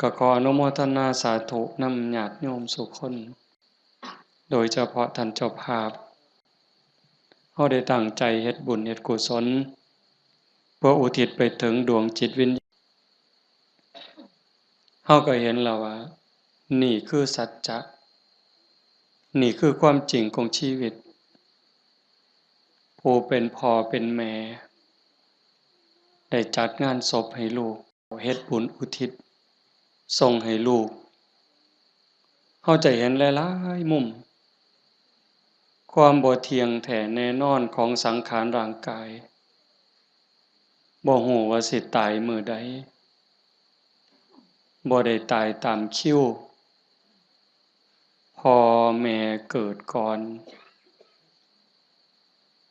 ກໍຂໍອະນຸໂມທະນາສາທຸນຳຍາດໂຍມສູ່ຄົນ, ໂດຍສະເພາະທ່ານເຈົ້າພາບ. ເຮົາໄດ້ຕັ້ງໃຈເຮັດບຸນເຮັດກຸສົນ ເພື່ອອຸທິດໄປເຖິງດວງຈິດວິນຍານ. ເຮົາກໍເຫັນແລ້ວວ່າ ນີ້ຄືສັດຈະ, ນີ້ຄືຄວາມຈິງຂອງຊີວິດ. ຜູ້ເປັນພໍ່ເປັນແມ່ ໄດ້ຈັດງານສົບໃຫ້ລູກ, ເຮັດບຸນອຸທິດສົ່ງໃຫ້ລູກ. ເຮົາຈະເຫັນຫຼາຍໆມຸມ ຄວາມບໍ່ທ່ຽງແທ້ແນ່ນອນຂອງສັງຂານຮ່າງກາຍ. ບໍ່ຮູ້ວ່າຊິຕາຍມື້ໃດ, ບໍ່ໄດ້ຕາຍຕາມຄິວ. ພໍ່ແມ່ເກີດກ່ອນ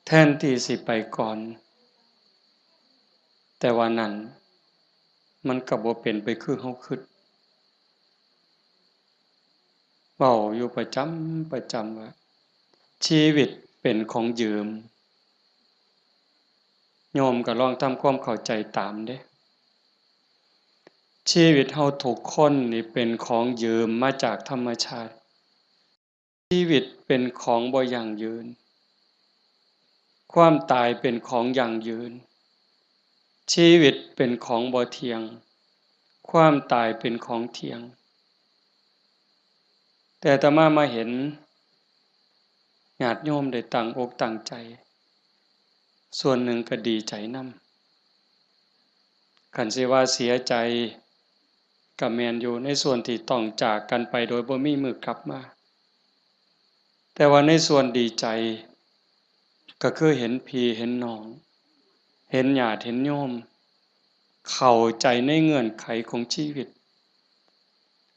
ແທນທີ່ຊິໄປກ່ອນ, ແຕ່ວ່ານັ້ນມັນກໍບໍ່ເປັນໄປຄືເຮົາຄິດ. ເວົ້າຢູ່ປະຈຳ ປະຈຳວ່າ ຊີວິດເປັນຂອງຢືມ. ໂຍມກໍລອງທຳຄວາມເຂົ້າໃຈຕາມເດ້. ຊີວິດເຮົາທຸກຄົນນີ້ເປັນຂອງຢືມມາຈາກທຳມະຊາດ. ຊີວິດເປັນຂອງບໍ່ຢັ້ງຢືນ. ຄວາມຕາຍເປັນຂອງຢັ້ງຢືນ. ຊີວິດເປັນຂອງບໍ່ທ່ຽງ. ຄວາມຕາຍເປັນຂອງທ່ຽງ. ແຕ່ອາດຕະມາມາເຫັນຍາດໂຍມໄດ້ຕັ້ງອົກຕັ້ງໃຈ, ສ່ວນໜຶ່ງກໍດີໃຈນຳ. ຄັນຊິວ່າເສຍໃຈກໍແມ່ນຢູ່ ໃນສ່ວນທີ່ຕ້ອງຈາກກັນໄປໂດຍບໍ່ມີມື້ກັບມາ. ແຕ່ວ່າໃນສ່ວນດີໃຈ ກໍຄືເຫັນພີ່ເຫັນນ້ອງ, ເຫັນຍາດເຫັນໂຍມ ເຂົ້າໃຈໃນເງື່ອນໄຂຂອງຊີວິດ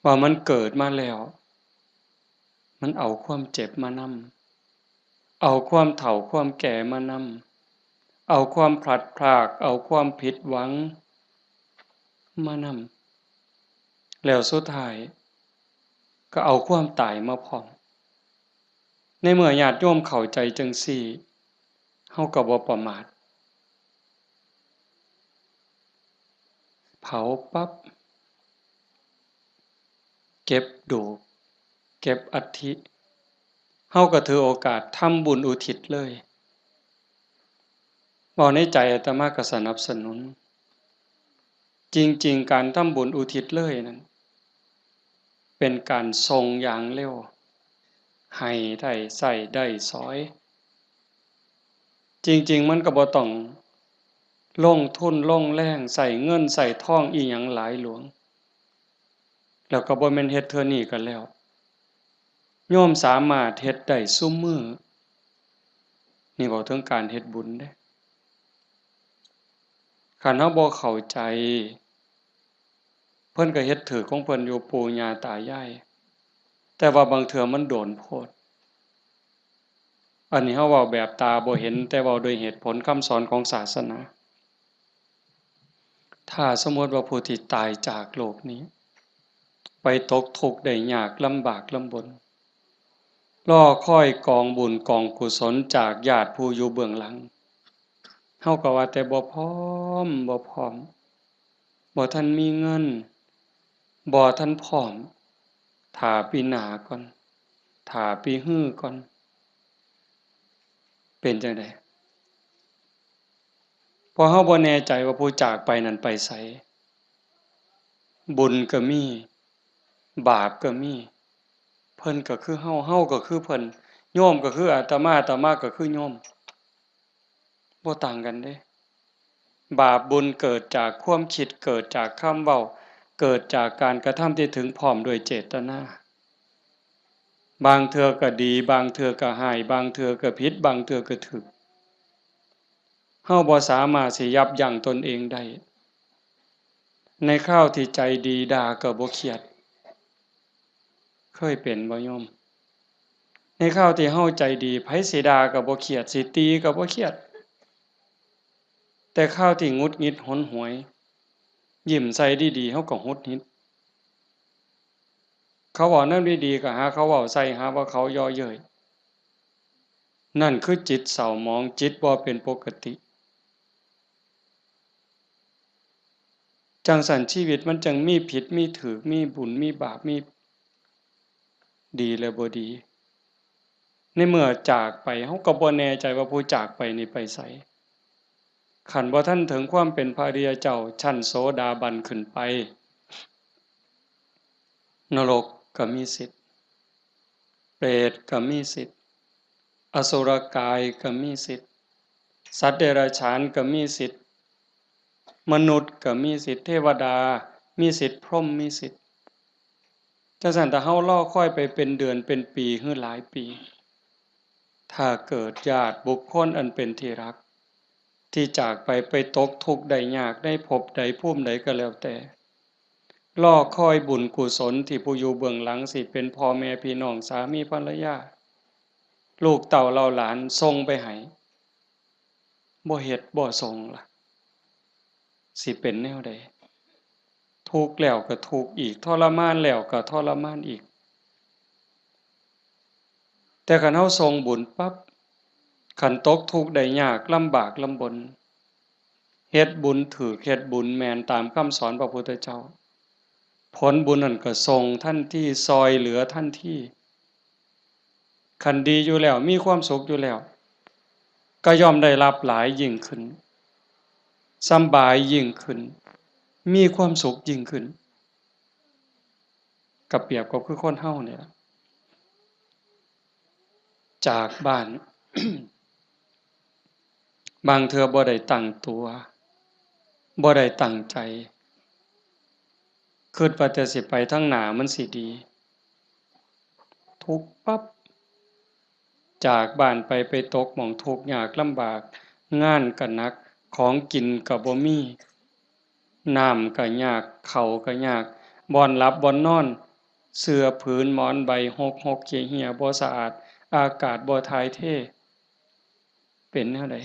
ວ່າມັນເກີດມາແລ້ວ ມັນເອົາຄວາມເຈັບມານຳ, ເອົາຄວາມເຖົ້າຄວາມແກ່ມານຳ, ເອົາຄວາມພລັດພຣາກ, ເອົາຄວາມຜິດຫວັງມານຳ, ແລ້ວສຸດທ້າຍກໍເອົາຄວາມຕາຍມາພ້ອມ. ໃນເມື່ອຍາດໂຍມເຂົ້າໃຈຈັ່ງຊີ້, ເຮົາກໍບໍ່ປະໝາດ. ເຜົາປັບ, ເກັບດູກ, ເກັບອັດຖິ, ເຮົາກໍຖືໂອກາດທຳບຸນອຸທິດເລີຍ. ເວົ້າໃນໃຈອາດຕະມາກໍສະໜັບສະໜູນ. ຈິງໆ ການທຳບຸນອຸທິດເລີຍນັ້ນ ເປັນການສົ່ງຢ່າງເລັວ, ໃຫ້ໄດ້ໃຊ້ໄດ້ສອຍ. ຈິງໆ ມັນກໍບໍ່ຕ້ອງລົງທຶນລົງແຮງ, ໃຊ້ເງິນໃຊ້ທອງອີ່ຫຍັງຫຼາຍຫຼວງ, ແລ້ວກໍບໍ່ແມ່ນເຮັດເທື່ອນີ້ກໍແລ້ວ. ໂຍມສາມາດເຮັດໄດ້ຊຸມື້. ນີ້ເວົ້າເຖິງການເຮັດບຸນເດ້. ຄັນເຮົາບໍ່ເຂົ້າໃຈ, ເພິ່ນກໍເຮັດຖືກຂອງເພິ່ນຢູ່ ປູ່ຍ່າຕາຍາຍ, ແຕ່ວ່າບາງເທື່ອມັນໂດນໂພດ. ອັນນີ້ເຮົາເວົ້າແບບຕາບໍ່ເຫັນ, ແຕ່ເວົ້າໂດຍເຫດຜົນຄຳສອນຂອງສາສະໜາ. ຖ້າສົມມຸດວ່າຜູ້ທີ່ຕາຍຈາກໂລກນີ້ ໄປຕົກທຸກໄດ້ຍາກລຳບາກລຳບົນ, ລໍຄອຍກອງບຸນກອງກຸສົນຈາກຍາດຜູ້ຢູ່ເບື້ອງຫຼັງ, ເຮົາກໍວ່າແຕ່ບໍ່ພ້ອມ, ບໍ່ພ້ອມ, ບໍ່ທັນມີເງິນ, ບໍ່ທັນພ້ອມ, ຖ້າປີໜ້າກ່ອນ, ຖ້າປີຮືກ່ອນ. ເປັນຈັ່ງໃດ? ເພາະເຮົາບໍ່ແນ່ໃຈວ່າຜູ້ຈາກໄປນັ້ນໄປໃສ. ບຸນກໍມີ, ບາບກໍມີ. ເພິ່ນກໍຄືເຮົາ, ເຮົາກໍຄືເພິ່ນ, ໂຍມກໍຄືອາດຕະມາ, ອາດຕະມາກໍຄືໂຍມ. ບໍ່ຕ່າງກັນເດ້. ບາບບຸນເກີດຈາກຄວາມຄິດ, ເກີດຈາກຄຳເວົ້າ, ເກີດຈາກການກະທຳທີ່ເຖິງພ້ອມດ້ວຍເຈດຕະນາ. ບາງເທື່ອກໍດີ, ບາງເທື່ອກໍຮ້າຍ, ບາງເທື່ອກໍຜິດ, ບາງເທື່ອກໍຖືກ. ເຮົາບໍ່ສາມາດຊິຢັບຢັ້ງຕົນເອງໄດ້. ໃນຄາວທີ່ໃຈດີ, ດ່າກໍບໍ່ຄຽດ. ເຄີຍເປັນບໍ່ໂຍມ? ໃນຄາວທີ່ເຮົາໃຈດີ, ໃຜຊິດ່າກໍບໍ່ຄຽດ, ຊິຕີກໍບໍ່ຄຽດ. ແຕ່ຄາວທີ່ຫງຸດຫງິດຫົນຫວຍ, ຍິ້ມໃສ່ດີໆ, ເຮົາກໍຫງຸດຫງິດ. ເຂົາເວົ້າແນວດີໆ ກໍຫາເຂົາເວົ້າໃສ່, ຫາວ່າເຂົາເຍາະເຍີ້ຍ. ນັ້ນຄືຈິດເສົ້າໝອງ, ຈິດບໍ່ເປັນປົກກະຕິ. ຈັ່ງຊັ້ນຊີວິດມັນຈັ່ງມີຜິດມີຖືກ ມີບຸນມີບາບ ມີດີແລະບໍ່ດີ. ໃນເມື່ອຈາກໄປ ເຮົາກໍບໍ່ແນ່ໃຈວ່າຜູ້ຈາກໄປນີ້ໄປໃສ. ຄັນບໍ່ທັນເຖິງຄວາມເປັນພະອະລິຍະເຈົ້າ ຊັ້ນໂສດາບັນຂຶ້ນໄປ ນະລົກກໍມີສິດ ເປດກໍມີສິດ ອະສຸລະກາຍກໍມີສິດ ສັດເດຍລະສານກໍມີສິດ ມະນຸດກໍມີສິດ ເທວະດາມີສິດ ພົມມີສິດ. ຈັ່ງຊັ້ນ ຖ້າເຮົາລໍຄອຍໄປເປັນເດືອນເປັນປີ ຫຼື ຫຼາຍປີ ຖ້າເກີດຍາດບຸກຄົນອັນເປັນທີ່ຮັກ ທີ່ຈາກໄປ ໄປຕົກທຸກໄດ້ຍາກໃນພົບໃດພູມໃດກໍແລ້ວແຕ່ ລໍຄອຍບຸນກຸສົນທີ່ຜູ້ຢູ່ເບື້ອງຫຼັງ ຊິເປັນພໍ່ແມ່ພີ່ນ້ອງ ສາມີພັນລະຍາ ລູກເຕົ້າເຫຼົ່າຫຼານ ສົ່ງໄປໃຫ້ ບໍ່ເຮັດບໍ່ສົ່ງລະ ຊິເປັນແນວໃດ? ທຸກແລ້ວກໍທຸກອີກ ທໍລະມານແລ້ວກໍທໍລະມານອີກ. ແຕ່ຄັນເຮົາສົ່ງບຸນປັບ ຄັນຕົກທຸກໄດ້ຍາກ ລຳບາກລຳບົນ ເຮັດບຸນຖືກ ເຮັດບຸນແມ່ນຕາມຄຳສອນພະພຸດທະເຈົ້າ ຜົນບຸນນັ້ນກໍສົ່ງທັນທີ ຊ່ອຍເຫຼືອທັນທີ. ຄັນດີຢູ່ແລ້ວ ມີຄວາມສຸກຢູ່ແລ້ວ ກໍຍ່ອມໄດ້ຮັບຫຼາຍຍິ່ງຂຶ້ນ ສຳບາຍຍິ່ງຂຶ້ນ ມີຄວາມສຸກຍິ່ງຂຶ້ນ. ກໍປຽບກໍຄືຄົນເຮົານີ້ລະ ຈາກບ້ານ ບາງເທື່ອບໍ່ໄດ້ຕັ້ງຕົວ ບໍ່ໄດ້ຕັ້ງໃຈ ຄິດວ່າແຕ່ຊິໄປທາງໜ້າມັນຊິດີ ທຸກປັບ ຈາກບ້ານໄປ ໄປຕົກໝ່ອງທຸກຍາກລຳບາກ ງານກໍໜັກ ຂອງກິນກໍບໍ່ມີ ນ້ຳກໍຍາກ ເຂົ້າກໍຍາກ ບ່ອນຫຼັບບ່ອນນອນ ເສື່ອຜືນໝອນໃບ ຫົກໆເຮຍໆ ບໍ່ສະອາດ ອາກາດບໍ່ຖ່າຍເທ ເປັນແນວໃດ?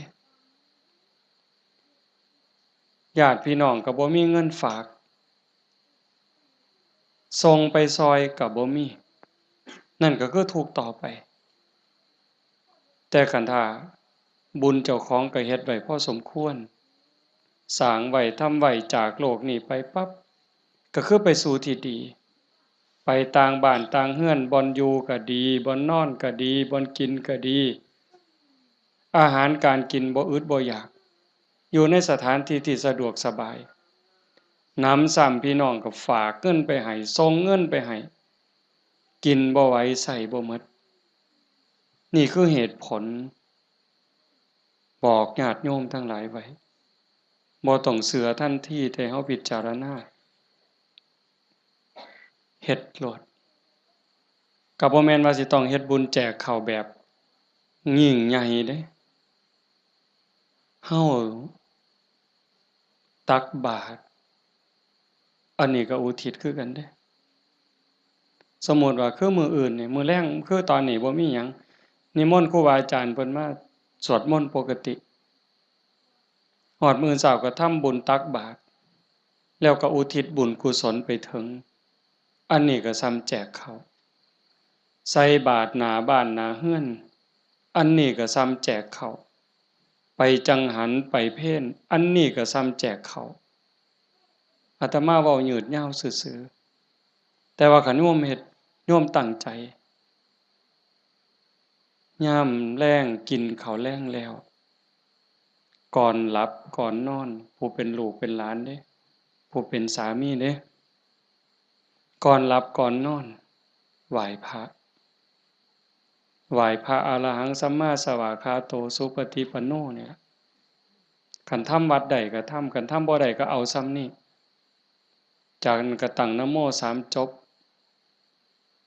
ຍາດພີ່ນ້ອງກໍບໍ່ມີເງິນຝາກ ສົ່ງໄປຊ່ອຍກໍບໍ່ມີ ນັ້ນກໍຄືທຸກຕໍ່ໄປ. ແຕ່ຄັນຖ້າບຸນເຈົ້າຂອງກໍເຮັດໄວ້ພໍສົມຄວນ ສ້າງໄວ້ ທຳໄວ້ ຈາກໂລກນີ້ໄປປັບ ກໍຄືໄປສູ່ທີ່ດີ ໄປຕ່າງບ້ານຕ່າງເຮືອນ ບ່ອນຢູ່ກໍດີ ບ່ອນນອນກໍດີ ບ່ອນກິນກໍດີ ອາຫານການກິນບໍ່ອຶດບໍ່ຢາກ ຢູ່ໃນສະຖານທີ່ທີ່ສະດວກສະບາຍ ໜຳຊ້ຳພີ່ນ້ອງກໍຝາກເງິນໄປໃຫ້ ສົ່ງເງິນໄປໃຫ້ ກິນບໍ່ໄຫວ ໃຊ້ບໍ່ໝົດ. ນີ້ຄືເຫດຜົນ ບອກຍາດໂຍມທັງຫຼາຍໄວ້ ບໍ່ຕ້ອງເຊື່ອທັນທີ ແຕ່ເຮົາພິຈາລະນາ ເຮັດໂລດ ກໍບໍ່ແມ່ນວ່າຊິຕ້ອງເຮັດບຸນແຈກເຂົ້າແບບຍິ່ງໃຫຍ່ເດ້. ເຮົາຕັກບາດ ອັນນີ້ກໍອຸທິດຄືກັນເດ້. ສົມມຸດວ່າຄືມື້ອື່ນນີ້ ມື້ແລງ ຄືຕອນນີ້ບໍ່ມີຫຍັງ ນິມົນຄູບາອາຈານເພິ່ນມາສວດມົນປົກກະຕິ ຮອດມື້ເຊົ້າກໍທຳບຸນຕັກບາດ ແລ້ວກໍອຸທິດບຸນກຸສົນໄປເຖິງ ອັນນີ້ກໍສ່ຳແຈກເຂົ້າ ໃສ່ບາດໜ້າບ້ານໜ້າເຮືອນ ອັນນີ້ກໍສ່ຳແຈກເຂົ້າ ໄປຈັງຫັນໄປເພນ ອັນນີ້ກໍສ່ຳແຈກເຂົ້າ. ອາດຕະມາເວົ້າຍືດຍາວຊື່ໆ ແຕ່ວ່າຄັນໂຍມເຮັດ ໂຍມຕັ້ງໃຈ ຍາມແລງກິນເຂົ້າແລງແລ້ວ ກ່ອນຫຼັບກ່ອນນອນ ຜູ້ເປັນລູກເປັນຫຼານເດ້ ຜູ້ເປັນສາມີເດ້ ກ່ອນຫຼັບກ່ອນນອນ ໄຫວ້ພະ ໄຫວ້ພະ ອະລະຫັງ ສຳມາສະຫວາຄາໂຕ ສຸປະຕິປັນໂນ ນີ້ລະ. ຄັນທຳວັດໄດ້ກໍທຳ ຄັນທຳບໍ່ໄດ້ກໍເອົາສ່ຳນີ້. ຈາກນັ້ນກໍຕັ້ງນະໂມສາມຈົບ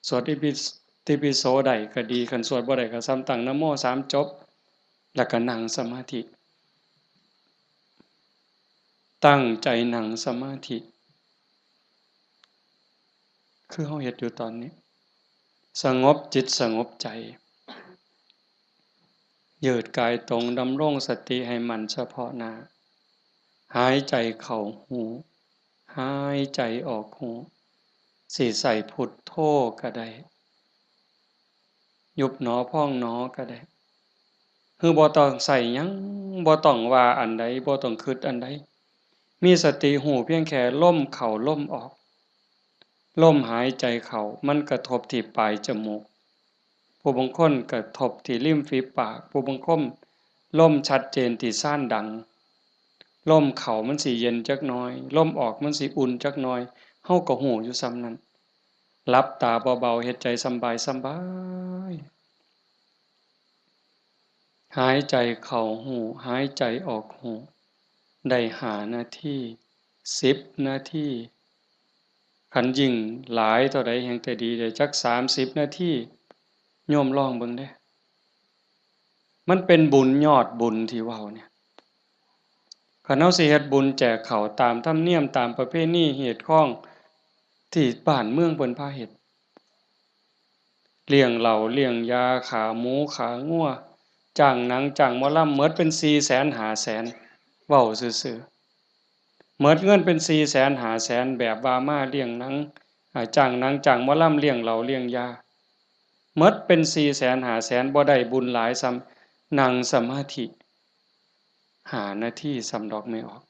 ສວດອິຕິ ຕິປິໂສໄດ້ກໍດີ ຄັນສວດບໍ່ໄດ້ກໍສ່ຳຕັ້ງນະໂມສາມຈົບ ແລ້ວກໍນັ່ງສະມາທິ ຕັ້ງໃຈນັ່ງສະມາທິ ຄືເຮົາເຮັດຢູ່ຕອນນີ້ ສະຫງົບຈິດສະຫງົບໃຈ ຍືດກາຍຕົງ ດຳລົງສະຕິໃຫ້ໝັ້ນສະເພາະໜ້າ ຫາຍໃຈເຂົ້າຮູ້ ຫາຍໃຈອອກຮູ້ ຊິໃຊ້ພຸດໂທກໍໄດ້ ຍຸບໜໍພອງໜໍກໍໄດ້ ຄືບໍ່ຕ້ອງໃຊ້ຫຍັງ ບໍ່ຕ້ອງວ່າອັນໃດ ບໍ່ຕ້ອງຄິດອັນໃດ ມີສະຕິຮູ້ພຽງແຄ່ລົມເຂົ້າລົມອອກ. ລົມຫາຍໃຈເຂົ້າມັນກະທົບທີ່ປາຍຈະມູກ, ຜູ້ບາງຄົນກະທົບທີ່ລິມຝີປາກ, ຜູ້ບາງຄົນລົມຊັດເຈນທີ່ຊານດັງ. ລົມເຂົ້າມັນຊິເຢັນຈັກໜ້ອຍ, ລົມອອກມັນຊິອຸ່ນຈັກໜ້ອຍ, ເຮົາກໍຮູ້ຢູ່ສ່ຳນັ້ນ. ຫຼັບຕາເບົາໆ ເຮັດໃຈສຳບາຍສຳບາຍ. ຫາຍໃຈເຂົ້າຮູ້, ຫາຍໃຈອອກຮູ້, ໄດ້ຫ້ານາທີ, ສິບນາທີ, ຄັນຍິ່ງຫຼາຍເທົ່າໃດແຮ່ງແຕ່ດີເດ້, ຈັກສາມສິບນາທີ, ໂຍມລອງເບິ່ງເດ້. ມັນເປັນບຸນຍອດບຸນທີ່ເວົ້ານີ້. ຄັນເຮົາຊິເຮັດບຸນແຈກເຂົ້າຕາມທຳນຽມ, ຕາມປະເພນີຮີດຄອງທີ່ບ້ານເມືອງເພິ່ນພາເຮັດ, ລ້ຽງເຫຼົ້າລ້ຽງຢາ, ຂ້າໝູຂ້າງົວ, ຈ້າງໜັງຈ້າງໝໍລຳ, ໝົດເປັນສີ່ແສນຫ້າແສນ, ເວົ້າຊື່ໆ. ໝົດເງິນເປັນສີ່ແສນຫ້າແສນ ແບບວ່າມາລ້ຽງໜັງ, ອາ, ຈ້າງໜັງຈ້າງໝໍລຳ, ລ້ຽງເຫຼົ້າລ້ຽງຢາ, ໝົດເປັນສີ່ແສນຫ້າແສນ, ບໍ່ໄດ້ບຸນຫຼາຍສ່ຳນັ່ງສະມາທິຫ້ານາທີສ່ຳດອກແມ່ອອກ.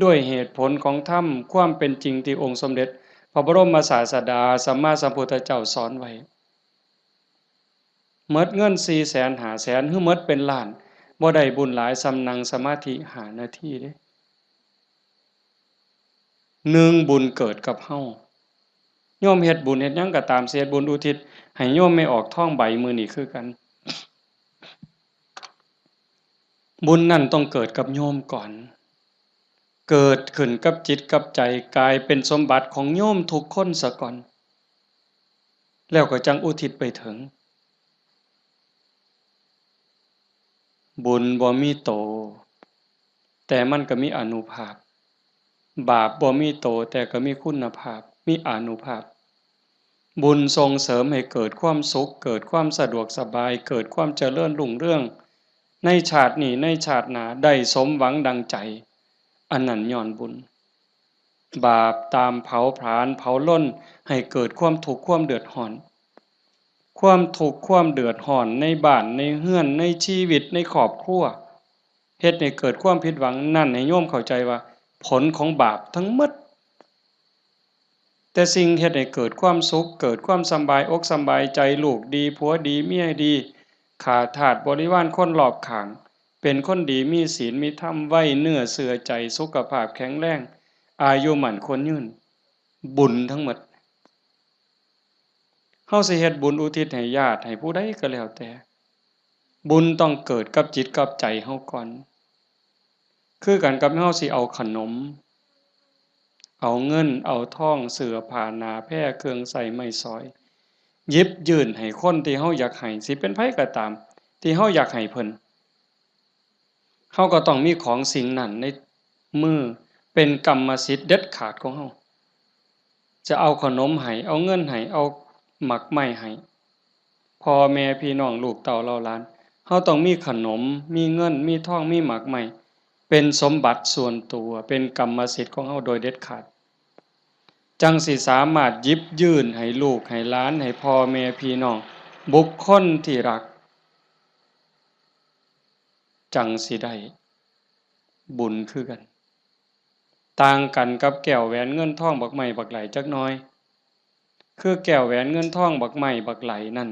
ດ້ວຍເຫດຜົນຂອງທຳ, ຄວາມເປັນຈິງທີ່ອົງສົມເດັດພະບໍລົມສາສະດາສຳມາສຳພຸດທະເຈົ້າສອນໄວ້, ໝົດເງິນສີ່ແສນຫ້າແສນ ຫຼື ໝົດເປັນລ້ານ, ບໍ່ໄດ້ບຸນຫຼາຍສ່ຳນັ່ງສະມາທິຫ້ານາທີເດ້. ໜຶ່ງ, ບຸນເກີດກັບເຮົາ. ໂຍມເຮັດບຸນເຮັດຫຍັງກໍຕາມ, ຊິເຮັດບຸນອຸທິດໃຫ້ໂຍມແມ່ອອກທອງໃບມື້ນີ້ຄືກັນ, ບຸນນັ້ນຕ້ອງເກີດກັບໂຍມກ່ອນ, ເກີດຂຶ້ນກັບຈິດກັບໃຈ, ກາຍເປັນສົມບັດຂອງໂຍມທຸກຄົນສາກ່ອນ, ແລ້ວກໍຈັ່ງອຸທິດໄປເຖິງ. ບຸນບໍ່ມີໂຕ, ແຕ່ມັນກໍມີອານຸພາບ. ບາບບໍ່ມີໂຕ, ແຕ່ກໍມີຄຸນນະພາບ, ມີອານຸພາບ. ບຸນສົ່ງເສີມໃຫ້ເກີດຄວາມສຸກ, ເກີດຄວາມສະດວກສະບາຍ, ເກີດຄວາມຈະເລີນຮຸ່ງເຮືອງ ໃນຊາດນີ້, ໃນຊາດໜ້າ, ໄດ້ສົມຫວັງດັ່ງໃຈ, ອັນນັ້ນຍ້ອນບຸນ. ບາບຕາມເຜົາຜານເຜົາລົນໃຫ້ເກີດຄວາມທຸກຄວາມເດືອດຮ້ອນ. ຄວາມທຸກຄວາມເດືອດຮ້ອນໃນບ້ານໃນເຮືອນໃນຊີວິດໃນຄອບຄົວ ເຮັດໃຫ້ເກີດຄວາມຜິດຫວັງນັ້ນ ໃຫ້ໂຍມເຂົ້າໃຈວ່າຜົນຂອງບາບທັງໝົດ. ແຕ່ສິ່ງເຮັດໃຫ້ເກີດຄວາມສຸກ ເກີດຄວາມສຳບາຍອົກສຳບາຍໃຈ ລູກດີ ຜົວດີ ເມຍດີ ຂ້າທາດບໍລິວານຄົນລອບຂ້າງ ເປັນຄົນດີ ມີສິນມີທຳ ໄວ້ເນື້ອເຊື່ອໃຈ ສຸຂະພາບແຂງແຮງ ອາຍຸໝັ້ນຂວັນຍືນ ບຸນທັງໝົດ. ເຮົາຊິເຮັດບຸນອຸທິດໃຫ້ຍາດໃຫ້ຜູ້ໃດກໍແລ້ວແຕ່ ບຸນຕ້ອງເກີດກັບຈິດກັບໃຈເຮົາກ່ອນ. ຄືກັນກັບເຮົາຊິເອົາຂະໜົມ ເອົາເງິນ ເອົາທອງ ເສື້ອຜ້າໜ້າແພ ເຄື່ອງໃຊ້ໄມ້ສອຍ ຫຍິບຍື່ນໃຫ້ຄົນທີ່ເຮົາຢາກໃຫ້ ຊິເປັນໃຜກໍຕາມທີ່ເຮົາຢາກໃຫ້ເພິ່ນ ເຮົາກໍຕ້ອງມີຂອງສິ່ງນັ້ນໃນມື ເປັນກຳມະສິດເດັດຂາດຂອງເຮົາ. ຈະເອົາຂະໜົມໃຫ້ ເອົາເງິນໃຫ້ ເອົາໝາກໄມ້ໃຫ້ ພໍ່ແມ່ພີ່ນ້ອງ ລູກເຕົ້າເຫຼົ່າຫຼານ ເຮົາຕ້ອງມີຂະໜົມ ມີເງິນ ມີທອງ ມີໝາກໄມ້ ເປັນສົມບັດສ່ວນຕົວ ເປັນກຳມະສິດຂອງເຮົາໂດຍເດັດຂາດ ຈັ່ງຊິສາມາດຫຍິບຍື່ນໃຫ້ລູກໃຫ້ຫຼານ ໃຫ້ພໍ່ແມ່ພີ່ນ້ອງ ບຸກຄົນທີ່ຮັກ ຈັ່ງຊິໄດ້ບຸນຄືກັນ. ຕ່າງກັນກັບແກ້ວແຫວນເງິນທອງບັກໄມ້ບັກໄຫຼຈັກໜ້ອຍ ຄືແກ້ວແຫວນເງິນທອງບັກໄມ້ບັກໄຫຼນັ້ນ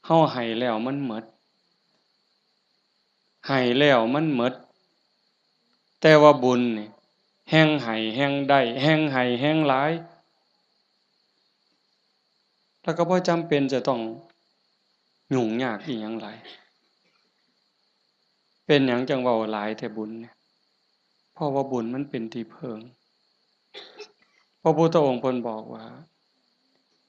ເຮົາໃຫ້ແລ້ວມັນໝົດ ໃຫ້ແລ້ວມັນໝົດ ແຕ່ວ່າບຸນນີ້ ແຮ່ງໃຫ້ແຮ່ງໄດ້ ແຮ່ງໃຫ້ແຮ່ງຫຼາຍ ແລ້ວກໍບໍ່ຈຳເປັນຈະຕ້ອງຫຍຸ້ງຍາກອີຫຍັງຫຼາຍ. ເປັນຫຍັງຈັ່ງເວົ້າຫຼາຍແທ້ບຸນນີ້? ເພາະວ່າບຸນມັນເປັນທີ່ເພິ່ງ. ພະພຸດທະອົງເພິ່ນບອກວ່າ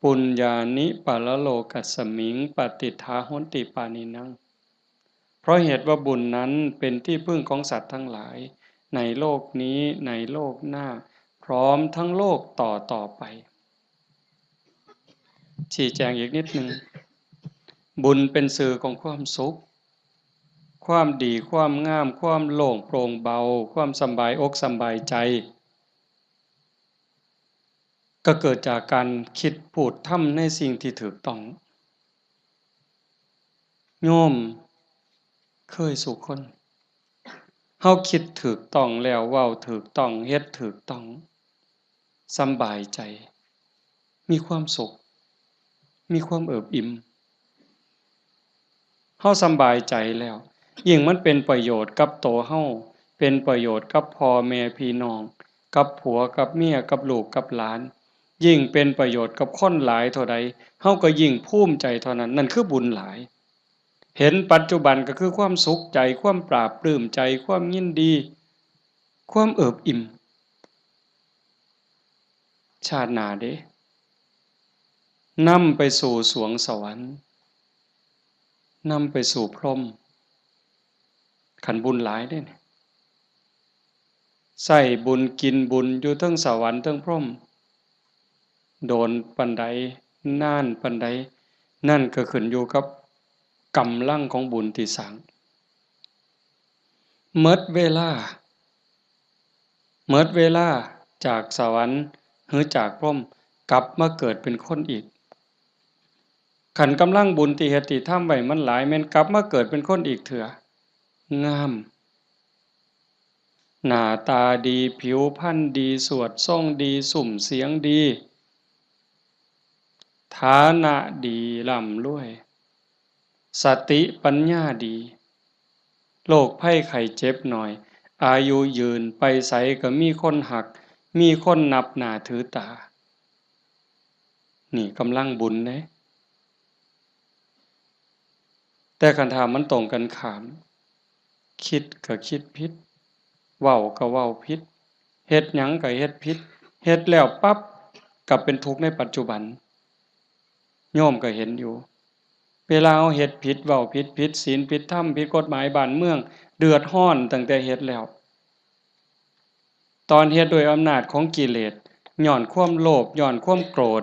ປຸນຍານິປະລະໂລກັດສະມິງ ປະຕິດຖາໂຫນຕິປານິນັງ ເພາະເຫດວ່າບຸນນັ້ນເປັນທີ່ເພິ່ງຂອງສັດທັງຫຼາຍ ໃນໂລກນີ້ ໃນໂລກໜ້າ ພ້ອມທັງໂລກຕໍ່ໆໄປ. ຊີ້ແຈງອີກນິດໜຶ່ງ ບຸນເປັນຊື່ຂອງຄວາມສຸກ ຄວາມດີ ຄວາມງາມ ຄວາມໂລ່ງໂປ່ງເບົາ ຄວາມສຳບາຍອົກສຳບາຍໃຈ ກໍເກີດຈາກການຄິດ ພູດ ທຳໃນສິ່ງທີ່ຖືກຕ້ອງ. ໂຍມເຄີຍສູ່ຄົນ ເຮົາຄິດຖືກຕ້ອງແລ້ວ ເວົ້າຖືກຕ້ອງ ເຮັດຖືກຕ້ອງ ສຳບາຍໃຈ ມີຄວາມສຸກ ມີຄວາມເອີບອີ່ມ. ເຮົາສຳບາຍໃຈແລ້ວ ຍິ່ງມັນເປັນປະໂຫຍດກັບໂຕເຮົາ ເປັນປະໂຫຍດກັບພໍ່ແມ່ພີ່ນ້ອງ ກັບຜົວກັບເມຍ ກັບລູກກັບຫຼານ ຍິ່ງເປັນປະໂຫຍດກັບຄົນຫຼາຍເທົ່າໃດ ເຮົາກໍຍິ່ງພູມໃຈເທົ່ານັ້ນ. ນັ້ນຄືບຸນຫຼາຍ. ເຫັນປັດຈຸບັນກໍຄືຄວາມສຸກໃຈ ຄວາມປາບປลื้ມໃຈ ຄວາມຍິນດີ ຄວາມເອີບອີ່ມ. ຊາດໜ້າເດ້ ນຳໄປສູ່ສວງສະຫວັນ ນຳໄປສູ່ພົມ ຄັນບຸນຫຼາຍເດ້ນີ້ ໃຊ້ບຸນກິນບຸນຢູ່ເທິງສະຫວັນເທິງພົມ ໂດນປານໃດ ນານປານໃດ ນັ້ນກໍຂຶ້ນຢູ່ກັບກຳລັງຂອງບຸນທີ່ສ້າງ. ໝົດເວລາ ໝົດເວລາຈາກສະຫວັນ ຫຼື ຈາກພົມ ກັບມາເກີດເປັນຄົນອີກ. ຄັນກຳລັງບຸນທີ່ເຮັດທີ່ທຳໄວ້ມັນຫຼາຍ ແມ່ນກັບມາເກີດເປັນຄົນອີກເທື່ອ ງາມ ໜ້າຕາດີ ຜິວພັນດີ ສວດຊົງດີ ຊຸ່ມສຽງດີ ຖານະດີ ລ່ຳລວຍ ສະຕິປັນຍາດີ ໂລກໄພໄຂ້ເຈັບໜ້ອຍ ອາຍຸຢືນ ໄປໃສກໍມີຄົນຮັກ ມີຄົນນັບໜ້າຖືຕາ. ນີ້ກຳລັງບຸນເດ້. ແຕ່ຄັນຖ້າມັນຕົງກັນຂ້າມ ຄິດກໍຄິດຜິດ ເວົ້າກໍເວົ້າຜິດ ເຮັດຫຍັງກໍເຮັດຜິດ ເຮັດແລ້ວປັບ ກໍເປັນທຸກໃນປັດຈຸບັນ. ໂຍມກໍເຫັນຢູ່ ເວລາເຮົາເຮັດຜິດ ເວົ້າຜິດ ຜິດສິນ ຜິດທຳ ຜິດກົດໝາຍບ້ານເມືອງ ເດືອດຮ້ອນຕັ້ງແຕ່ເຮັດແລ້ວ. ຕອນເຮັດດ້ວຍອຳນາດຂອງກິເລດ ຍ້ອນຄວາມໂລບ ຍ້ອນຄວາມໂກດ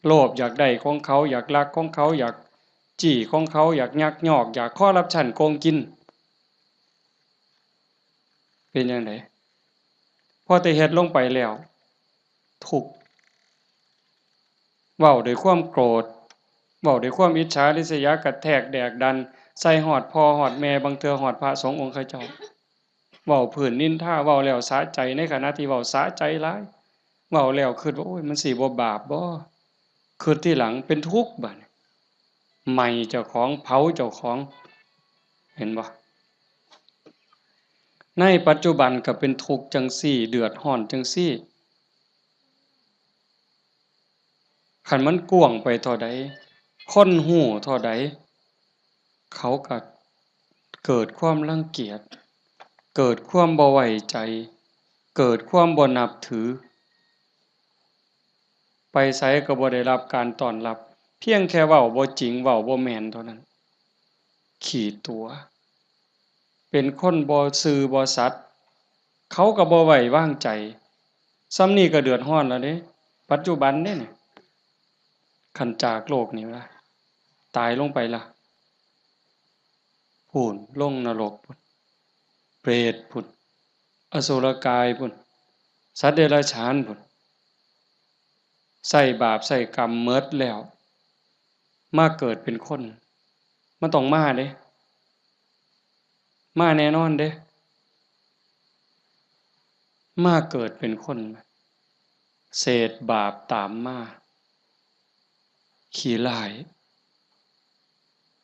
ໂລບຢາກໄດ້ຂອງເຂົາ ຢາກລັກຂອງເຂົາ ຢາກຈີ້ຂອງເຂົາ ຢາກຍັກຍອກ ຢາກຄໍຣັບຊັນໂກງກິນ ເປັນຈັ່ງໃດ? ພໍແຕ່ເຮັດລົງໄປແລ້ວ ທຸກ ເວົ້າດ້ວຍຄວາມໂກດ ເວົ້າດ້ວຍຄວາມອິດສາລິດສະຍາ ກະແທກແດກດັນ ໃສ່ຮອດພໍ່ຮອດແມ່ ບາງເທື່ອຮອດພະສົງອົງເຂົາເຈົ້າ ເວົ້າພື້ນນິນທາ ເວົ້າແລ້ວສະໃຈ ໃນຂະນະທີ່ເວົ້າສະໃຈຫຼາຍ ເວົ້າແລ້ວຄິດວ່າ ໂອ້ຍ ມັນຊິບໍ່ບາບບໍ? ຄິດທີຫຼັງເປັນທຸກບາດນີ້ ໄໝ້ເຈົ້າຂອງ ເຜົາເຈົ້າຂອງ ເຫັນບໍ່? ໃນປັດຈຸບັນກໍເປັນທຸກຈັ່ງຊີ້ ເດືອດຮ້ອນຈັ່ງຊີ້. ຄັນມັນກວ້າງໄປເທົ່າໃດ ຄົນຮູ້ເທົ່າໃດ ເຂົາກໍເກີດຄວາມລັງກຽດ ເກີດຄວາມບໍ່ໄວ້ໃຈ ເກີດຄວາມບໍ່ນັບຖື ໄປໃສກໍບໍ່ໄດ້ຮັບການຕ້ອນຮັບ ພຽງແຄ່ເວົ້າບໍ່ຈິງ ເວົ້າບໍ່ແມ່ນເທົ່ານັ້ນ ຂີ້ຕົວະ ເປັນຄົນບໍ່ຊື່ບໍ່ສັດ ເຂົາກໍບໍ່ໄວ້ວາງໃຈ ສ່ຳນີ້ກໍເດືອດຮ້ອນແລ້ວເດ້ ປັດຈຸບັນເດ້ນີ້ ຄັນຈາກໂລກນີ້ລະ ຕາຍລົງໄປລະ ພຸ້ນ ລົງນະລົກພຸ້ນ ເປດພຸ້ນ ອະສຸລະກາຍພຸ້ນ ສັດເດຍລະສານພຸ້ນ ໃຊ້ບາບໃຊ້ກຳໝົດແລ້ວ ມາເກີດເປັນຄົນ ມັນຕ້ອງມາເດ້ ມາແນ່ນອນເດ້ ມາເກີດເປັນຄົນ ເສດບາບຕາມມາ ຂີ້ລ້າຍ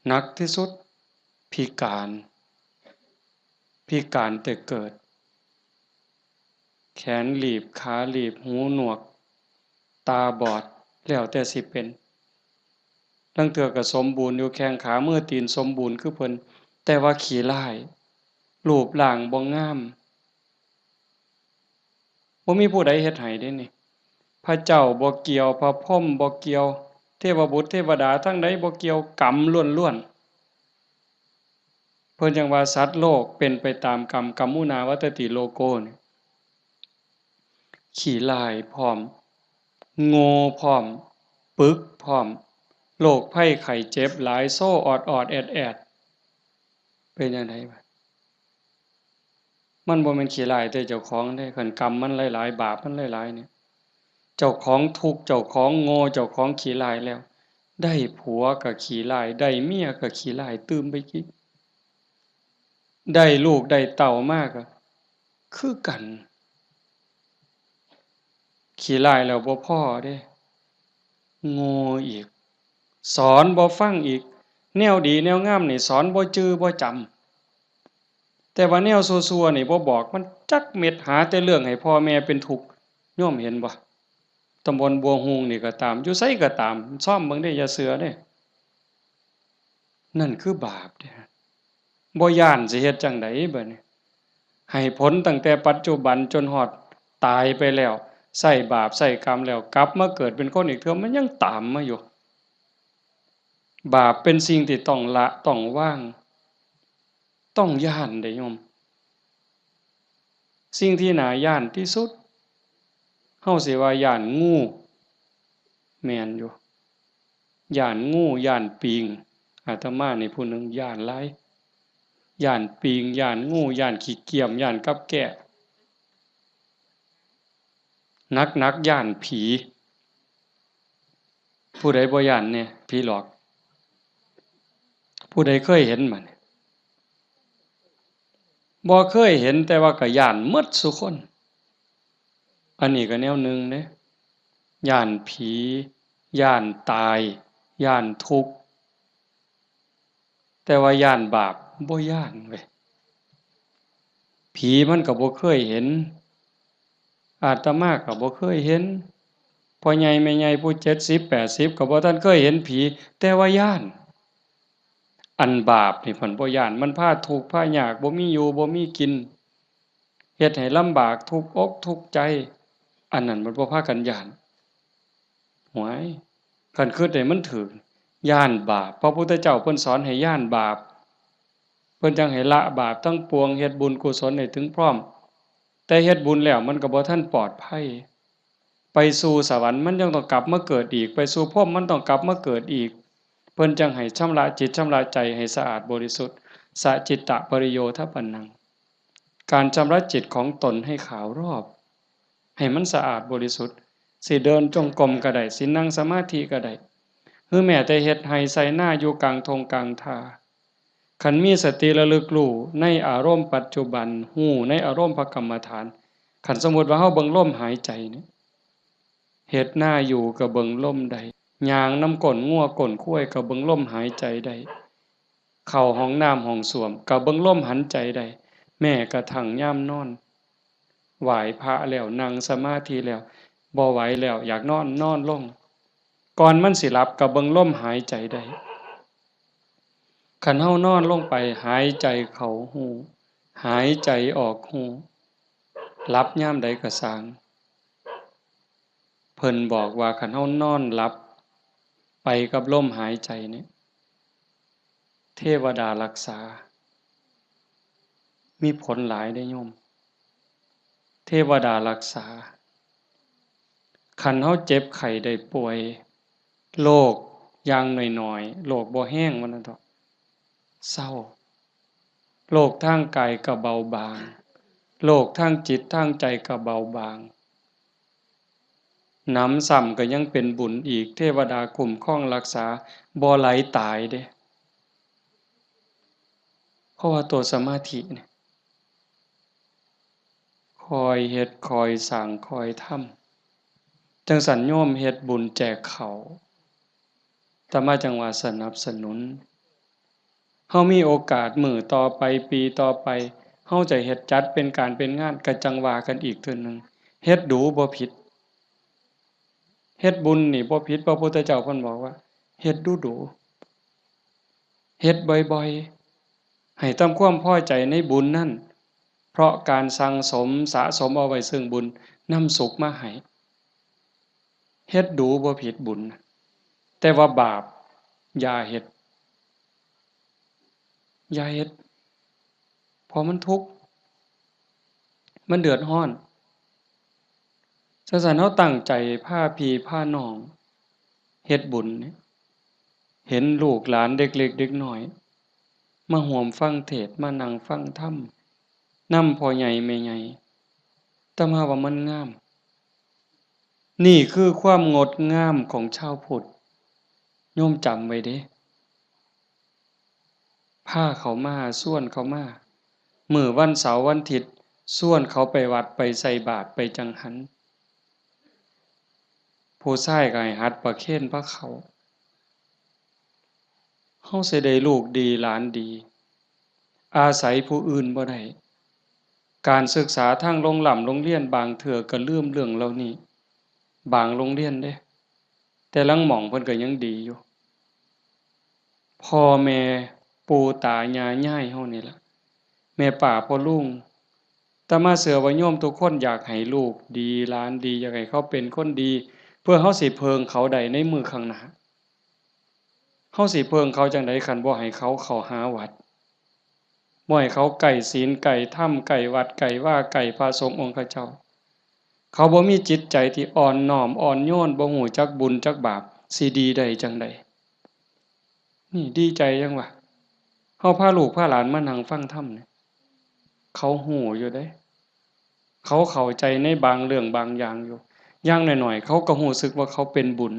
ໜັກທີ່ສຸດ ພິການ ພິການແຕ່ເກີດ ແຂນລີບ ຂາລີບ ຫູໜວກ ຕາບອດ ແລ້ວແຕ່ຊິເປັນ ລາງເທື່ອກໍສົມບູນຢູ່ ແຂ້ງຂາມືຕີນສົມບູນຄືເພິ່ນ ແຕ່ວ່າຂີ້ລ້າຍ ຮູບຮ່າງບໍ່ງາມ ບໍ່ມີຜູ້ໃດເຮັດໃຫ້ເດ້ນີ້ ພະເຈົ້າບໍ່ກ່ຽວ ພະພົມບໍ່ກ່ຽວ ເທວະບຸດເທວະດາທາງໃດບໍ່ກ່ຽວ ກຳລ້ວນໆ ເພິ່ນຈັ່ງວ່າສັດໂລກເປັນໄປຕາມກຳ ກຳມຸນາວັດຕະຕິໂລໂກ ນີ້ ຂີ້ລ້າຍພ້ອມ ໂງ່ພ້ອມ ປຶກພ້ອມ ໂລກໄພໄຂ້ເຈັບຫຼາຍ ໂຊອອດໆແອດໆ ເປັນຈັ່ງໃດບາດ? ມັນບໍ່ແມ່ນຂີ້ຮ້າຍແຕ່ເຈົ້າຂອງເດ້ ຄັນກຳມັນຫຼາຍໆ ບາບມັນຫຼາຍໆນີ້ ເຈົ້າຂອງທຸກ ເຈົ້າຂອງໂງ່ ເຈົ້າຂອງຂີ້ຮ້າຍແລ້ວ ໄດ້ຜົວກໍຂີ້ຮ້າຍ ໄດ້ເມຍກໍຂີ້ຮ້າຍຕື່ມໄປອີກ ໄດ້ລູກໄດ້ເຕົ້າມາກໍຄືກັນ ຂີ້ຮ້າຍແລ້ວບໍ່ພໍເດ້ ໂງ່ອີກ ສອນບໍ່ຟັງອີກ ແນວດີແນວງາມນີ້ສອນບໍ່ຈື່ບໍ່ຈຳ ແຕ່ວ່າແນວຊົ່ວໆນີ້ບໍ່ບອກມັນຈັກເມັດ ຫາແຕ່ເລື່ອງໃຫ້ພໍ່ແມ່ເປັນທຸກ ໂຍມເຫັນບໍ່? ຕຳບົນບົວຮຸ່ງນີ້ກໍຕາມ ຢູ່ໃສກໍຕາມ ຊອມເບິ່ງເດ້ ຢ່າເຊື່ອເດ້ ນັ້ນຄືບາບເດ້ ບໍ່ຢ້ານ ຊິເຮັດຈັ່ງໃດບາດນີ້ ໃຫ້ຜົນຕັ້ງແຕ່ປັດຈຸບັນຈົນຮອດຕາຍໄປແລ້ວ ໃຊ້ບາບໃຊ້ກຳແລ້ວ ກັບມາເກີດເປັນຄົນອີກເທື່ອ ມັນຍັງຕາມມາຢູ່ ບາບເປັນສິ່ງທີ່ຕ້ອງລະ ຕ້ອງວາງ ຕ້ອງຢ້ານເດ້ໂຍມ ສິ່ງທີ່ໜ້າຢ້ານທີ່ສຸດ ເຮົາຊິວ່າຢ້ານງູ ແມ່ນຢູ່ ຢ້ານງູ ຢ້ານປີງ ອາດຕະມານີ້ຜູ້ໜຶ່ງຢ້ານຫຼາຍ ຢ້ານປີງ ຢ້ານງູ ຢ້ານຂີ້ກຽມ ຢ້ານກັບແກ້ ໜັກໆ ຢ້ານຜີ ຜູ້ໃດບໍ່ຢ້ານແດ່ ຜີຫຼອກ? ຜູ້ໃດເຄີຍເຫັນບາດນີ້? ບໍ່ເຄີຍເຫັນ ແຕ່ວ່າກໍຢ້ານໝົດສູ່ຄົນ ອັນນີ້ກໍແນວໜຶ່ງເດ້ ຢ້ານຜີ ຢ້ານຕາຍ ຢ້ານທຸກ ແຕ່ວ່າຢ້ານບາບບໍ່ຢ້ານເວີຍ ຜີມັນກໍບໍ່ເຄີຍເຫັນ ອາດຕະມາກໍບໍ່ເຄີຍເຫັນ ພໍ່ໃຫຍ່ແມ່ໃຫຍ່ຜູ້ເຈັດສິບແປດສິບກໍບໍ່ທັນເຄີຍເຫັນຜີ ແຕ່ວ່າຢ້ານ ອັນບາບນີ້ເພິ່ນບໍ່ຢ້ານ ມັນພາທຸກພາຍາກ ບໍ່ມີຢູ່ບໍ່ມີກິນ ເຮັດໃຫ້ລຳບາກ ທຸກອົກທຸກໃຈ ອັນນັ້ນມັນບໍ່ພາກັນຢ້ານ. ໂອ້ຍ ຄັນຄິດໃຫ້ມັນຖືກ ຢ້ານບາບ ພະພຸດທະເຈົ້າເພິ່ນສອນໃຫ້ຢ້ານບາບ ເພິ່ນຈັ່ງໃຫ້ລະບາບທັງປວງ ເຮັດບຸນກຸສົນໃຫ້ເຖິງພ້ອມ ແຕ່ເຮັດບຸນແລ້ວມັນກໍບໍ່ທັນປອດໄພ ໄປສູ່ສະຫວັນມັນຍັງຕ້ອງກັບມາເກີດອີກ ໄປສູ່ພົມມັນຕ້ອງກັບມາເກີດອີກ ເພິ່ນຈັ່ງໃຫ້ຊຳລະຈິດຊຳລະໃຈໃຫ້ສະອາດບໍລິສຸດ ສະຈິດຕະປະລິໂຍທະປະນັງ ການຊຳລະຈິດຂອງຕົນໃຫ້ຂາວລອບ ໃຫ້ມັນສະອາດບໍລິສຸດ ຊິເດີນຈົງກົມກໍໄດ້ ຊິນັ່ງສະມາທິກໍໄດ້ ຫຼືແມ້ແຕ່ເຮັດໄຮ່ໄຊນາຢູ່ກາງທົ່ງກາງທ່າ ຄັນມີສະຕິລະລຶກຮູ້ໃນອາລົມປັດຈຸບັນ ຮູ້ໃນອາລົມພະກຳມະຖານ ຄັນສົມມຸດວ່າເຮົາເບິ່ງລົມຫາຍໃຈນີ້ ເຮັດນາຢູ່ກໍເບິ່ງລົມໄດ້ ຍ່າງນຳກົ້ນງົວກົ້ນຄວາຍກໍເບິ່ງລົມຫາຍໃຈໄດ້ ເຂົ້າຫ້ອງນ້ຳຫ້ອງສ້ວມກໍເບິ່ງລົມຫາຍໃຈໄດ້ ແມ້ກະທັ່ງຍາມນອນ ໄຫວ້ພະແລ້ວ ນັ່ງສະມາທິແລ້ວ ບໍ່ໄຫວແລ້ວ ຢາກນອນ ນອນລົງ ກ່ອນມັນຊິຫຼັບກໍເບິ່ງລົມຫາຍໃຈໄດ້ ຄັນເຮົານອນລົງໄປ ຫາຍໃຈເຂົ້າຮູ້ ຫາຍໃຈອອກຮູ້ ຫຼັບຍາມໃດກໍຊ່າງ ເພິ່ນບອກວ່າ ຄັນເຮົານອນຫຼັບໄປກັບລົມຫາຍໃຈນີ້ ເທວະດາລັກສາ ມີຜົນຫຼາຍເດ້ໂຍມ ເທວະດາລັກສາ ຄັນເຮົາເຈັບໄຂ້ໄດ້ປ່ວຍ ໂລກຢ່າງໜ້ອຍໆ ໂລກບໍ່ແຮງວ່ານັ້ນເຖາະ ເຊົາ ໂລກທາງກາຍກໍເບົາບາງ ໂລກທາງຈິດທາງໃຈກໍເບົາບາງ ໜຳຊ້ຳກໍຍັງເປັນບຸນອີກ ເທວະດາຄຸ້ມຄອງຮັກສາ ບໍ່ໄຫຼຕາຍເດ້ ເພາະວ່າຕົວສະມາທິນີ້ ຄ່ອຍເຮັດຄ່ອຍສ້າງຄ່ອຍທຳ ຈັ່ງຊັ້ນໂຍມເຮັດບຸນແຈກເຂົ້າ ອາດຕະມາຈັ່ງວ່າສະໜັບສະໜູນ ເຮົາມີໂອກາດມື້ຕໍ່ໄປ ປີຕໍ່ໄປ ເຮົາຈະເຮັດຈັດເປັນການເປັນງານ ກະຈັ່ງວ່າກັນອີກເທື່ອໜຶ່ງ ເຮັດດູບໍ່ຜິດ ເຮັດບຸນນີ້ບໍ່ຜິດ ພະພຸດທະເຈົ້າເພິ່ນບອກວ່າ ເຮັດດູໆ ເຮັດບ່ອຍໆ ໃຫ້ຕາມຄວາມພໍໃຈໃນບຸນນັ້ນ ເພາະການສັ່ງສົມສະສົມເອົາໄວ້ເຊິ່ງບຸນ ນຳສຸກມາໃຫ້ ເຮັດດູບໍ່ຜິດບຸນ ແຕ່ວ່າບາບຢ່າເຮັດ ຢ່າເຮັດ ເພາະມັນທຸກ ມັນເດືອດຮ້ອນ ຈັ່ງຊັ້ນເຮົາຕັ້ງໃຈພາພີ່ພານ້ອງເຮັດບຸນ ເຫັນລູກຫຼານເດັກເລັກເດັກນ້ອຍ ມາຮ່ວມຟັງເທດ ມານັ່ງຟັງທຳ ນຳພໍ່ໃຫຍ່ແມ່ໃຫຍ່ ອາດຕະມາວ່າມັນງາມ ນີ້ຄືຄວາມງົດງາມຂອງຊາວພຸດ ໂຍມຈຳໄວ້ເດ້ ພາເຂົາມາ ຊວນເຂົາມາ ມື້ວັນເສົາວັນທິດ ຊວນເຂົາໄປວັດໄປໃສ່ບາດໄປຈັງຫັນ. ຜູ້ຊາຍກໍໃຫ້ຫັດປະເຄນພາເຂົ້າ. ເຮົາຊິໄດ້ລູກດີຫຼານດີ ອາໄສຜູ້ອື່ນບໍ່ໄດ້. ການສຶກສາທາງໂຮງລ່ຳໂຮງຮຽນບາງເທື່ອກໍລືມເລື່ອງເຫຼົ່ານີ້ ບາງໂຮງຮຽນເດ້ ແຕ່ລາງໝ່ອງເພິ່ນກໍຍັງດີຢູ່. ພໍ່ແມ່ ປູ່ຕາ ຍ່າຍາຍເຮົານີ້ລະ ແມ່ປ້າພໍ່ລຸງ ອາດຕະມາເຊື່ອວ່າໂຍມທຸກຄົນຢາກໃຫ້ລູກດີ ຫຼານດີ ຢາກໃຫ້ເຂົາເປັນຄົນດີ ເພື່ອເຮົາຊິເພິ່ງເຂົາໄດ້ໃນມື້ຂ້າງໜ້າ. ເຮົາຊິເພິ່ງເຂົາຈັ່ງໃດ ຄັນບໍ່ໃຫ້ເຂົາເຂົ້າຫາວັດ? ບໍ່ໃຫ້ເຂົາໃກ້ສິນ ໃກ້ທຳ ໃກ້ວັດ ໃກ້ວາ ໃກ້ພະສົງອົງຄະເຈົ້າ. ເຂົາບໍ່ມີຈິດໃຈທີ່ອ່ອນນ້ອມອ່ອນໂຍນ ບໍ່ຮູ້ຈັກບຸນຈັກບາບ ຊິດີໄດ້ຈັ່ງໃດ? ນີ້ດີໃຈຫຍັງວະ? ເຮົາພາລູກພາຫຼານມານັ່ງຟັງທຳນີ້ ເຂົາຮູ້ຢູ່ເດ້ ເຂົາເຂົ້າໃຈໃນບາງເລື່ອງບາງຢ່າງຢູ່. ຢ່າງໜ້ອຍໆ ເຂົາກໍຮູ້ສຶກວ່າເຂົາເປັນບຸນ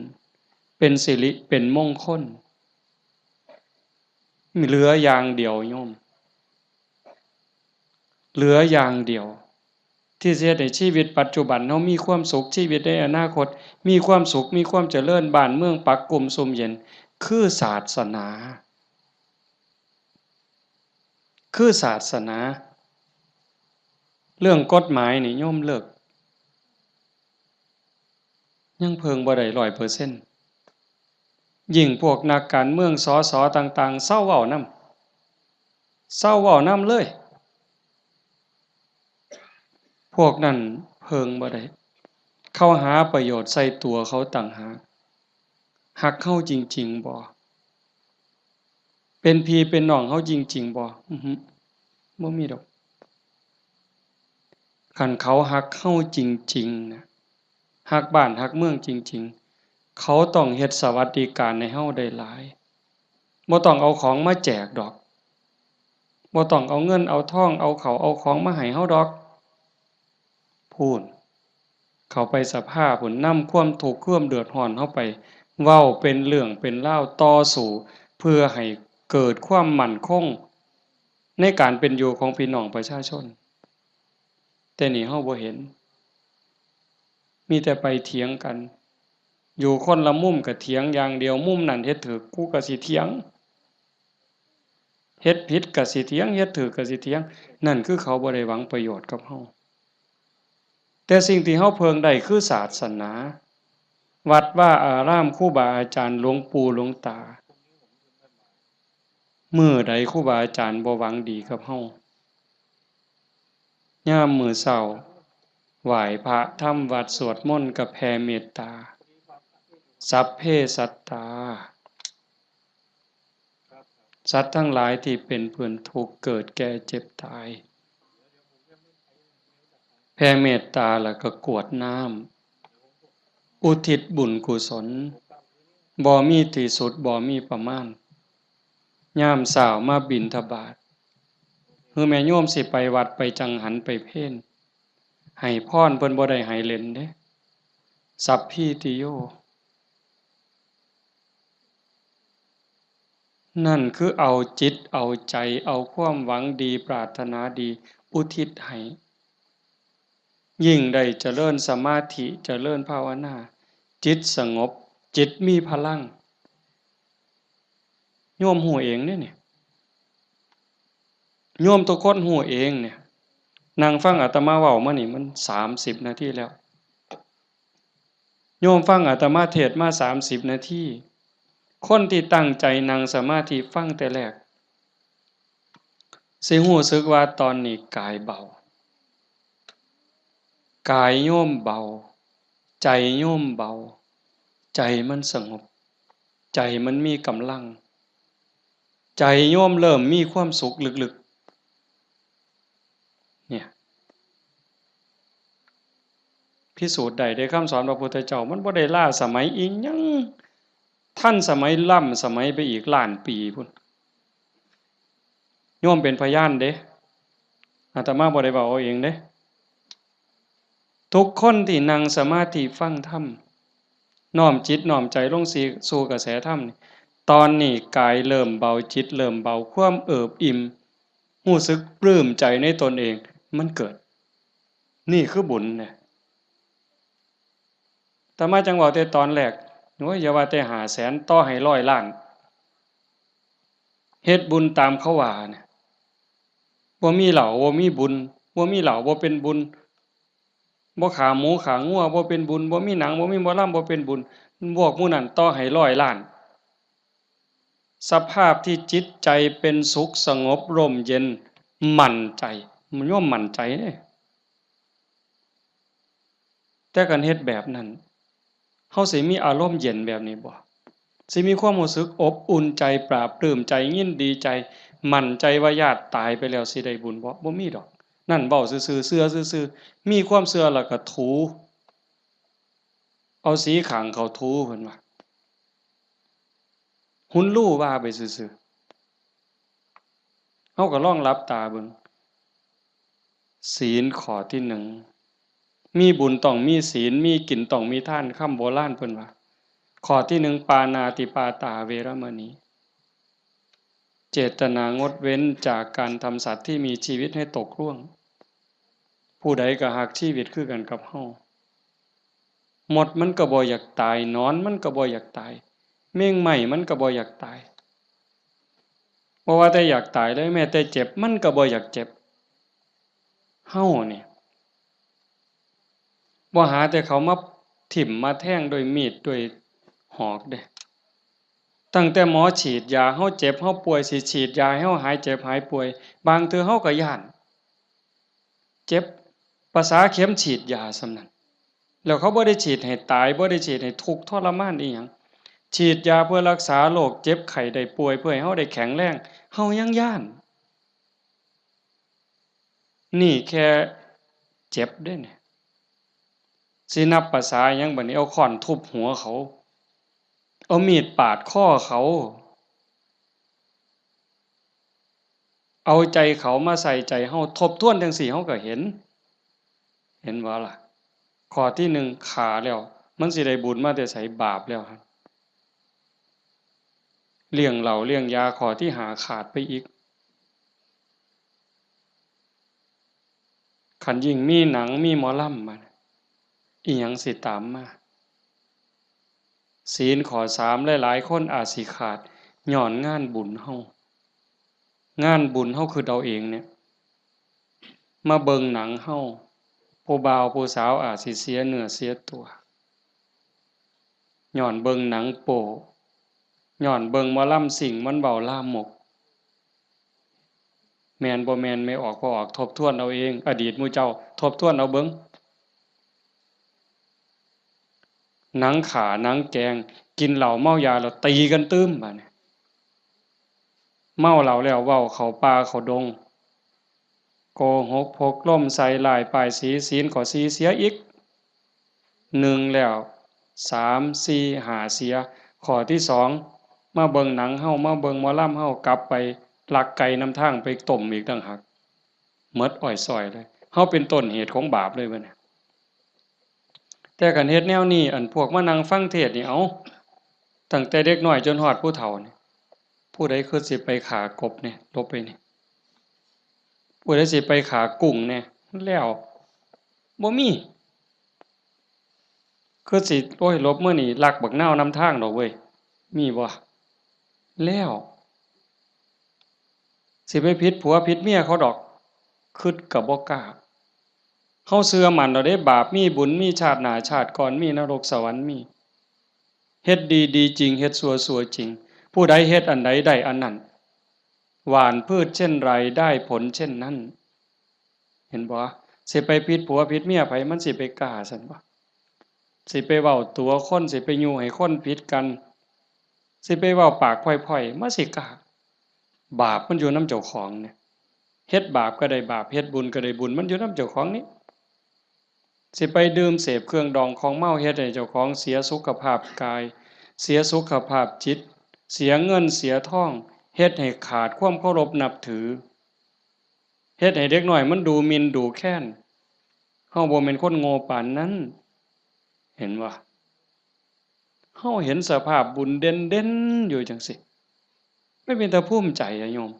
ເປັນສິລິ ເປັນມົງຄົນ. ເຫຼືອຢ່າງດຽວໂຍມ ເຫຼືອຢ່າງດຽວ ທີ່ຊິເຮັດໃຫ້ຊີວິດປັດຈຸບັນເຮົາມີຄວາມສຸກ, ຊີວິດໃນອະນາຄົດມີຄວາມສຸກ, ມີຄວາມຈະເລີນ, ບ້ານເມືອງປັກກຸ້ມຊຸ່ມເຢັນ ຄືສາສະໜາ, ຄືສາສະໜາ. ເລື່ອງກົດໝາຍນີ້ໂຍມເລີກ ຍັງເພິ່ງບໍ່ໄດ້ຮ້ອຍເປີເຊັນ. ຍິ່ງພວກນັກການເມືອງ ສສ ຕ່າງໆ ເຊົາເວົ້ານຳ, ເຊົາເວົ້ານຳເລີຍ. ພວກນັ້ນເພິ່ງບໍ່ໄດ້. ເຂົາຫາປະໂຫຍດໃສ່ຕົວເຂົາຕ່າງຫາກ. ຮັກເຮົາຈິງໆບໍ່? ເປັນພີ່ເປັນນ້ອງເຮົາຈິງໆບໍ່? ອືຫື ບໍ່ມີດອກ. ຄັນເຂົາຮັກເຮົາຈິງໆນະ, ຮັກບ້ານຮັກເມືອງຈິງໆ, ເຂົາຕ້ອງເຮັດສະຫວັດດີການໃຫ້ເຮົາໄດ້ຫຼາຍ. ບໍ່ຕ້ອງເອົາຂອງມາແຈກດອກ. ບໍ່ຕ້ອງເອົາເງິນເອົາທອງ, ເອົາເຂົ້າເອົາຂອງມາໃຫ້ເຮົາດອກ. ພຸ້ນ ເຂົ້າໄປສະພາພຸ້ນ, ນຳຄວາມທຸກຄວາມເດືອດຮ້ອນເຮົາໄປເວົ້າເປັນເລື່ອງເປັນລາວ, ຕໍ່ສູ້ເພື່ອໃຫ້ເກີດຄວາມໝັ້ນຄົງໃນການເປັນຢູ່ຂອງພີ່ນ້ອງປະຊາຊົນ. ແຕ່ນີ້ເຮົາບໍ່ເຫັນ, ມີແຕ່ໄປຖຽງກັນ, ຢູ່ຄົນລະມຸມກໍຖຽງຢ່າງດຽວ, ມຸມນັ້ນເຮັດຖືກ ກູກໍຊິຖຽງ. ເຮັດຜິດກະຊິຖຽງ, ເຮັດຖືກກະຊິຖຽງ, ນັ້ນຄືເຂົາບໍ່ໄດ້ຫວັງປະໂຫຍດກັບເຮົາ. ແຕ່ສິ່ງທີ່ເຮົາເພິ່ງໄດ້ຄືສາສະໜາ, ວັດວາອາຣາມ, ຄູບາອາຈານ, ຫຼວງປູ່ຫຼວງຕາ. ມື້ໃດຄູບາອາຈານບໍ່ຫວັງດີກັບເຮົາ, ຍາມມື້ເຊົ້າ ໄຫວ້ພະທຳວັດ ສວດມົນກັບແຜ່ເມດຕາ, ສັບເພສັດຕາ ສັດທັງຫຼາຍທີ່ເປັນເພື່ອນທຸກ ເກີດແກ່ເຈັບຕາຍ, ແຜ່ເມດຕາແລ້ວກໍກວດນ້ຳ ອຸທິດບຸນກຸສົນ ບໍ່ມີທີ່ສຸດ ບໍ່ມີປະມານ. ຍາມເຊົ້າມາບິນທະບາດ ຫຼືແມ່ໂຍມຊິໄປວັດໄປຈັງຫັນໄປເພນ ໃຫ້ພອນເພິ່ນບໍ່ໄດ້ໃຫ້ເລ່ນເດ້ ສັບພີຕິໂຍ. ນັ້ນຄືເອົາຈິດເອົາໃຈ ເອົາຄວາມຫວັງດີ ປາດຖະໜາດີ ອຸທິດໃຫ້. ຍິ່ງໄດ້ຈະເລີນສະມາທິ ຈະເລີນພາວະນາ, ຈິດສະຫງົບ, ຈິດມີພະລັງ. ໂຍມຮູ້ເອງເດ້ນີ້. ໂຍມທຸກຄົນຮູ້ເອງນີ້. ນັ່ງຟັງອາດຕະມາເວົ້າມານີ້ມັນສາມສິບນາທີແລ້ວ. ໂຍມຟັງອາດຕະມາເທດມາສາມສິບນາທີ, ຄົນທີ່ຕັ້ງໃຈນັ່ງສະມາທິຟັງແຕ່ແລກ ຊິຮູ້ສຶກວ່າຕອນນີ້ກາຍເບົາ, ກາຍໂຍມເບົາ, ໃຈໂຍມເບົາ, ໃຈມັນສະຫງົບ, ໃຈມັນມີກຳລັງ, ໃຈໂຍມເລີ່ມມີຄວາມສຸກເລິກໆ. ເນຍ ພິສູດໄດ້ເດ້ ຄຳສອນພະພຸດທະເຈົ້າ ມັນບໍ່ໄດ້ລ້າສະໄໝອີ່ຫຍັງ, ທັນສະໄໝ, ລ້ຳສະໄໝໄປອີກລ້ານປີພຸ້ນ. ໂຍມເປັນພະຍານເດ້, ອາດຕະມາບໍ່ໄດ້ເວົ້າເອົາເອງເດ້. ທຸກຄົນທີ່ນັ່ງສະມາທິຟັງທຳ, ນ້ອມຈິດນ້ອມໃຈລົງສູ່ກະແສທຳນີ້, ຕອນນີ້ກາຍເລີ່ມເບົາ, ຈິດເລີ່ມເບົາ, ຄວາມເອີບອີ່ມ ຮູ້ສຶກປຶ້ມໃຈໃນຕົນເອງ ມັນເກີດ. ນີ້ຄືບຸນນະ. ອາດຕະມາຈັ່ງເວົ້າແຕ່ຕອນແລກ, ໂອ້ຍ ຢ່າວ່າແຕ່ຫ້າແສນ, ຕໍ່ໃຫ້ຮ້ອຍລ້ານ ເຮັດບຸນຕາມເຂົາວ່ານະ. ບໍ່ມີເຫຼົ້າ ບໍ່ມີບຸນ, ບໍ່ມີເຫຼົ້າ ບໍ່ເປັນບຸນ, ບໍ່ຂ້າໝູຂ້າງົວ ບໍ່ເປັນບຸນ, ບໍ່ມີໜັງ ບໍ່ມີໝໍລຳ ບໍ່ເປັນບຸນ. ພວກໝູ່ນັ້ນຕໍ່ໃຫ້ຮ້ອຍລ້ານ ສະພາບທີ່ຈິດໃຈເປັນສຸກສະຫງົບຮົ່ມເຢັນ ໝັ້ນໃຈ, ໂຍມໝັ້ນໃຈເດ້. ແຕ່ຄັນເຮັດແບບນັ້ນ ເຮົາຊິມີອາລົມເຢັນແບບນີ້ບໍ່? ຊິມີຄວາມຮູ້ສຶກອົບອຸ່ນໃຈ, ປາບປຶ້ມໃຈ, ຍິນດີໃຈ, ໝັ້ນໃຈວ່າຍາດຕາຍໄປແລ້ວຊິໄດ້ບຸນບໍ່? ບໍ່ມີດອກ. ນັ້ນເວົ້າຊື່ໆ, ເຊື່ອຊື່ໆ. ມີຄວາມເຊື່ອແລ້ວກໍຖູ ເອົາສີຂ້າງເຂົ້າຖູ ເພິ່ນວ່າ ຮຸນລູວ່າໄປຊື່ໆ. ເຮົາກໍລອງຫຼັບຕາເບິ່ງ. ສີນຂໍ້ທີໜຶ່ງ ມີບຸນຕ້ອງມີສີນ, ມີກິນຕ້ອງມີທານ, ຄຳໂບລານເພິ່ນວ່າ. ຂໍ້ທີໜຶ່ງ ປານາຕິປາຕາເວລະມະນີ ເຈດຕະນາງົດເວັ້ນຈາກການທຳສັດທີ່ມີຊີວິດໃຫ້ຕົກລ່ວງ. ຜູ້ໃດກໍຮັກຊີວິດຄືກັນກັບເຮົາ. ມົດມັນກໍບໍ່ຢາກຕາຍ, ໜອນມັນກໍບໍ່ຢາກຕາຍ, ແມງໄມ້ມັນກໍບໍ່ຢາກຕາຍ. ບໍ່ວ່າແຕ່ຢາກຕາຍເລີຍ, ແມ້ແຕ່ເຈັບມັນກໍບໍ່ຢາກເຈັບ. ເຮົານີ້ ບໍ່ຫາແຕ່ເຂົາມາຖິ້ມມາແທງດ້ວຍມີດດ້ວຍຫອກເດ້. ຕັ້ງແຕ່ໝໍສີດຢາ, ເຮົາເຈັບເຮົາປ່ວຍ, ຊິສີດຢາໃຫ້ເຮົາຫາຍເຈັບຫາຍປ່ວຍ, ບາງເທື່ອເຮົາກໍຢ້ານເຈັບ, ປະສາເຂັມສີດຢາສ່ຳນັ້ນ. ແລ້ວເຂົາບໍ່ໄດ້ສີດໃຫ້ຕາຍ, ບໍ່ໄດ້ສີດໃຫ້ທຸກທໍລະມານອີ່ຫຍັງ. ສີດຢາເພື່ອລັກສາໂລກເຈັບໄຂ້ໄດ້ປ່ວຍ, ເພື່ອໃຫ້ເຮົາໄດ້ແຂງແຮງ, ເຮົາຍັງຢ້ານ. ນີ້ແຄ່ເຈັບເດ້ນີ້. ຊິນັບປະສາຫຍັງບາດນີ້? ເອົາຄ້ອນທຸບຫົວເຂົາ, ເອົາມີດປາດຄໍເຂົາ, ເອົາໃຈເຂົາມາໃສ່ໃຈເຮົາ. ທົບທວນຈັ່ງຊີ້ເຮົາກໍເຫັນ, ເຫັນບໍ່ລະ? ຂໍ້ທີໜຶ່ງຂ້າແລ້ວ ມັນຊິໄດ້ບຸນມາແຕ່ໃສ? ບາບແລ້ວຫັ້ນ. ລ້ຽງເຫຼົ້າລ້ຽງຢາ ຂໍ້ທີຫ້າຂາດໄປອີກ. ຄັນຍິ່ງມີໜັງມີໝໍລຳມາ ອີ່ຫຍັງຊິຕາມມາ? ສີນຂໍ້ສາມ ຫຼາຍໆຄົນອາດຊິຂາດຍ້ອນງານບຸນເຮົາ. ງານບຸນເຮົາຄຶດເອົາເອງນີ້ ມາເບິ່ງໜັງເຮົາ, ຜູ້ບ່າວຜູ້ສາວອາດຊິເສຍເນື້ອເສຍຕົວ ຍ້ອນເບິ່ງໜັງໂປ້, ຍ້ອນເບິ່ງໝໍລຳຊິງມັນເວົ້າລາມົກ. ແມ່ນບໍ່ແມ່ນ ແມ່ອອກບໍ່ອອກ ທົບທວນເອົາເອງ. ອະດີດໝູ່ເຈົ້າ ທົບທວນເອົາເບິ່ງ. ໜັງຂ້າ ໜັງແກງ, ກິນເຫຼົ້າເມົາຢາແລ້ວຕີກັນຕື່ມ ບາດນີ້. ເມົາເຫຼົ້າແລ້ວເວົ້າເຂົ້າປ່າເຂົ້າດົງ, ໂກຫົກ ພົກລົມ ໃສ່ຮ້າຍປ້າຍສີ, ສີນຂໍ້ສີ່ເສຍອີກ. ໜຶ່ງແລ້ວ, ສາມ ສີ່ ຫ້າ ເສຍ. ຂໍ້ທີສອງ ມາເບິ່ງໜັງເຮົາ, ມາເບິ່ງໝໍລຳເຮົາ, ກັບໄປລັກໄກ່ນຳທາງໄປຕົ້ມອີກຕ່າງຫາກ. ໝົດອ້ອຍຊ້ອຍເລີຍ. ເຮົາເປັນຕົ້ນເຫດຂອງບາບເລີຍບັດນີ້. ແຕ່ຄັນເຮັດແນວນີ້ ອັນພວກມານັ່ງຟັງເທດນີ້ ເອົາ ຕັ້ງແຕ່ເດັກນ້ອຍຈົນຮອດຜູ້ເຖົ້ານີ້ ຜູ້ໃດຄືຊິໄປຂ້າກົບແດ່ ຫຼົບໄປນີ້? ຜູ້ໃດຊິໄປຂ້າກຸ້ງແດ່? ແລ້ວ ບໍ່ມີ. ຄືຊິ ໂອ້ຍ ຫຼົບມື້ນີ້ລັກບັກນາວນຳທາງດອກເວີຍ ມີບໍ່? ແລ້ວ ຊິໄປຜິດຜົວຜິດເມຍເຂົາດອກ ຄິດກໍບໍ່ກ້າ. ເຮົາເຊື່ອໝັ້ນແລ້ວເດ້ ບາບມີບຸນມີ ຊາດໜ້າຊາດກ່ອນມີ ນະລົກສະຫວັນມີ. ເຮັດດີດີຈິງ ເຮັດຊົ່ວຊົ່ວຈິງ. ຜູ້ໃດເຮັດອັນໃດໄດ້ອັນນັ້ນ. ຫວ່ານພືດເຊັ່นไร ได้ผลเช่นนั้น. ເຫັນບໍ່? ຊິໄປຜິດຜົວຜິດເມຍໃຜ ມັນຊິໄປກ້າຊັ້ນບໍ່? ຊິໄປເວົ້າຕົວະຄົນ ຊິໄປຍຸໃຫ້ຄົນຜິດກັນ ຊິໄປເວົ້າປາກພ້ອຍໆ ມັນຊິກ້າ? ບາບມັນຢູ່ນຳເຈົ້າຂອງນີ້. ເຮັດບາບກໍໄດ້ບາບ ເຮັດບຸນກໍໄດ້ບຸນ ມັນຢູ່ນຳເຈົ້າຂອງນີ້. ຊິໄປດື່ມເສບເຄື່ອງດອງຂອງເມົາ ເຮັດໃຫ້ເຈົ້າຂອງເສຍສຸຂະພາບກາຍ ເສຍສຸຂະພາບຈິດ ເສຍເງິນເສຍທອງ ເຮັດໃຫ້ຂາດຄວາມເຄົາລົບນັບຖື ເຮັດໃຫ້ເດັກນ້ອຍມັນດູໝິ່ນດູແຄນ. ເຮົາບໍ່ແມ່ນຄົນໂງ່ປານນັ້ນ ເຫັນບໍ່? ເຮົາເຫັນສະພາບບຸນເດັ່ນໆຢູ່ຈັ່ງຊີ້ ມັນເປັນຕາພູມໃຈອະໂຍມ.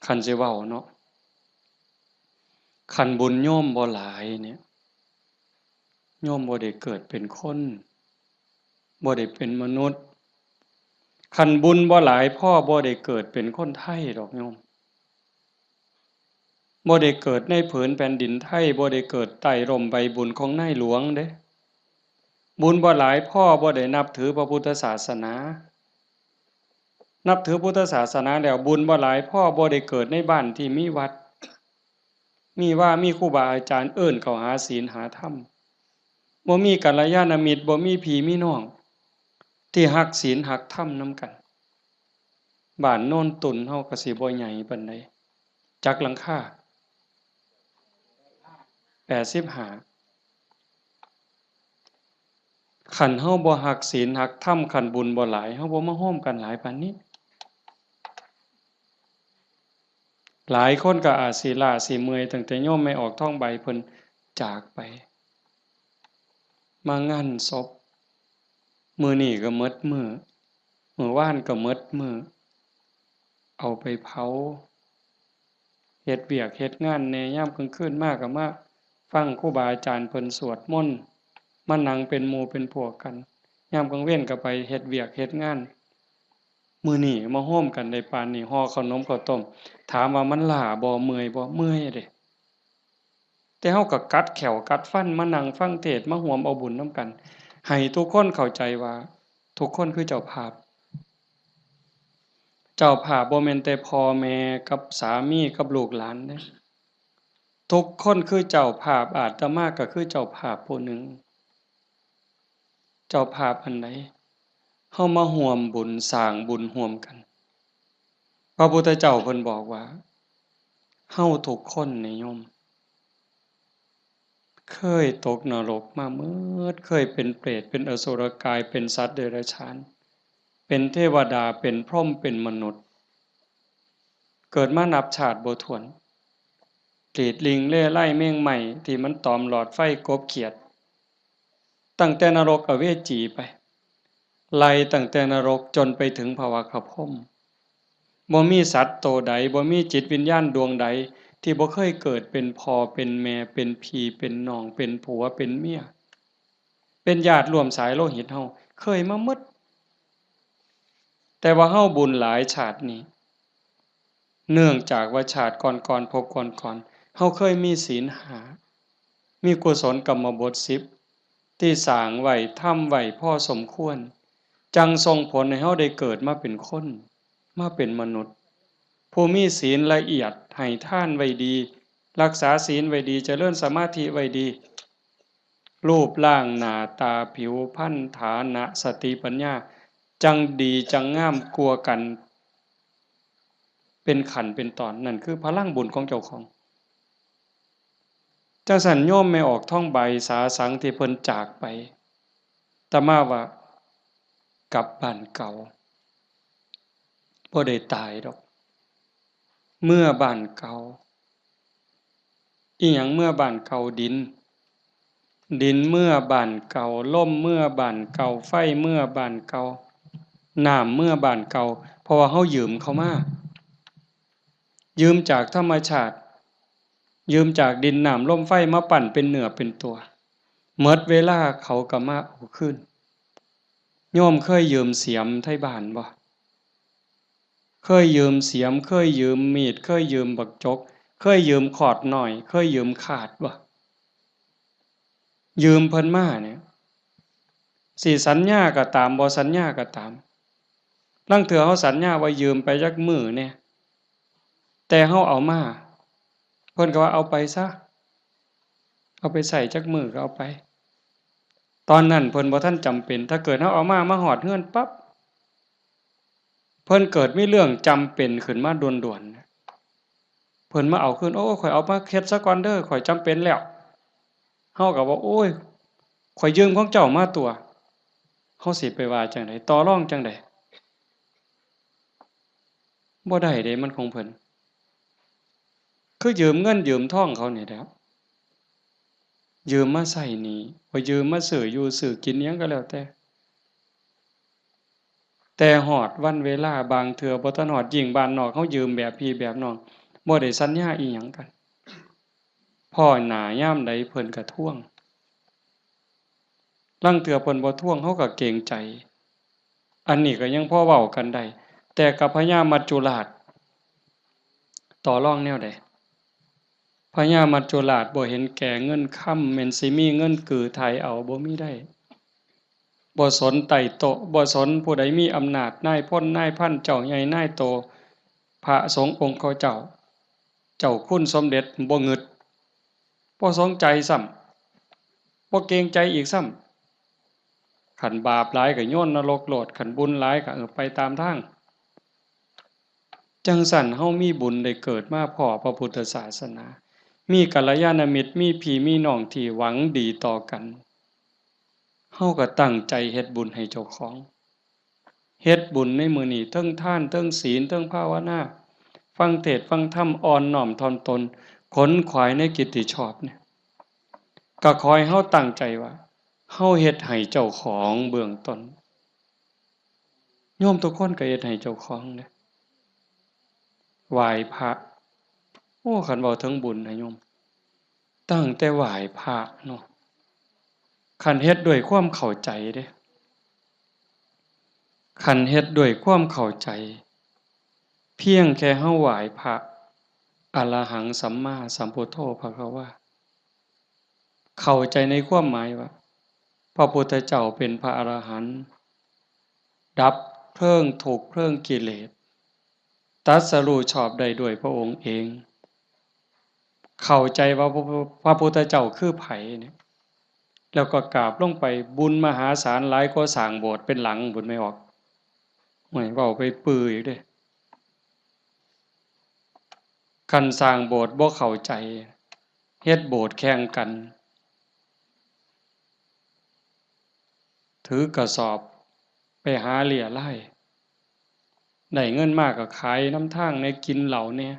ຄັນຊິເວົ້າເນາະ ຄັນບຸນໂຍມບໍ່ຫຼາຍນີ້ ໂຍມບໍ່ໄດ້ເກີດເປັນຄົນ ບໍ່ໄດ້ເປັນມະນຸດ. ຄັນບຸນບໍ່ຫຼາຍພໍ ບໍ່ໄດ້ເກີດເປັນຄົນໄທດອກໂຍມ. ບໍ່ໄດ້ເກີດໃນຜືນແຜ່ນດິນໄທ, ບໍ່ໄດ້ເກີດໃຕ້ຮົ່ມໃບບຸນຂອງນາຍຫຼວງເດ້. ບຸນບໍ່ຫຼາຍພໍ ບໍ່ໄດ້ນັບຖືພະພຸດທະສາສະໜາ. ນັບຖືພຸດທະສາສະໜາແລ້ວ ບຸນບໍ່ຫຼາຍພໍ ບໍ່ໄດ້ເກີດໃນບ້ານທີ່ມີວັດ ມີວາ ມີຄູບາອາຈານເອີ້ນເຂົ້າຫາສິນຫາທຳ, ບໍ່ມີກັນລະຍານະມິດ ບໍ່ມີພີ່ມີນ້ອງທີ່ຮັກສິນຮັກທຳນຳກັນ. ບ້ານໂນນຕຸນເຮົາກໍຊິບໍ່ໃຫຍ່ປານໃດ. ຈັກຫຼັງຄາ? ແປດສິບຫ້າ. ຄັນເຮົາບໍ່ຮັກສິນຮັກທຳ, ຄັນບຸນບໍ່ຫຼາຍ, ເຮົາບໍ່ມາໂຮມກັນຫຼາຍປານນີ້. ຫຼາຍຄົນກໍອາດຊິລ້າຊິເມື່ອຍ ຕັ້ງແຕ່ໂຍມແມ່ອອກທອງໃບເພິ່ນຈາກໄປ. ມາງານສົບ ມື້ນີ້ກໍໝົດມື້ ມື້ວານກໍໝົດມື້ ເອົາໄປເຜົາ ເຮັດວຽກເຮັດງານແດ່ ຍາມກາງຄືນມາກໍມາຟັງຄູບາອາຈານເພິ່ນສວດມົນ ມານັ່ງເປັນໝູ່ເປັນພວກກັນ, ຍາມກາງເວັນກໍໄປເຮັດວຽກເຮັດງານ. ມື້ນີ້ມາໂຮມກັນໄດ້ປານນີ້ ຫໍ່ເຂົ້າໜົມເຂົ້າຕົ້ມ ຖາມວ່າມັນລ້າບໍ່ ເມື່ອຍບໍ່? ເມື່ອຍເດ້. ແຕ່ເຮົາກໍກັດແຂ້ວກັດຟັນມານັ່ງຟັງເທດ ມາຮ່ວມເອົາບຸນນຳກັນ ໃຫ້ທຸກຄົນເຂົ້າໃຈວ່າທຸກຄົນຄືເຈົ້າພາບ. ເຈົ້າພາບບໍ່ແມ່ນແຕ່ພໍ່ແມ່ກັບສາມີກັບລູກຫຼານເດ້. ທຸກຄົນຄືເຈົ້າພາບ, ອາດຕະມາກໍຄືເຈົ້າພາບຜູ້ໜຶ່ງ. ເຈົ້າພາບອັນໃດ? ເຮົາມາຮ່ວມບຸນ ສ້າງບຸນຮ່ວມກັນ. ພະພຸດທະເຈົ້າເພິ່ນບອກວ່າ ເຮົາທຸກຄົນນີ້ໂຍມ ເຄີຍຕົກນະລົກມາໝົດ, ເຄີຍເປັນເປດ ເປັນອະສຸລະກາຍ ເປັນສັດເດຍລະສານ ເປັນເທວະດາ ເປັນພົມ ເປັນມະນຸດ ເກີດມານັບຊາດບໍ່ຖ້ວນ. ຫຼີດລິງເລ່ໄລແມງໄມ້ທີ່ມັນຕອມຫຼອດໄຟ ກົບຂຽດ ຕັ້ງແຕ່ນະລົກອະເວຈີໄປ ໄລ່ຕັ້ງແຕ່ນະລົກຈົນໄປເຖິງພະວັກຂະພົມ. ບໍ່ມີສັດໂຕໃດ ບໍ່ມີຈິດວິນຍານດວງໃດ ທີ່ບໍ່ເຄີຍເກີດເປັນພໍ່ເປັນແມ່ ເປັນພີ່ເປັນນ້ອງ ເປັນຜົວເປັນເມຍ ເປັນຍາດຮ່ວມສາຍໂລຫິດເຮົາ ເຄີຍມາໝົດ. ແຕ່ວ່າເຮົາບຸນຫຼາຍຊາດນີ້ ເນື່ອງຈາກວ່າຊາດກ່ອນໆ ພົບກ່ອນໆ ເຮົາເຄີຍມີສິນຫ້າ ມີກຸສົນກຳມະບົດສິບ ທີ່ສ້າງໄວ້ ທຳໄວ້ພໍສົມຄວນ ຈັ່ງສົ່ງຜົນໃຫ້ເຮົາໄດ້ເກີດມາເປັນຄົນ ມາເປັນມະນຸດ ຜູ້ມີສິນລະອຽດ ໃຫ້ທານໄວ້ດີ ຮັກສາສິນໄວ້ດີ ຈະເລີນສະມາທິໄວ້ດີ. ຮູບຮ່າງໜ້າຕາ ຜິວພັນ ຖານະ ສະຕິ ປັນຍາ ຈັ່ງດີຈັ່ງງາມກວ່າກັນເປັນຂັ້ນເປັນຕອນ. ນັ້ນຄືພະລັງບຸນຂອງເຈົ້າຂອງ. ຈັ່ງຊັ້ນໂຍມແມ່ອອກທອງໃບ ສາສັງ ທີ່ເພິ່ນຈາກໄປ ອາດຕະມາວ່າກັບບ້ານເກົ່າ ບໍ່ໄດ້ຕາຍດອກ ເມືອບ້ານເກົ່າ. ອີຫຍັງເມືອບ້ານເກົ່າ? ດິນ ດິນເມືອບ້ານເກົ່າ ລົມເມືອບ້ານເກົ່າ ໄຟເມືອບ້ານເກົ່າ ນ້ຳເມືອບ້ານເກົ່າ ເພາະວ່າເຮົາຢືມເຂົາມາ ຢືມຈາກທຳມະຊາດ ຢືມຈາກດິນ ນ້ຳ ລົມ ໄຟ ມາປັ້ນເປັນເນື້ອເປັນຕົວ ໝົດເວລາເຂົາກໍມາເອົາຄືນ. ໂຍມເຄີຍຢືມສຽມໄທບ້ານບໍ່? ເຄີຍຢືມສຽມ ເຄີຍຢືມມີດ ເຄີຍຢືມບັກຈົກ ເຄີຍຢືມຂອດນ້ອຍ ເຄີຍຢືມຂາດບໍ່? ຢືມເພິ່ນມານີ້ ຊິສັນຍາກໍຕາມ ບໍ່ສັນຍາກໍຕາມ ລາງເທື່ອເຮົາສັນຍາວ່າຢືມໄປຈັກມື້ແດ່ ແຕ່ເຮົາເອົາມາ ເພິ່ນກໍວ່າເອົາໄປຊະ ເອົາໄປໃຊ້ຈັກມື້ກໍເອົາໄປ. ຕອນນັ້ນເພິ່ນບໍ່ທັນຈຳເປັນ ຖ້າເກີດເຮົາເອົາມາ ມາຮອດເຮືອນປັບ ເພິ່ນເກີດມີເລື່ອງຈຳເປັນຂຶ້ນມາດ່ວນໆ ເພິ່ນມາເອົາຄືນ ໂອ້ ຂ້ອຍເອົາມາເຮັດສາກ່ອນເດີ ຂ້ອຍຈຳເປັນແລ້ວ. ເຮົາກໍວ່າ ໂອ້ຍ ຂ້ອຍຢືມຂອງເຈົ້າມາຕົວະ ເຮົາຊິໄປວ່າຈັ່ງໃດ ຕໍ່ລອງຈັ່ງໃດ? ບໍ່ໄດ້ເດ້ ມັນຂອງເພິ່ນ ຄືຢືມເງິນຢືມທອງເຂົານີ້ແຫຼະ ຢືມມາໃຊ້ໜີ້ ບໍ່ ຢືມມາຊື້ຢູ່ຊື້ກິນ ອີ່ຫຍັງກໍແລ້ວແຕ່. ແ ແຕ່ຮອດວັນເວລາ ບາງເທື່ອບໍ່ທັນຮອດ, ຍິ່ງບ້ານນອກເຮົາຢືມແບບພີ່ແບບນ້ອງ ບໍ່ໄດ້ສັນຍາອີ່ຫຍັງກັນ, ພໍ້ໜ້າຍາມໃດເພິ່ນກໍທວງ. ລາງເທື່ອເພິ່ນບໍ່ທວງ ເຮົາກໍເກງໃຈ, ອັນນີ້ກໍຍັງພໍເວົ້າກັນໄດ້. ແຕ່ກັບພະຍາມັດຈຸລາດ ຕໍ່ລອງແນວໃດ? ພະຍາມັດຈຸລາດບໍ່ເຫັນແກ່ເງິນຄຳ, ແມ່ນຊິມີເງິນກືໄຖ່ເອົາ ບໍ່ມີໄດ້. ບໍ່ສົນໃຕ້ໂຕະ, ບໍ່ສົນຜູ້ໃດມີອຳນາດ, ນາຍພົນນາຍພັນ, ເຈົ້າໃຫຍ່ນາຍໂຕ, ພະສົງອົງເຂົາເຈົ້າ, ເຈົ້າຄຸນສົມເດັດ ບໍ່ງຶດ, ບໍ່ສົນໃຈຊ້ຳ, ບໍ່ເກງໃຈອີກຊ້ຳ. ຄັນບາບຫຼາຍກໍໂຍນນະລົກໂລດ, ຄັນບຸນຫຼາຍກໍ ເອີ ໄປຕາມທາງ. ຈັ່ງຊັ້ນ ເຮົາມີບຸນໄດ້ເກີດມາພໍ້ພະພຸດທະສາສະໜາ, ມີກັນລະຍານະມິດ, ມີພີ່ມີນ້ອງທີ່ຫວັງດີຕໍ່ກັນ, ເຮົາກໍຕັ້ງໃຈເຮັດບຸນໃຫ້ເຈົ້າຂອງ. ເຮັດບຸນໃນມື້ນີ້ ເທິງທານ ເທິງສິນ ເທິງພາວະນາ, ຟັງເທດຟັງທຳ, ອ່ອນນ້ອມຖ່ອມຕົນ, ຂົນຂວາຍໃນກິດຕິຊອບນີ້, ກໍຂໍໃຫ້ເຮົາຕັ້ງໃຈວ່າ ເຮົາເຮັດໃຫ້ເຈົ້າຂອງເບື້ອງຕົ້ນ. ໂຍມທຸກຄົນກໍເຮັດໃຫ້ເຈົ້າຂອງເດ້. ໄຫວ້ພະ, ໂອ້ ຄັນເວົ້າເຖິງບຸນນະໂຍມ, ຕັ້ງແຕ່ໄຫວ້ພະເນາະ, ຄັນເຮັດດ້ວຍຄວາມເຂົ້າໃຈເດ້, ຄັນເຮັດດ້ວຍຄວາມເຂົ້າໃຈ, ພຽງແຄ່ເຮົາໄຫວ້ພະ ອະລະຫັງ ສຳມາສຳພຸດໂທ ພະຄະວາ, ເຂົ້າໃຈໃນຄວາມໝາຍວ່າ ພະພຸດທະເຈົ້າເປັນພະອະລະຫັນ, ດັບເພີງທຸກເພີງກິເລດ, ຕັດສະຮູ້ຊອບໄດ້ດ້ວຍພະອົງເອງ, ເຂົ້າໃຈວ່າພະ ພະພຸດທະເຈົ້າຄືໃຜນີ້, ແລ້ວກໍກາບລົງໄປ, ບຸນມະຫາສານຫຼາຍກວ່າສ້າງໂບດເປັນຫຼັງພຸ້ນ ແມ່ອອກ. ໂອ້ຍ ເວົ້າໄປປືອີກເດ້. ຄັນສ້າງໂບດບໍ່ເຂົ້າໃຈ, ເຮັດໂບດແຂ່ງກັນ, ຖືກະສອບໄປຫາເລຍລາຍ, ໄດ້ເງິນມາກໍຂາຍນຳທາງແດ່, ກິນເຫຼົ້າແດ່,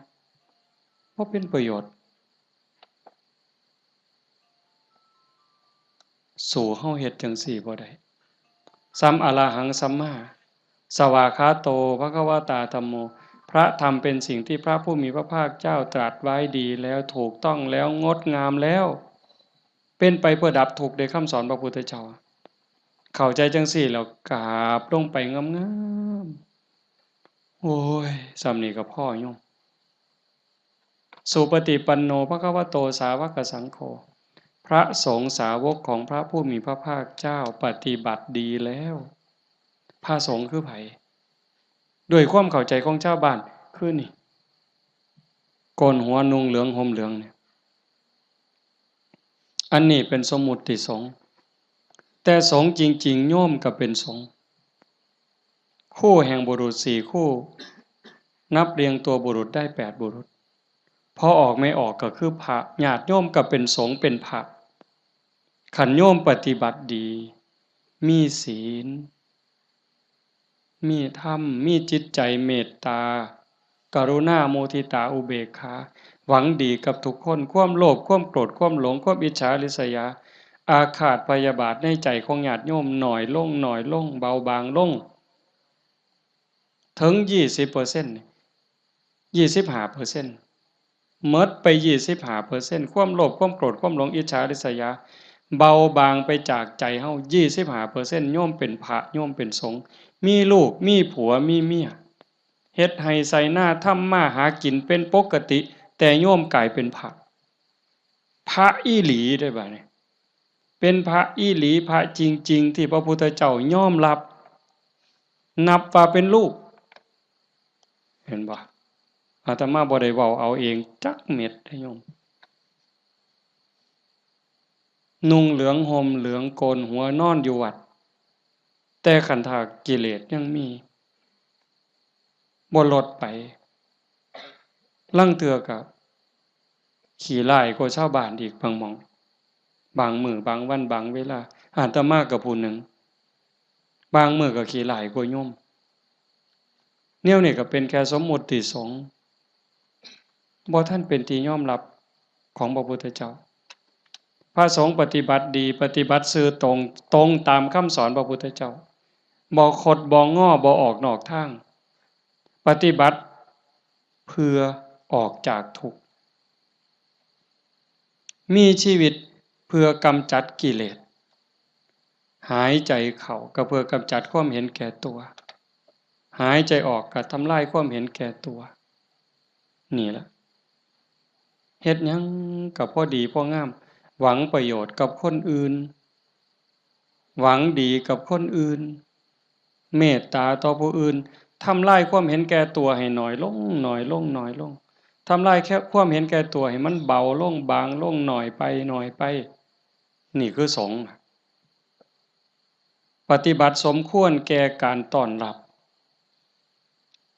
ບໍ່ເປັນປະໂຫຍດ. ສູ້ເຮົາເຮັດຈັ່ງຊີ້ບໍ່ໄດ້. ສ່ຳອະລະຫັງສຳມາສະວາຄາໂຕ ພະຄະວະຕາ ທຳໂມ, ພະທຳເປັນສິ່ງທີ່ພະຜູ້ມີພະພາກເຈົ້າຕລັດໄວ້ດີແລ້ວ, ຖືກຕ້ອງແລ້ວ, ງົດງາມແລ້ວ, ເປັນໄປເພື່ອດັບທຸກເດ້. ຄຳສອນພະພຸດທະເຈົ້າ ເຂົ້າໃຈຈັ່ງຊີ້ແລ້ວ ກາບລົງໄປງາມໆ. ໂອ້ຍ ສ່ຳນີ້ກໍພໍໂຍມ. ສຸປະຕິປັນໂນ ພະຄະວະໂຕ ສາວະກະສັງໂຄ, ພະສົງສາວົກຂອງພະຜູ້ມີພະພາກເຈົ້າປະຕິບັດດີແລ້ວ. ພະສົງຄືໃຜ? ດ້ວຍຄວາມເຂົ້າໃຈຂອງຊາວບ້ານຄືນີ້, ໂກນຫົວນຸ່ງເຫຼືອງຫົ່ມເຫຼືອງນີ້, ອັນນີ້ເປັນສົມມຸດຕິສົງ, ແຕ່ສົງຈິງໆ ໂຍມກໍເປັນສົງ. ຄູ່ແຫ່ງບຸລຸດສີ່ຄູ່, ນັບລຽງຕົວບຸລຸດໄດ້ແປດບຸລຸດ. ພໍ່ອອກແມ່ອອກກໍຄືພະ, ຍາດໂຍມກໍເປັນສົງເປັນພະ. ຄັນໂຍມປະຕິບັດດີ, ມີສິນ, ມີທຳ, ມີຈິດໃຈເມດຕາ, ກະລຸນາ, ມຸທິຕາ, ອຸເບກຂາ, ຫວັງດີກັບທຸກຄົນ, ຄວາມໂລບ, ຄວາມໂກດ, ຄວາມຫຼົງ, ຄວາມອິດສາລິດສະຢາ, ອາຄາດພະຍາບາດໃນໃຈຂອງຍາດໂຍມໜ້ອຍລົງ, ໜ້ອຍລົງ, ເບົາບາງລົງ ເຖິງ ຊາວເປີເຊັນ ຊາວຫ້າເປີເຊັນ, ໝົດໄປ ຊາວຫ້າເປີເຊັນ, ຄວາມໂລບ, ຄວາມໂກດ, ຄວາມຫຼົງ, ອິດສາລິດສະຢາ ເບົາບາງໄປຈາກໃຈເຮົາ ຊາວຫ້າເປີເຊັນ, ໂຍມເປັນພະ, ໂຍມເປັນສົງ, ມີລູກ, ມີຜົວ, ມີເມຍ, ເຮັດໄຮ່ໄຖນາ, ທຳມາຫາກິນເປັນປົກກະຕິ, ແຕ່ໂຍມກາຍເປັນພະ. ພະອີ່ຫຼີເດ້ບາດນີ້, ເປັນພະອີ່ຫຼີ, ພະຈິງໆ ທີ່ພະພຸດທະເຈົ້າຍອມຮັບ, ນັບວ່າເປັນລູກ. ເຫັນບໍ່? ອາດຕະມາບໍ່ໄດ້ເວົ້າເອົາເອງຈັກເມັດເດ້ໂຍມ. ນຸ່ງເຫຼືອງ ຫົ່ມເຫຼືອງ ໂກນຫົວ ນອນຢູ່ວັດ, ແຕ່ຄັນຖ້າກິເລດຍັງມີ ບໍ່ລົດໄປ, ລາງເທື່ອກໍຂີ້ຮ້າຍກວ່າຊາວບ້ານອີກບາງໝ່ອງ, ບາງມື້ ບາງວັນ ບາງເວລາ. ອາດຕະມາກໍຜູ້ໜຶ່ງ, ບາງມື້ກໍຂີ້ຮ້າຍກວ່າໂຍມ. ແນວນີ້ກໍເປັນແຄ່ສົມມຸດຕິສົງ, ບໍ່ທັນເປັນທີ່ຍອມຮັບຂອງພະພຸດທະເຈົ້າ. ພະສົງປະຕິບັດດີ, ປະຕິບັດຊື່ຕົງ, ຕົງຕາມຄຳສອນພະພຸດທະເຈົ້າ, ບໍ່ຄົດບໍ່ງໍ ບໍ່ອອກນອກທາງ, ປະຕິບັດເພື່ອອອກຈາກທຸກ, ມີຊີວິດເພື່ອກຳຈັດກິເລດ, ຫາຍໃຈເຂົ້າກໍເພື່ອກຳຈັດຄວາມເຫັນແກ່ຕົວ, ຫາຍໃຈອອກກໍທຳລາຍຄວາມເຫັນແກ່ຕົວ. ນີ້ລະ ເຮັດຫຍັງກໍພໍດີພໍງາມ, ຫວັງປະໂຫຍດກັບຄົນອື່ນ, ຫວັງດີກັບຄົນອື່ນ, ເມດຕາຕໍ່ຜູ້ອື່ນ, ທຳລາຍຄວາມເຫັນແກ່ຕົວໃຫ້ໜ້ອຍລົງ, ໜ້ອຍລົງ, ໜ້ອຍລົງ, ທຳລາຍແຄ່ຄວາມເຫັນແກ່ຕົວໃຫ້ມັນເບົາລົງ, ບາງລົງ, ໜ້ອຍໄປ, ໜ້ອຍໄປ. ນີ້ຄືສົງ. ປະຕິບັດສົມຄວນແກ່ການຕ້ອນຮັບ,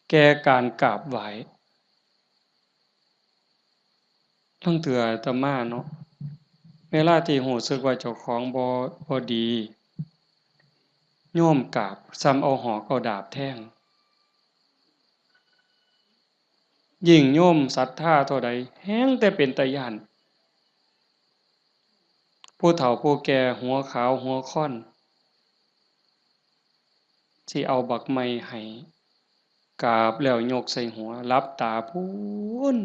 ແກ່ການກາບໄຫວ້. ລາງເທື່ອອາດຕະມາເນາະ, ເວລາທີ່ຮູ້ສຶກວ່າເຈົ້າຂອງບໍ່ ບໍ່ດີ, ໂຍມກາບ ສ່ຳເອົາຫອກເອົາດາບແທງ. ຍິ່ງໂຍມສັດທາເທົ່າໃດ ແຮ່ງແຕ່ເປັນຕາຢ້ານ. ຜູ້ເຖົ້າຜູ້ແກ່ຫົວຂາວຫົວຄອນ ຊິເອົາບັກໄມ້ໃຫ້ ກາບແລ້ວຍົກໃສ່ຫົວ ຫຼັບຕາພຸ້ນ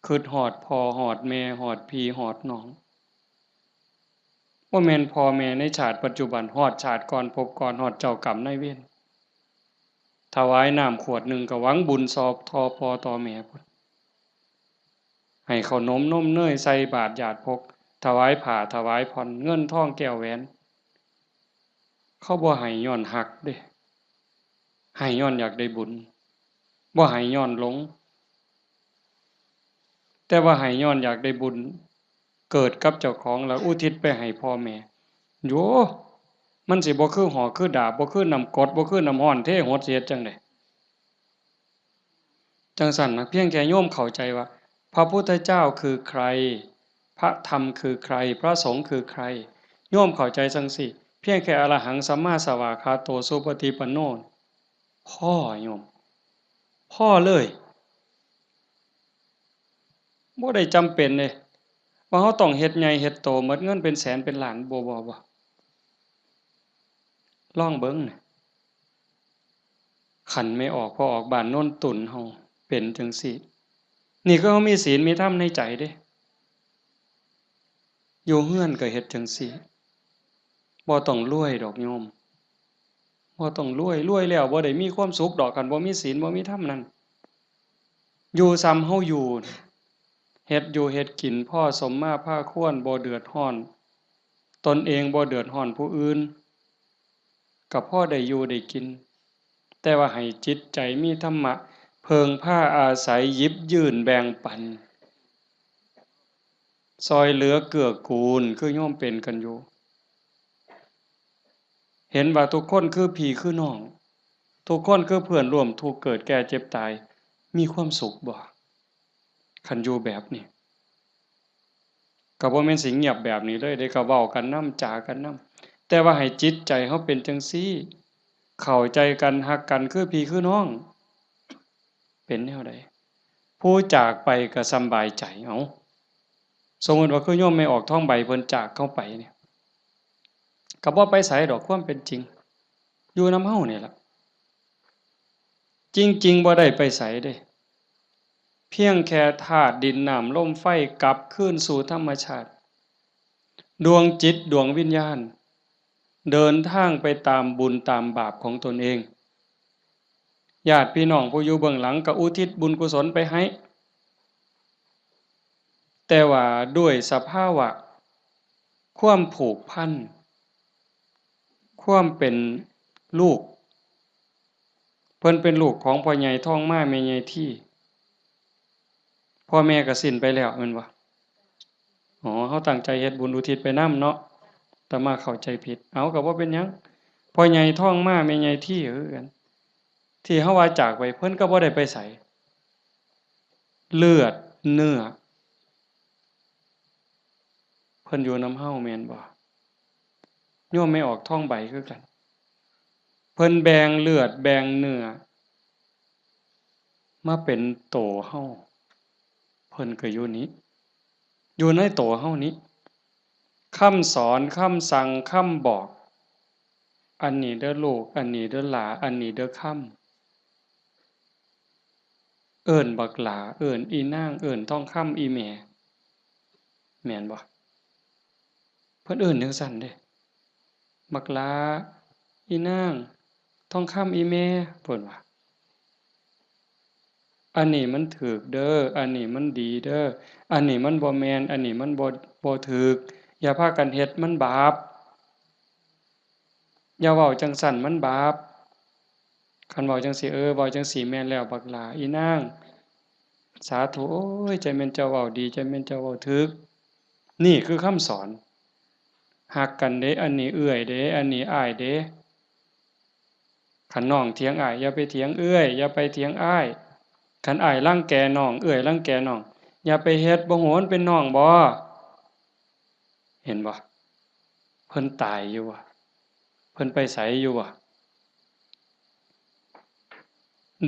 ຄຶດຮອດພໍ່ຮອດແມ່ ຮອດພີ່ຮອດນ້ອງ. ບໍ່ແມ່ນພໍ່ແມ່ໃນຊາດປັດຈຸບັນ, ຮອດຊາດກ່ອນພົບກ່ອນ, ຮອດເຈົ້າກຳນາຍເວນ. ຖວາຍນ້ຳຂວດໜຶ່ງກໍຫວັງບຸນຊອບຕໍ່ພໍ່ຕໍ່ແມ່ພຸ້ນ, ໃຫ້ເຂົ້າໜົມນົມເນີຍ ໃສ່ບາດຢາດພົກ, ຖວາຍຜ້າ ຖວາຍຜ່ອນ, ເງິນທອງແກ້ວແຫວນ. ເຂົາບໍ່ໃຫ້ຍ້ອນຮັກເດ້, ໃຫ້ຍ້ອນຢາກໄດ້ບຸນ, ບໍ່ໃຫ້ຍ້ອນຫຼົງ. ແຕ່ວ່າໃຫ້ຍ້ອນຢາກໄດ້ບຸນ ເກີດກັບເຈົ້າຂອງ ແລ້ວອຸທິດໄປໃຫ້ພໍ່ແມ່. ໂຢ ມັນຊິບໍ່ຄືຫອກຄືດາບ, ບໍ່ຄືນ້ຳກົດ, ບໍ່ຄືນ້ຳຮ້ອນເທຫົດ ຊິເຮັດຈັ່ງໃດ? ຈັ່ງຊັ້ນນະ, ພຽງແຕ່ໂຍມເຂົ້າໃຈວ່າ ພະພຸດທະເຈົ້າຄືໃຄ, ພະທຳຄືໃຄ, ພະສົງຄືໃຄ, ໂຍມເຂົ້າໃຈຈັ່ງຊີ້, ພຽງແຄ່ອະລະຫັງສຳມາສະຫວາຄາໂຕ ສຸປະຕິປັນໂນ ພໍໂຍມ, ພໍເລີຍ. ບໍ່ໄດ້ຈຳເປັນເດ້ ວ່າເຮົາຕ້ອງເຮັດໃຫຍ່ເຮັດໂຕ ໝົດເງິນເປັນແສນເປັນລ້ານ, ບໍ່, ບໍ່, ບໍ່. ລອງເບິ່ງນະ, ຄັນແມ່ອອກ ພໍ່ອອກ ບ້ານໂນນຕຸນເຮົາເປັນຈັ່ງຊີ້, ນີ້ຄືເຮົາມີศีນມີທຳໃນໃຈເດ້. ຢູ່ເຮືອນກໍເຮັດຈັ່ງຊີ້, ບໍ່ຕ້ອງລວຍດອກໂຍມ, ບໍ່ຕ້ອງລວຍ, ລວຍແລ້ວບໍ່ໄດ້ມີຄວາມສຸກດອກ ຄັນບໍ່ມີສິນບໍ່ມີທຳນັ້ນ. ຢູ່ສ່ຳເຮົາຢູ່, ເຮັດຢູ່ເຮັດກິນພໍສົມມາພາຄວນ, ບໍ່ເດືອດຮ້ອນຕົນເອງ, ບໍ່ເດືອດຮ້ອນຜູ້ອື່ນ, ກໍພໍໄດ້ຢູ່ໄດ້ກິນ, ແຕ່ວ່າໃຫ້ຈິດໃຈມີທຳມະ, ເພິ່ງພາອາໄສ, ຫຍິບຍື່ນແບ່ງປັນ, ຊ່ອຍເຫຼືອເກື້ອກູນ ຄືໂຍມເປັນກັນຢູ່. ເຫັນວ່າທຸກຄົນຄືພີ່ຄືນ້ອງ, ທຸກຄົນຄືເພື່ອນຮ່ວມທຸກເກີດແກ່ເຈັບຕາຍ, ມີຄວາມສຸກບໍ່? ຄັນຢູ່ແບບນີ້ ກໍບໍ່ແມ່ນຊິງຽບແບບນີ້ເລີຍເດ້, ກໍເວົ້າກັນນຳ, ຈາກັນນຳ, ແຕ່ວ່າໃຫ້ຈິດໃຈເຮົາເປັນຈັ່ງຊີ້, ເຂົ້າໃຈກັນ, ຮັກກັນຄືພີ່ຄືນ້ອງ. ເປັນແນວໃດ? ຜູ້ຈາກໄປກໍສຳບາຍໃຈ. ເອົາ, ສົມມຸດວ່າຄືໂຍມແມ່ອອກທອງໃບເພິ່ນຈາກເຮົາໄປນີ້, ກໍບໍ່ໄປໃສດອກ, ຄວາມເປັນຈິງ ຢູ່ນຳເຮົານີ້ລະ. ຈິງໆ ບໍ່ໄດ້ໄປໃສເດ້, ພຽງແຄ່ທາດດິນນ້ຳລົມໄຟກັບຄືນສູ່ທຳມະຊາດ. ດວງຈິດດວງວິນຍານເດີນທາງໄປຕາມບຸນຕາມບາບຂອງຕົນເອງ. ຍາດພີ່ນ້ອງຜູ້ຢູ່ເບື້ອງຫຼັງກໍອຸທິດບຸນກຸສົນໄປໃຫ້, ແຕ່ວ່າດ້ວຍສະພາວະຄວາມຜູກພັນ, ຄວາມເປັນລູກ, ເພິ່ນເປັນລູກຂອງພໍ່ໃຫຍ່ທອງມາແມ່ໃຫຍ່ທີ, ພໍ່ແມ່ກໍສິ້ນໄປແລ້ວແມ່ນບໍ່? ອໍ ເຮົາຕັ້ງໃຈເຮັດບຸນອຸທິດໄປນຳເນາະ, ອາດຕະມາເຂົ້າໃຈຜິດ. ເອົາ ກໍບໍ່ເປັນຫຍັງ, ພໍ່ໃຫຍ່ທອງມາແມ່ໃຫຍ່ທີກໍຄືກັນ, ທີ່ເຮົາວ່າຈາກໄປ ເພິ່ນກໍບໍ່ໄດ້ໄປໃສ. ເລືອດເນື້ອ ເພິ່ນຢູ່ນຳເຮົາແມ່ນບໍ່? ໂຍມແມ່ອອກທອງໃບຄືກັນ, ເພິ່ນແບ່ງເລືອດແບ່ງເນື້ອມາເປັນໂຕເຮົາ, ເພິ່ນກໍຢູ່ນີ້, ຢູ່ໃນໂຕເຮົານີ້. ຄຳສອນ, ຄຳສັ່ງ, ຄຳບອກ, ອັນນີ້ເດີລູກ, ອັນນີ້ເດີຫຼ້າ, ອັນນີ້ເດີຄຳ. ເອີ້ນບັກຫຼ້າ, ເອີ້ນອີນາງ, ເອີ້ນທອງຄຳອີແມ່. ແມ່ນບໍ່? ເພິ່ນເອີ້ນຈັ່ງຊັ້ນເດ້. ບັກຫຼ້າ, ອີນາງ, ທອງຄຳອີແມ່, ເພິ່ນວ່າ. ອັນນີ້ມັນຖືກເດີ, ອັນນີ້ມັນດີເດີ, ອັນນີ້ມັນບໍ່ແມ່ນ, ອັນນີ້ມັນບໍ່, ບໍ່ຖືກ, ຢ່າພາກັນເຮັດ, ມັນບາບ. ຢ່າເວົ້າຈັ່ງຊັ້ນ, ມັນບາບ. ຄັນເວົ້າຈັ່ງຊີ້, ເອີ, ເວົ້າຈັ່ງຊີ້ແມ່ນແລ້ວ, ບັກຫຼ້າ, ອີນາງ, ສາທຸ, ໂອ້ຍ, ຈັກແມ່ນເຈົ້າເວົ້າດີ, ຈັກແມ່ນເຈົ້າເວົ້າຖືກ. ນີ້ຄືຄຳສອນ. ຮັກກັນເດ້, ອັນນີ້ເອື້ອຍເດ້, ອັນນີ້ອ້າຍເດ້. ຄັນນ້ອງຖຽງອ້າຍ, ຢ່າໄປຖຽງເອື້ອຍ, ຢ່າໄປຖຽງອ້າຍ. ຄັນອ້າຍລັງແກນ້ອງ, ເອື້ອຍລັງແກນ້ອງ, ຢ່າໄປເຮັດ, ບໍ່ຮູ້ວ່າມັນເປັນນ້ອງບໍ່? ເຫັນບໍ່? ເພິ່ນຕາຍຢູ່ຫວາ? ເພິ່ນໄປໃສຢູ່ຫວາ?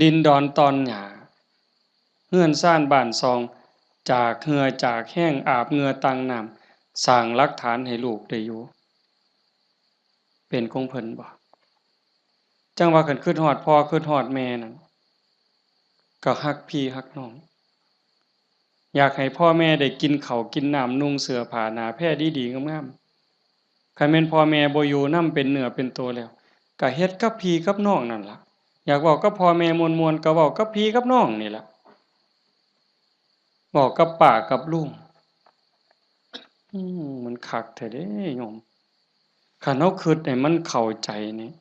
ດິນດອນຕອນຫຍ້າ, ເຮືອນຊານບ້ານຊ່ອງ, ຈາກເຫື່ອຈາກແຮງ, ອາບເຫຍື້ອຕັ້ງນ້ຳ, ສ້າງຫຼັກຖານໃຫ້ລູກໄດ້ຢູ່. ເປັນຂອງເພິ່ນບໍ່? ຈັ່ງວ່າຄັນຄິດຮອດພໍ່ຄິດຮອດແມ່ນັ້ນ ກໍຮັກພີ່ຮັກນ້ອງ, ຢາກໃຫ້ພໍ່ແມ່ໄດ້ກິນເຂົ້າກິນນ້ຳ, ນຸ່ງເສື້ອຜ້າໜ້າແພດີໆງາມໆ. ຄັນແມ່ນພໍ່ແມ່ບໍ່ຢູ່ນຳເປັນເນື້ອເປັນໂຕແລ້ວ, ກໍເຮັດກັບພີ່ກັບນ້ອງນັ້ນລະ. ຢາກເວົ້າກັບພໍ່ແມ່ມ່ວນໆ, ກໍເວົ້າກັບພີ່ກັບນ້ອງນີ້ລະ. ເວົ້າກັບປ້າກັບລຸງ. ອືມ ມັນຄັກແທ້ເດ້ໂຍມ. ຄັນເຮົາຄິດໃຫ້ມັນເຂົ້າໃຈນີ້,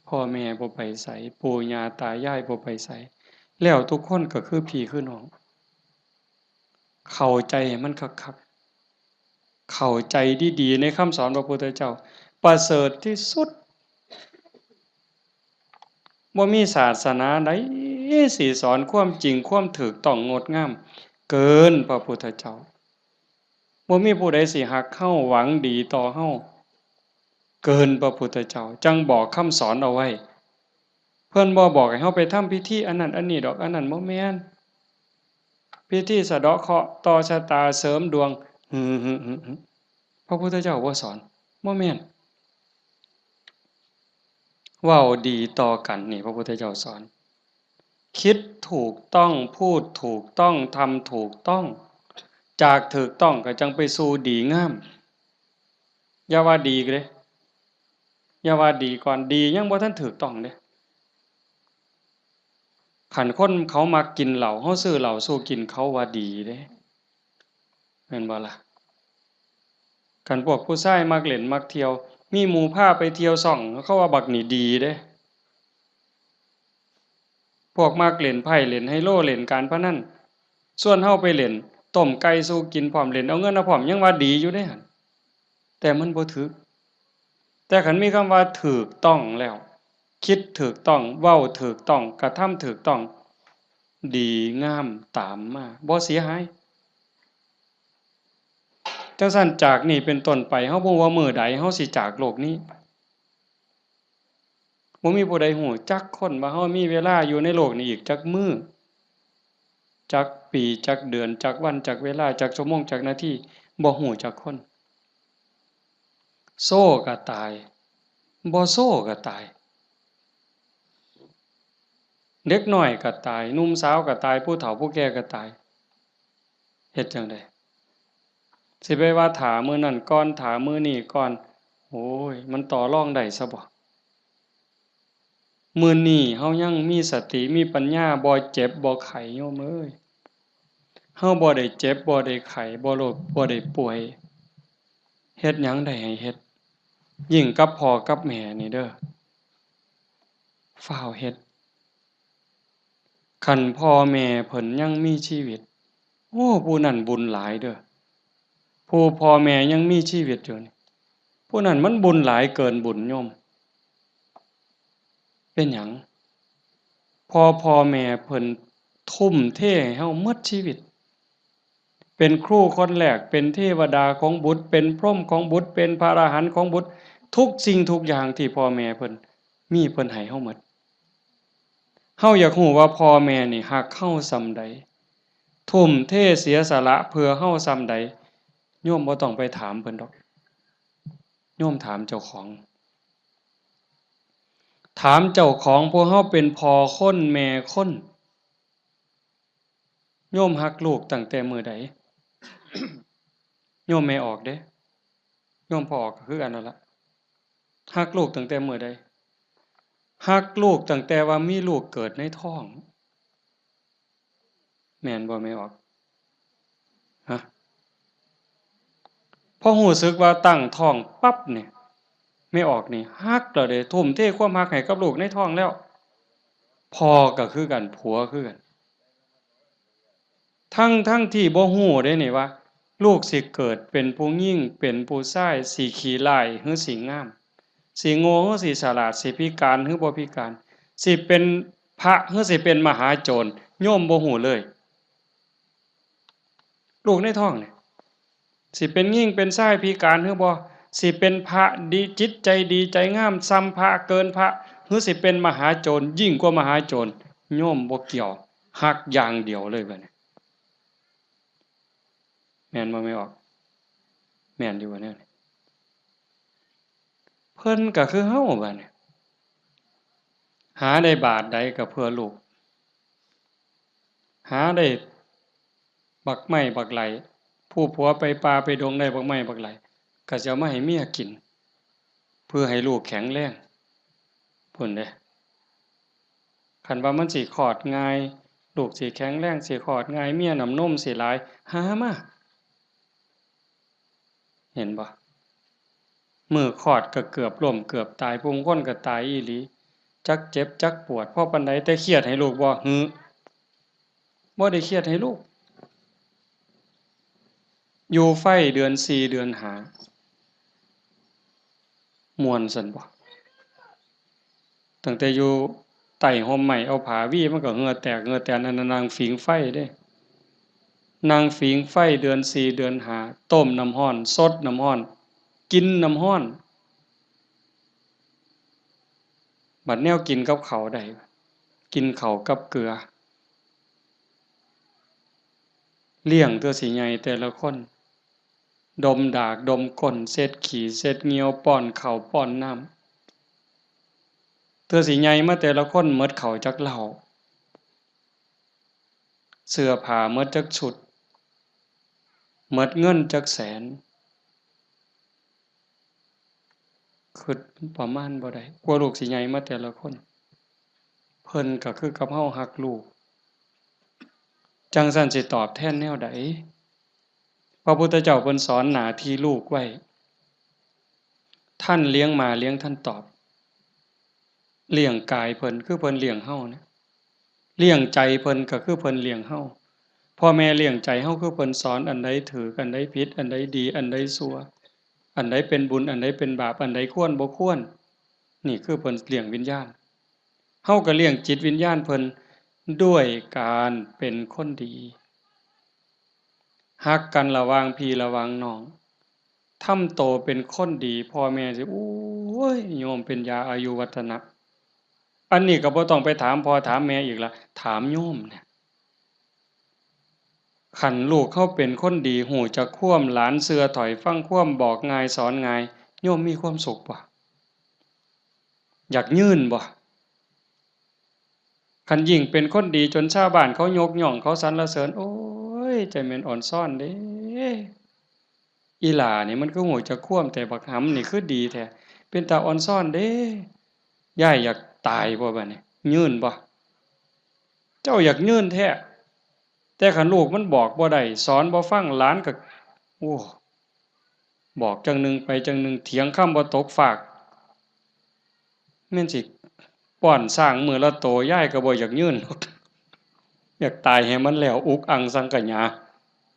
ພໍ່ແມ່ບໍ່ໄປໃສ, ປູ່ຍ່າຕາຍາຍບໍ່ໄປໃສ, ແລ້ວທຸກຄົນກໍຄືພີ່ຄືນ້ອງ. ເຂົ້າໃຈໃຫ້ມັນຄັກໆ. ເຂົ້າໃຈດີໆໃນຄຳສອນພະພຸດທະເຈົ້າ ປະເສີດທີ່ສຸດ. ບໍ່ມີສາສະໜາໃດຊິສອນຄວາມຈິງ ຄວາມຖືກຕ້ອງງົດງາມເກີນພະພຸດທະເຈົ້າ. ບໍ່ມີຜູ້ໃດຊິຮັກເຮົາ ຫວັງດີຕໍ່ເຮົາເກີນພະພຸດທະເຈົ້າ ຈັ່ງບອກຄຳສອນເອົາໄວ້. ເພິ່ນບໍ່ບອກໃຫ້ເຮົາໄປທຳພິທີອັນນັ້ນອັນນີ້ດອກ, ອັນນັ້ນບໍ່ແມ່ນພິທີສະເດາະເຄາະ, ຕໍ່ຊະຕາ, ເສີມດວງ. ຫືໆໆ ພະພຸດທະເຈົ້າບໍ່ສອນ, ບໍ່ແມ່ນ. ເວົ້າດີຕໍ່ກັນນີ້ ພະພຸດທະເຈົ້າສອນ. ຄິດຖືກຕ້ອງ, ພູດຖືກຕ້ອງ, ທຳຖືກຕ້ອງ. ຈາກຖືກຕ້ອງກໍຈັ່ງໄປສູ່ດີງາມ. ຢ່າວ່າດີເດ້, ຢ່າວ່າດີກ່ອນ, ດີຍັງບໍ່ທັນຖືກຕ້ອງເດ້. ຄັນຄົນເຂົາມັກກິນເຫຼົ້າ, ເຮົາຊື້ເຫຼົ້າສູ່ກິນ, ເຂົາວ່າດີເດ້. ແມ່ນບໍ່ລະ? ຄັນພວກຜູ້ຊາຍມັກຫຼິ້ນມັກທ່ຽວ, ມີໝູ່ພາໄປທ່ຽວຊ່ອງ, ເຂົາວ່າບັກນີ້ດີເດ້. ພວກມັກຫຼິ້ນໄພ້, ຫຼິ້ນໄຮໂລ, ຫຼິ້ນການພະນັນ, ຊວນເຮົາໄປຫຼິ້ນ, ຕົ້ມໄກ່ສູ່ກິນພ້ອມ, ຫຼິ້ນເອົາເງິນເອົາພ້ອມ, ຍັງວ່າດີຢູ່ເດ້ຫັ້ນ. ແຕ່ມັນບໍ່ຖືກ. ແຕ່ຄັນມີຄຳວ່າຖືກຕ້ອງແລ້ວ, ຄິດຖືກຕ້ອງ, ເວົ້າຖືກຕ້ອງ, ກະທຳຖືກຕ້ອງ, ດີງາມຕາມມາ, ບໍ່ເສຍຫາຍ. ຈັ່ງຊັ້ນ, ຈາກນີ້ເປັນຕົ້ນໄປ, ເຮົາບໍ່ຮູ້ວ່າມື້ໃດເຮົາຊິຈາກໂລກນີ້. ບໍ່ມີຜູ້ໃດຮູ້ຈັກຄົນວ່າເຮົາມີເວລາຢູ່ໃນໂລກນີ້ອີກຈັກມື້, ຈັກປີ, ຈັກເດືອນ, ຈັກວັນ, ຈັກເວລາ, ຈັກຊົ່ວໂມງ, ຈັກນາທີ, ບໍ່ຮູ້ຈັກຄົນ. ໂຊກໍຕາຍ, ບໍ່ໂຊກໍຕາຍ. ເດັກນ້ອຍກໍຕາຍ, ໜຸ່ມສາວກໍຕາຍ, ຜູ້ເຖົ້າຜູ້ແກ່ກໍຕາຍ. ເຮັດຈັ່ງໃດ? ຊິໄປວ່າຖ້າມື້ນັ້ນກ່ອນ, ຖ້າມື້ນີ້ກ່ອນ, ໂອ້ຍ, ມັນຕໍ່ລອງໄດ້ຊະບໍ່? ມື້ນີ້ເຮົາຍັງມີສະຕິ, ມີປັນຍາ, ບໍ່ເຈັບ, ບໍ່ໄຂ້, ໂຍມເອີຍ. ເຮົາບໍ່ໄດ້ເຈັບ, ບໍ່ໄດ້ໄຂ້, ບໍ່ໂລກ, ບໍ່ໄດ້ປ່ວຍ. ເຮັດຫຍັງໄດ້ໃຫ້ເຮັດ. ຍິ່ງກັບພໍ່ກັບແມ່ນີ້ເດີ, ຟ້າວເຮັດ. ຄັນພໍ່ແມ່ເພິ່ນຍັງມີຊີວິດ, ໂອ້, ຜູ້ນັ້ນບຸນຫຼາຍເດີ. ຜູ້ພໍ່ແມ່ຍັງມີຊີວິດຢູ່ນີ້, ຜູ້ນັ້ນມັນບຸນຫຼາຍເກີນບຸນໂຍມ. ເປັນຫຍັງ? ເພາະພໍ່ແມ່ເພິ່ນທຸ່ມເທໃຫ້ເຮົາໝົດຊີວິດ. ເປັນຄູຄົນແລກ, ເປັນເທວະດາຂອງບຸດ, ເປັນພົມຂອງບຸດ, ເປັນພະອະລະຫັນຂອງບຸດ, ທຸກສິ່ງທຸກຢ່າງທີ່ພໍ່ແມ່ເພິ່ນມີ, ເພິ່ນໃຫ້ເຮົາໝົດ. ເຮົາຢາກຮູ້ວ່າພໍ່ແມ່ນີ້ຮັກເຮົາສ່ຳໃດ, ທຸ່ມເທເສຍສະຫຼະເພື່ອເຮົາສ່ຳໃດ, ໂຍມບໍ່ຕ້ອງໄປຖາມເພິ່ນດອກ. ໂຍມຖາມເຈົ້າຂອງ. ຖາມເຈົ້າຂອງ, ພວກເຮົາເປັນພໍ່ຄົນແມ່ຄົນ, ໂຍມຮັກລູກຕັ້ງແຕ່ມື້ໃດ? ໂຍມແມ່ອອກເດ້, ໂຍມພໍ່ອອກກໍຄືກັນນັ້ນລະ. ຮັກລູກຕັ້ງແຕ່ມື້ໃດ? ຮັກລູກຕັ້ງແຕ່ວ່າມີລູກເກີດໃນທ້ອງ. ແມ່ນບໍ່ແມ່ອອກ? ຮະ? ພໍຮູ້ສຶກວ່າຕັ້ງທ້ອງປັບນີ້ ແມ່ອອກນີ້ຮັກແລ້ວເດ້, ທຸ່ມເທຄວາມຮັກໃຫ້ກັບລູກໃນທ້ອງແລ້ວ. ພໍ່ກໍຄືກັນ, ຜົວຄືກັນ. ທັງໆທີ່ບໍ່ຮູ້ເດ້ນີ້ວ່າ ລູກຊິເກີດເປັນຜູ້ຍິງ ເປັນຜູ້ຊາຍ, ຊິຂີ້ຮ້າຍ ຫຼື ຊິງາມ, ຊິໂງ່ ຫຼື ຊິສະຫຼາດ, ຊິພິການ ຫຼື ບໍ່ພິການ, ຊິເປັນພະ ຫຼື ຊິເປັນມະຫາໂຈນ, ໂຍມບໍ່ຮູ້ເລີຍ. ລູກໃນທ້ອງນີ້ ຊິເປັນຍິງເປັນຊາຍ, ພິການ ຫຼື ບໍ່, ຊິເປັນພະ ດີ, ຈິດໃຈດີໃຈງາມ, ສ່ຳພະ ເກີນພະ ຫຼື ຊິເປັນມະຫາໂຈນ, ຍິ່ງກວ່າມະຫາໂຈນ, ໂຍມບໍ່ກ່ຽວ, ຮັກຢ່າງດຽວເລີຍບັດນີ້. ແມ່ນບໍ່ແມ່ອອກ? ແມ່ນຢູ່ບໍ່ແນວນີ້? ເພິ່ນກໍຄືເຮົາບັດນີ້, ຫາໄດ້ບາດໃດກໍເພື່ອລູກ, ຫາໄດ້ບັກໄມ້ບັກໄຫຼ, ຜູ້ຜົວໄປປ່າໄປດົງໄດ້ບັກໄມ້ບັກໄຫຼ ກໍຊິເອົາມາໃຫ້ເມຍກິນ ເພື່ອໃຫ້ລູກແຂງແຮງພຸ້ນເດ້. ຄັນວ່າມັນຊິຄອດງ່າຍ, ລູກຊິແຂງແຮງ, ຊິຄອດງ່າຍ, ເມຍນ້ຳນົມຊິຫຼາຍ, ຫາມາ. ເຫັນບໍ່? ມື້ຄອດກໍເກືອບລົ້ມເກືອບຕາຍ, ຜູ້ບາງຄົນກໍຕາຍອີ່ຫຼີ, ຈັກເຈັບຈັກປວດພໍປານໃດ, ແຕ່ຄຽດໃຫ້ລູກບໍ່? ຫື ບໍ່ໄດ້ຄຽດໃຫ້ລູກ. ຢູ່ໄຟເດືອນສີ່ເດືອນຫ້າ ມ່ວນຊັ້ນບໍ່? ຕັ້ງແຕ່ຢູ່ໃຕ້ຮົ່ມໄມ້ ເອົາຜ້າວີ ມັນກໍເຫື່ອແຕກເຫື່ອແຕນ, ອັນນັ້ນນາງຜິງໄຟເດ້. ນາງຜິງໄຟເດືອນສີ່ເດືອນຫ້າ ຕົ້ມນ້ຳຮ້ອນ ສົດນ້ຳຮ້ອນ ກິນນ້ຳຮ້ອນ. ບັດແນວກິນກັບເຂົ້າໄດ້, ກິນເຂົ້າກັບເກືອ. ລ້ຽງເທື່ອຊິໃຫຍ່ແຕ່ລະຄົນ ດົມດາກດົມກົ້ນ ເຊັດຂີ້ເຊັດຍ່ຽວ ປ້ອນເຂົ້າປ້ອນນ້ຳ. ເທື່ອຊິໃຫຍ່ມາແຕ່ລະຄົນ ໝົດເຂົ້າຈັກເຫຼົ່າ, ເສື້ອຜ້າໝົດຈັກຊຸດ, ໝົດເງິນຈັກແສນ. ຄິດປະມານບໍ່ໄດ້ ກວ່າລູກຊິໃຫຍ່ມາແຕ່ລະຄົນ. ເພິ່ນກໍຄືກັບເຮົາຮັກລູກ, ຈັ່ງຊັ້ນຊິຕອບແທນແນວໃດ? ພະພຸດທະເຈົ້າເພິ່ນສອນໜ້າທີ່ລູກໄວ້, ທ່านเลี้ยงมา เลี้ยงท่านตอบ. ລ້ຽງກາຍເພິ່ນຄືເພິ່ນລ້ຽງເຮົານະ, ລ້ຽງໃຈເພິ່ນກໍຄືເພິ່ນລ້ຽງເຮົາ. ພໍ່ແມ່ລ້ຽງໃຈເຮົາຄືເພິ່ນສອນ ອັນໃດຖືກ ອັນໃດຜິດ ອັນໃດດີ ອັນໃດຊົ່ວ ອັນໃດເປັນບຸນ ອັນໃດເປັນບາບ ອັນໃດຄວນບໍ່ຄວນ. ນີ້ຄືເພິ່ນລ້ຽງວິນຍານ. ເຮົາກໍລ້ຽງຈິດວິນຍານເພິ່ນດ້ວຍການເປັນຄົນດີ. ຮັກກັນລະຫວ່າງພີ່ລະຫວ່າງນ້ອງ, ທຳໂຕເປັນຄົນດີ, ພໍ່ແມ່ຊິ ໂອ້ຍ ໂຍມເປັນຢາອາຍຸວັດທະນະ. ອັນນີ້ກໍບໍ່ຕ້ອງໄປຖາມພໍ່ຖາມແມ່ອີກລະ, ຖາມໂຍມນະ. ຄັນລູກເຮົາເປັນຄົນດີ, ຮູ້ຈັກຄວາມ, ຫຼານເຊື່ອຖ້ອຍຟັງຄວາມ, ບອກງ່າຍສອນງ່າຍ, ໂຍມມີຄວາມສຸກບໍ່? ຢາກຍືນບໍ່? ຄັນຍິ່ງເປັນຄົນດີຈົນຊາວບ້ານເຂົາຍົກຍ້ອງ ເຂົາສັນລະເສີນ, ໂອ້ຍ ໃຈແມ່ນອ່ອນຊອນເດ້. ອີຫຼ້ານີ້ມັນຄືຮູ້ຈັກຄວາມແທ້, ບັກຫຳນີ້ຄືດີແທ້, ເປັນຕາອ່ອນຊອນເດ້. ຍາຍຢາກຕາຍບໍ່ບາດນີ້? ຍືນບໍ່? ເຈົ້າຢາກຍືນແທ້, ແຕ່ຄັນລູກມັນບອກບໍ່ໄດ້, ສອນບໍ່ຟັງ, ຫຼານກໍ ໂອ້ ບອກຈັ່ງໜຶ່ງໄປຈັ່ງໜຶ່ງ, ຖຽງຄຳບໍ່ຕົກຟາກ. ແມ່ນຊິປ້ອນຊ້າງມື້ລະໂຕ, ຍາຍກໍບໍ່ຢາກຍືນດອກ, ຢາກຕາຍໃຫ້ມັນແລ້ວ, ອຸກອັ່ງສັງກະຫຍາ.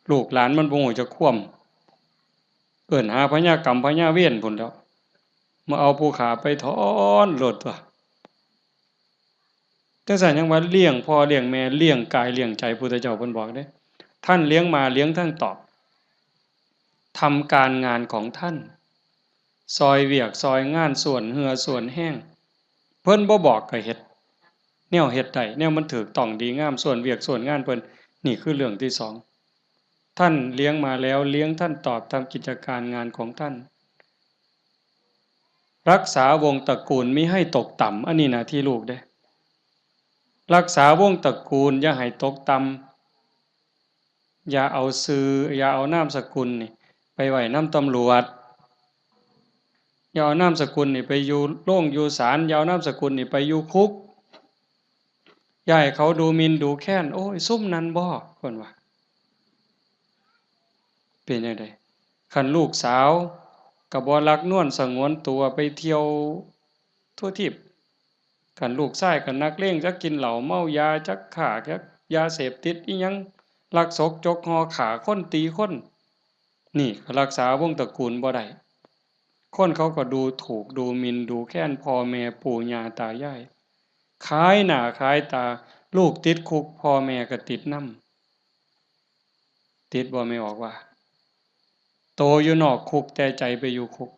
ລູກຫຼານມັນບໍ່ຮູ້ຈັກຄວາມ, ເອີ້ນຫາພະຍາກຳພະຍາເວນພຸ້ນແຫຼ້ວ, ມາເອົາຜູ້ຂ້າໄປຖອນໂລດຕົວະ. ຈັ່ງຊັ້ນຍັງວ່າລ້ຽງພໍ່ລ້ຽງແມ່, ລ້ຽງກາຍລ້ຽງໃຈ, ພຸດທະເຈົ້າເພິ່ນບອກເດ້, ທ່านเลี้ยงมา เลี้ยงท่านตอบ. ທຳການງານຂອງທ່ານ, ຊ່ອຍວຽກຊ່ອຍງານ, ສ່ວນເຫື່ອສ່ວນແຮງ. ເພິ່ນບໍ່ບອກກໍເຮັດ, ແນວເຮັດໄດ້, ແນວມັນຖືກຕ້ອງດີງາມ, ສ່ວນວຽກສ່ວນງານເພິ່ນ, ນີ້ຄືເລື່ອງທີສອງ. ທ່านเลี้ยงมาแล้ว เลี้ยงท่านตอบ ทำกิจการงานของท่าน. ລັກສາວົງຕະກູນມິໃຫ້ຕົກຕ່ຳ ອັນນີ້ໜ້າທີ່ລູກເດ້. ລັກສາວົງຕະກູນຢ່າໃຫ້ຕົກຕ່ຳ. ຢ່າເອົາຊື່ ຢ່າເອົານາມສະກຸນນີ້ໄປໄວ້ນຳຕຳຫຼວດ. ຢ່າເອົານາມສະກຸນນີ້ໄປຢູ່ໂລງຢູ່ສານ. ຢ່າເອົານາມສະກຸນນີ້ໄປຢູ່ຄຸກ. ຢ່າໃຫ້ເຂົາດູໝິ່ນດູແຄນ. ໂອ້ຍ ຊຸມນັ້ນບໍ ເພິ່ນວ່າ. ເປັນຈັ່ງໃດ? ຄັນລູກສາວກໍບໍ່ລັກນວນສະຫງວນຕົວໄປທ່ຽວທົ່ວທີບ. ຄັນລູກຊາຍກໍນັກເລງ ຈັກກິນເຫຼົ້າເມົາຢາ ຈັກຄ້າ ຈັກຢາເສບຕິດອີ່ຫຍັງ ລັກສົກຈົກຫໍ່ ຂ້າຄົນຕີຄົນ. ນີ້ກໍລັກສາວົງຕະກູນບໍ່ໄດ້. ຄົນເຂົາກໍດູຖູກດູໝິ່ນດູແຄນພໍ່ແມ່ປູ່ຍ່າຕາຍາຍ. ຂາຍໜ້າຂາຍຕາ ລູກຕິດຄຸກ ພໍ່ແມ່ກໍຕິດນຳ. ຕິດບໍ່ແມ່ອອກວ່າ ໂຕຢູ່ນອກຄຸກແຕ່ໃຈໄປຢູ່ຄຸກ.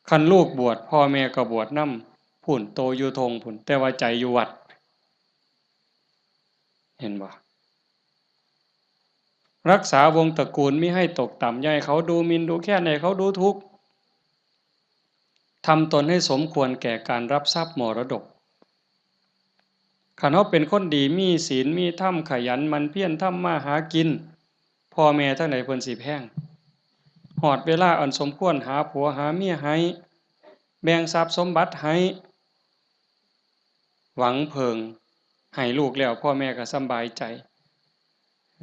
ຄັນລູກບວດ ພໍ່ແມ່ກໍບວດນຳ ພຸ້ນ ໂຕຢູ່ທົ່ງພຸ້ນ ແຕ່ວ່າໃຈຢູ່ວັດ. ເຫັນບໍ່? ລັກສາວົງຕະກູນມິໃຫ້ຕົກຕ່ຳ ຢ່າໃຫ້ເຂົາດູໝິ່ນດູແຄນ ໃຫ້ເຂົາດູທຸກ. ທຳຕົນໃຫ້ສົມຄວນແກ່ການຮັບຊັບມໍລະດົກ. ຄັນເຮົາເປັນຄົນດີ ມີສິນ ມີທຳ ຂະຫຍັນໝັ່ນພຽນທຳມາຫາກິນ ພໍ່ແມ່ທາງໃດເພິ່ນຊິແພງ? ຮອດເວລາອັນສົມຄວນ ຫາຜົວຫາເມຍໃຫ້ ແບ່ງຊັບສົມບັດໃຫ້ ຫວັງເພິ່ງໃຫ້ລູກແລ້ວ ພໍ່ແມ່ກໍສຳບາຍໃຈ.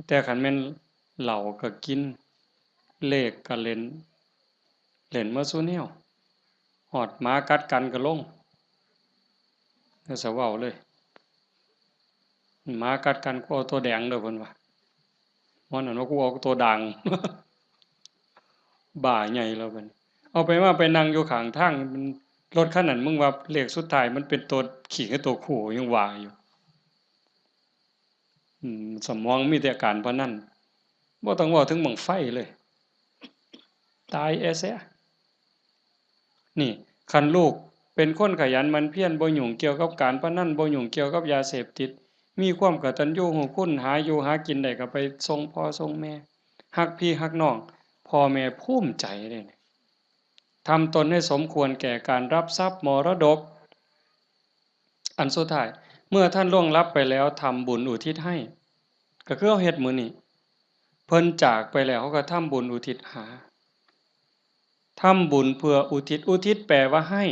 ແຕ່ຄັນແມ່ນເຫຼົ້າກໍກິນ ເລກກໍຫຼິ້ນ ຫຼິ້ນໝົດສູ່ແນວ ຮອດໝາກັດກັນກໍລົງ. ແລ້ວສະເວົ້າເລີຍ ໝາກັດກັນ ກູເອົາໂຕແດງເດີ້ ເພິ່ນວ່າ. ໝໍນັ້ນວ່າ ກູເອົາໂຕດ່າງ. ບ້າໃຫຍ່ແລ້ວບັດນີ້ ເອົາໄປມາໄປນັ່ງຢູ່ຂ້າງທາງ ມັນ ລົດຄັນນັ້ນ ມຶງວ່າເລກສຸດທ້າຍມັນເປັນໂຕຂີ້ ຄືໂຕຄູ່ ຍັງວ່າຢູ່. ອືມ ສະໝອງມີແຕ່ການພະນັນ ບໍ່ຕ້ອງເວົ້າເຖິງບັ້ງໄຟເລີຍ ຕາຍແອແຊ. ນີ້ ຄັນລູກເປັນຄົນຂະຫຍັນໝັ່ນພຽນ ບໍ່ຫຍຸ້ງກ່ຽວກັບການພະນັນ ບໍ່ຫຍຸ້ງກ່ຽວກັບຢາເສບຕິດ ມີຄວາມກະຕັນຍູຮູ້ຄຸນ ຫາຢູ່ຫາກິນໄດ້ກໍໄປສົ່ງພໍ່ສົ່ງແມ່ ຮັກພີ່ຮັກນ້ອງ ພໍ່ແມ່ພູມໃຈເດ້. ທຳຕົນໃຫ້ສົມຄວນແກ່ການຮັບຊັບມໍລະດົກ. ອັນສຸດທ້າຍ ເມື່ອທ່ານລ່ວງລັບໄປແລ້ວ ທຳບຸນອຸທິດໃຫ້ ກໍຄືເຮົາເຮັດມື້ນີ້ ເພິ່ນຈາກໄປແລ້ວ ເຮົາກໍທຳບຸນອຸທິດຫາ ທຳບຸນເພື່ອອຸທິດ ອຸທິດແປວ່າໃຫ້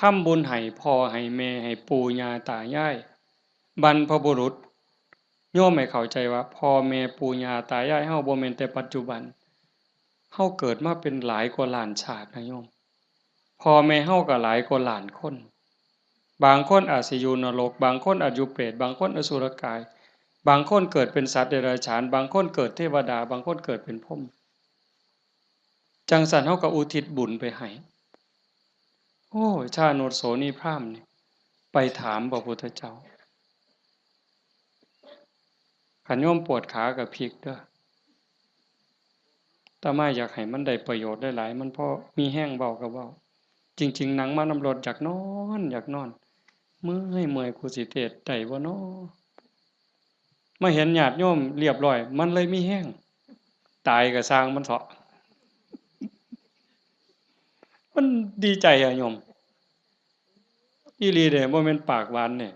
ທຳບຸນໃຫ້ພໍ່ໃຫ້ແມ່ ໃຫ້ປູ່ຍ່າຕາຍາຍ ບັນພະບຸລຸດ. ໂຍມໃຫ້ເຂົ້າໃຈວ່າ ພໍ່ແມ່ປູ່ຍ່າຕາຍາຍເຮົາບໍ່ແມ່ນແຕ່ປັດຈຸບັນ ເຮົາເກີດມາເປັນຫຼາຍກວ່າລ້ານຊາດນະໂຍມ. ພໍ່ແມ່ເຮົາກໍຫຼາຍກວ່າລ້ານຄົນ ບາງຄົນອາດຊິຢູ່ນະລົກ ບາງຄົນອາດຢູ່ເປດ ບາງຄົນອະສຸລະກາຍ ບາງຄົນເກີດເປັນສັດເດຍລະສານ ບາງຄົນເກີດເທວະດາ ບາງຄົນເກີດເປັນພົມ. ຈັ່ງຊັ້ນເຮົາກໍອຸທິດບຸນໄປໃຫ້. ໂອ້ຍ ຊານຸດໂສນີພຣາມນີ້ ໄປຖາມພະພຸດທະເຈົ້າ ຄັນໂຍມປວດຂາກໍພິກເດີ້ ອາດຕະມາຢາກໃຫ້ມັນໄດ້ປະໂຫຍດຫຼາຍໆ ມັນພໍມີແຮງເວົ້າກໍເວົ້າ. ຈິງໆ ນັ່ງມານຳລົດຢາກນອນ ຢາກນອນ ເມື່ອຍໆ ກູຊິເທດໄດ້ບໍ່ນໍ? ມາເຫັນຍາດໂຍມລຽບຮ້ອຍ ມັນເລີຍມີແຮງ ຕາຍກໍຊ່າງມັນເຖາະ. ມັນດີໃຈອະໂຍມ ອີ່ຫຼີເດ້ ບໍ່ແມ່ນປາກຫວານເດ້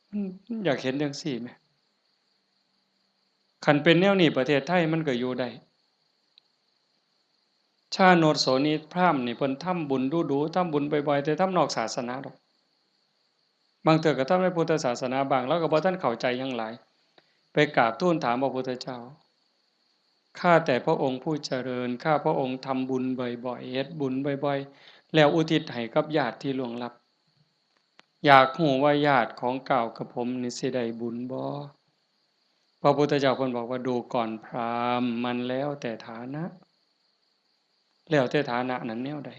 ມັນ ມັນຢາກເຫັນຈັ່ງຊີ້ແໝ່. ຄັນເປັນແນວນີ້ ປະເທດໄທມັນກໍຢູ່ໄດ້. ຊານຸດໂສນີພຣາມນີ້ ເພິ່ນທຳບຸນດຸໆ ທຳບຸນບ່ອຍໆ ແຕ່ທຳນອກສາສະໜາດອກ ບາງເທື່ອກໍທຳໃນພຸດທະສາສະໜາບ້າງ ລາວກໍບໍ່ທັນເຂົ້າໃຈຫຍັງຫຼາຍ ໄປກາບທູນຖາມພະພຸດທະເຈົ້າ ຂ້າແຕ່ພະອົງຜູ້ຈະເລີນ ຂ້າພະອົງທຳບຸນບ່ອຍໆ ເຮັດບຸນບ່ອຍໆ ແລ້ວອຸທິດໃຫ້ກັບຍາດທີ່ລ່ວງລັບ ຢາກຮູ້ວ່າຍາດຂອງກ້າວກັບຜົມນີ້ຊິໄດ້ບຸນບໍ່? ພະພຸດທະເຈົ້າເພິ່ນບອກວ່າ ດູກ່ອນພຣາມ ມັນແລ້ວແຕ່ຖານະ. ແລ້ວແຕ່ຖານະນັ້ນແນວໃດ?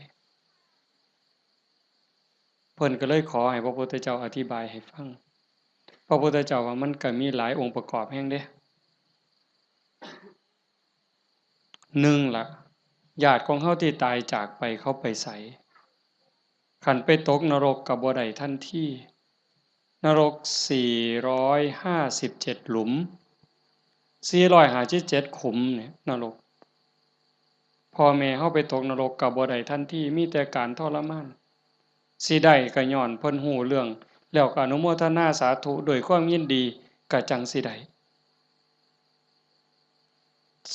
ເພິ່ນກໍເລີຍຂໍໃຫ້ພະພຸດທະເຈົ້າອະທິບາຍໃຫ້ຟັງ. ພະພຸດທະເຈົ້າວ່າ ມັນກໍມີຫຼາຍອົງປະກອບແຮງເດ້. ໜຶ່ງລະ ຍາດຂອງເຮົາທີ່ຕາຍຈາກໄປ ເຂົາໄປໃສ? ຄັນໄປຕົກນະລົກກໍບໍ່ໄດ້ທັນທີ. ນະລົກສີ່ຮ້ອຍຫ້າສິບເຈັດ ຫຼຸມ ສີ່ຮ້ອຍຫ້າສິບເຈັດ ຂຸມນີ້ ນະລົກ. ເພ ພໍ່ແມ່ເຮົາໄປຕົກນະລົກກໍບໍ່ໄດ້ທັນທີ ມີແຕ່ການທໍລະມານ. ຊິໄດ້ກໍຍ້ອນເພິ່ນຮູ້ເລື່ອງ ແລ້ວກໍອະນຸໂມທະນາສາທຸດ້ວຍຄວາມຍິນດີ ກໍຈັ່ງຊິໄດ້.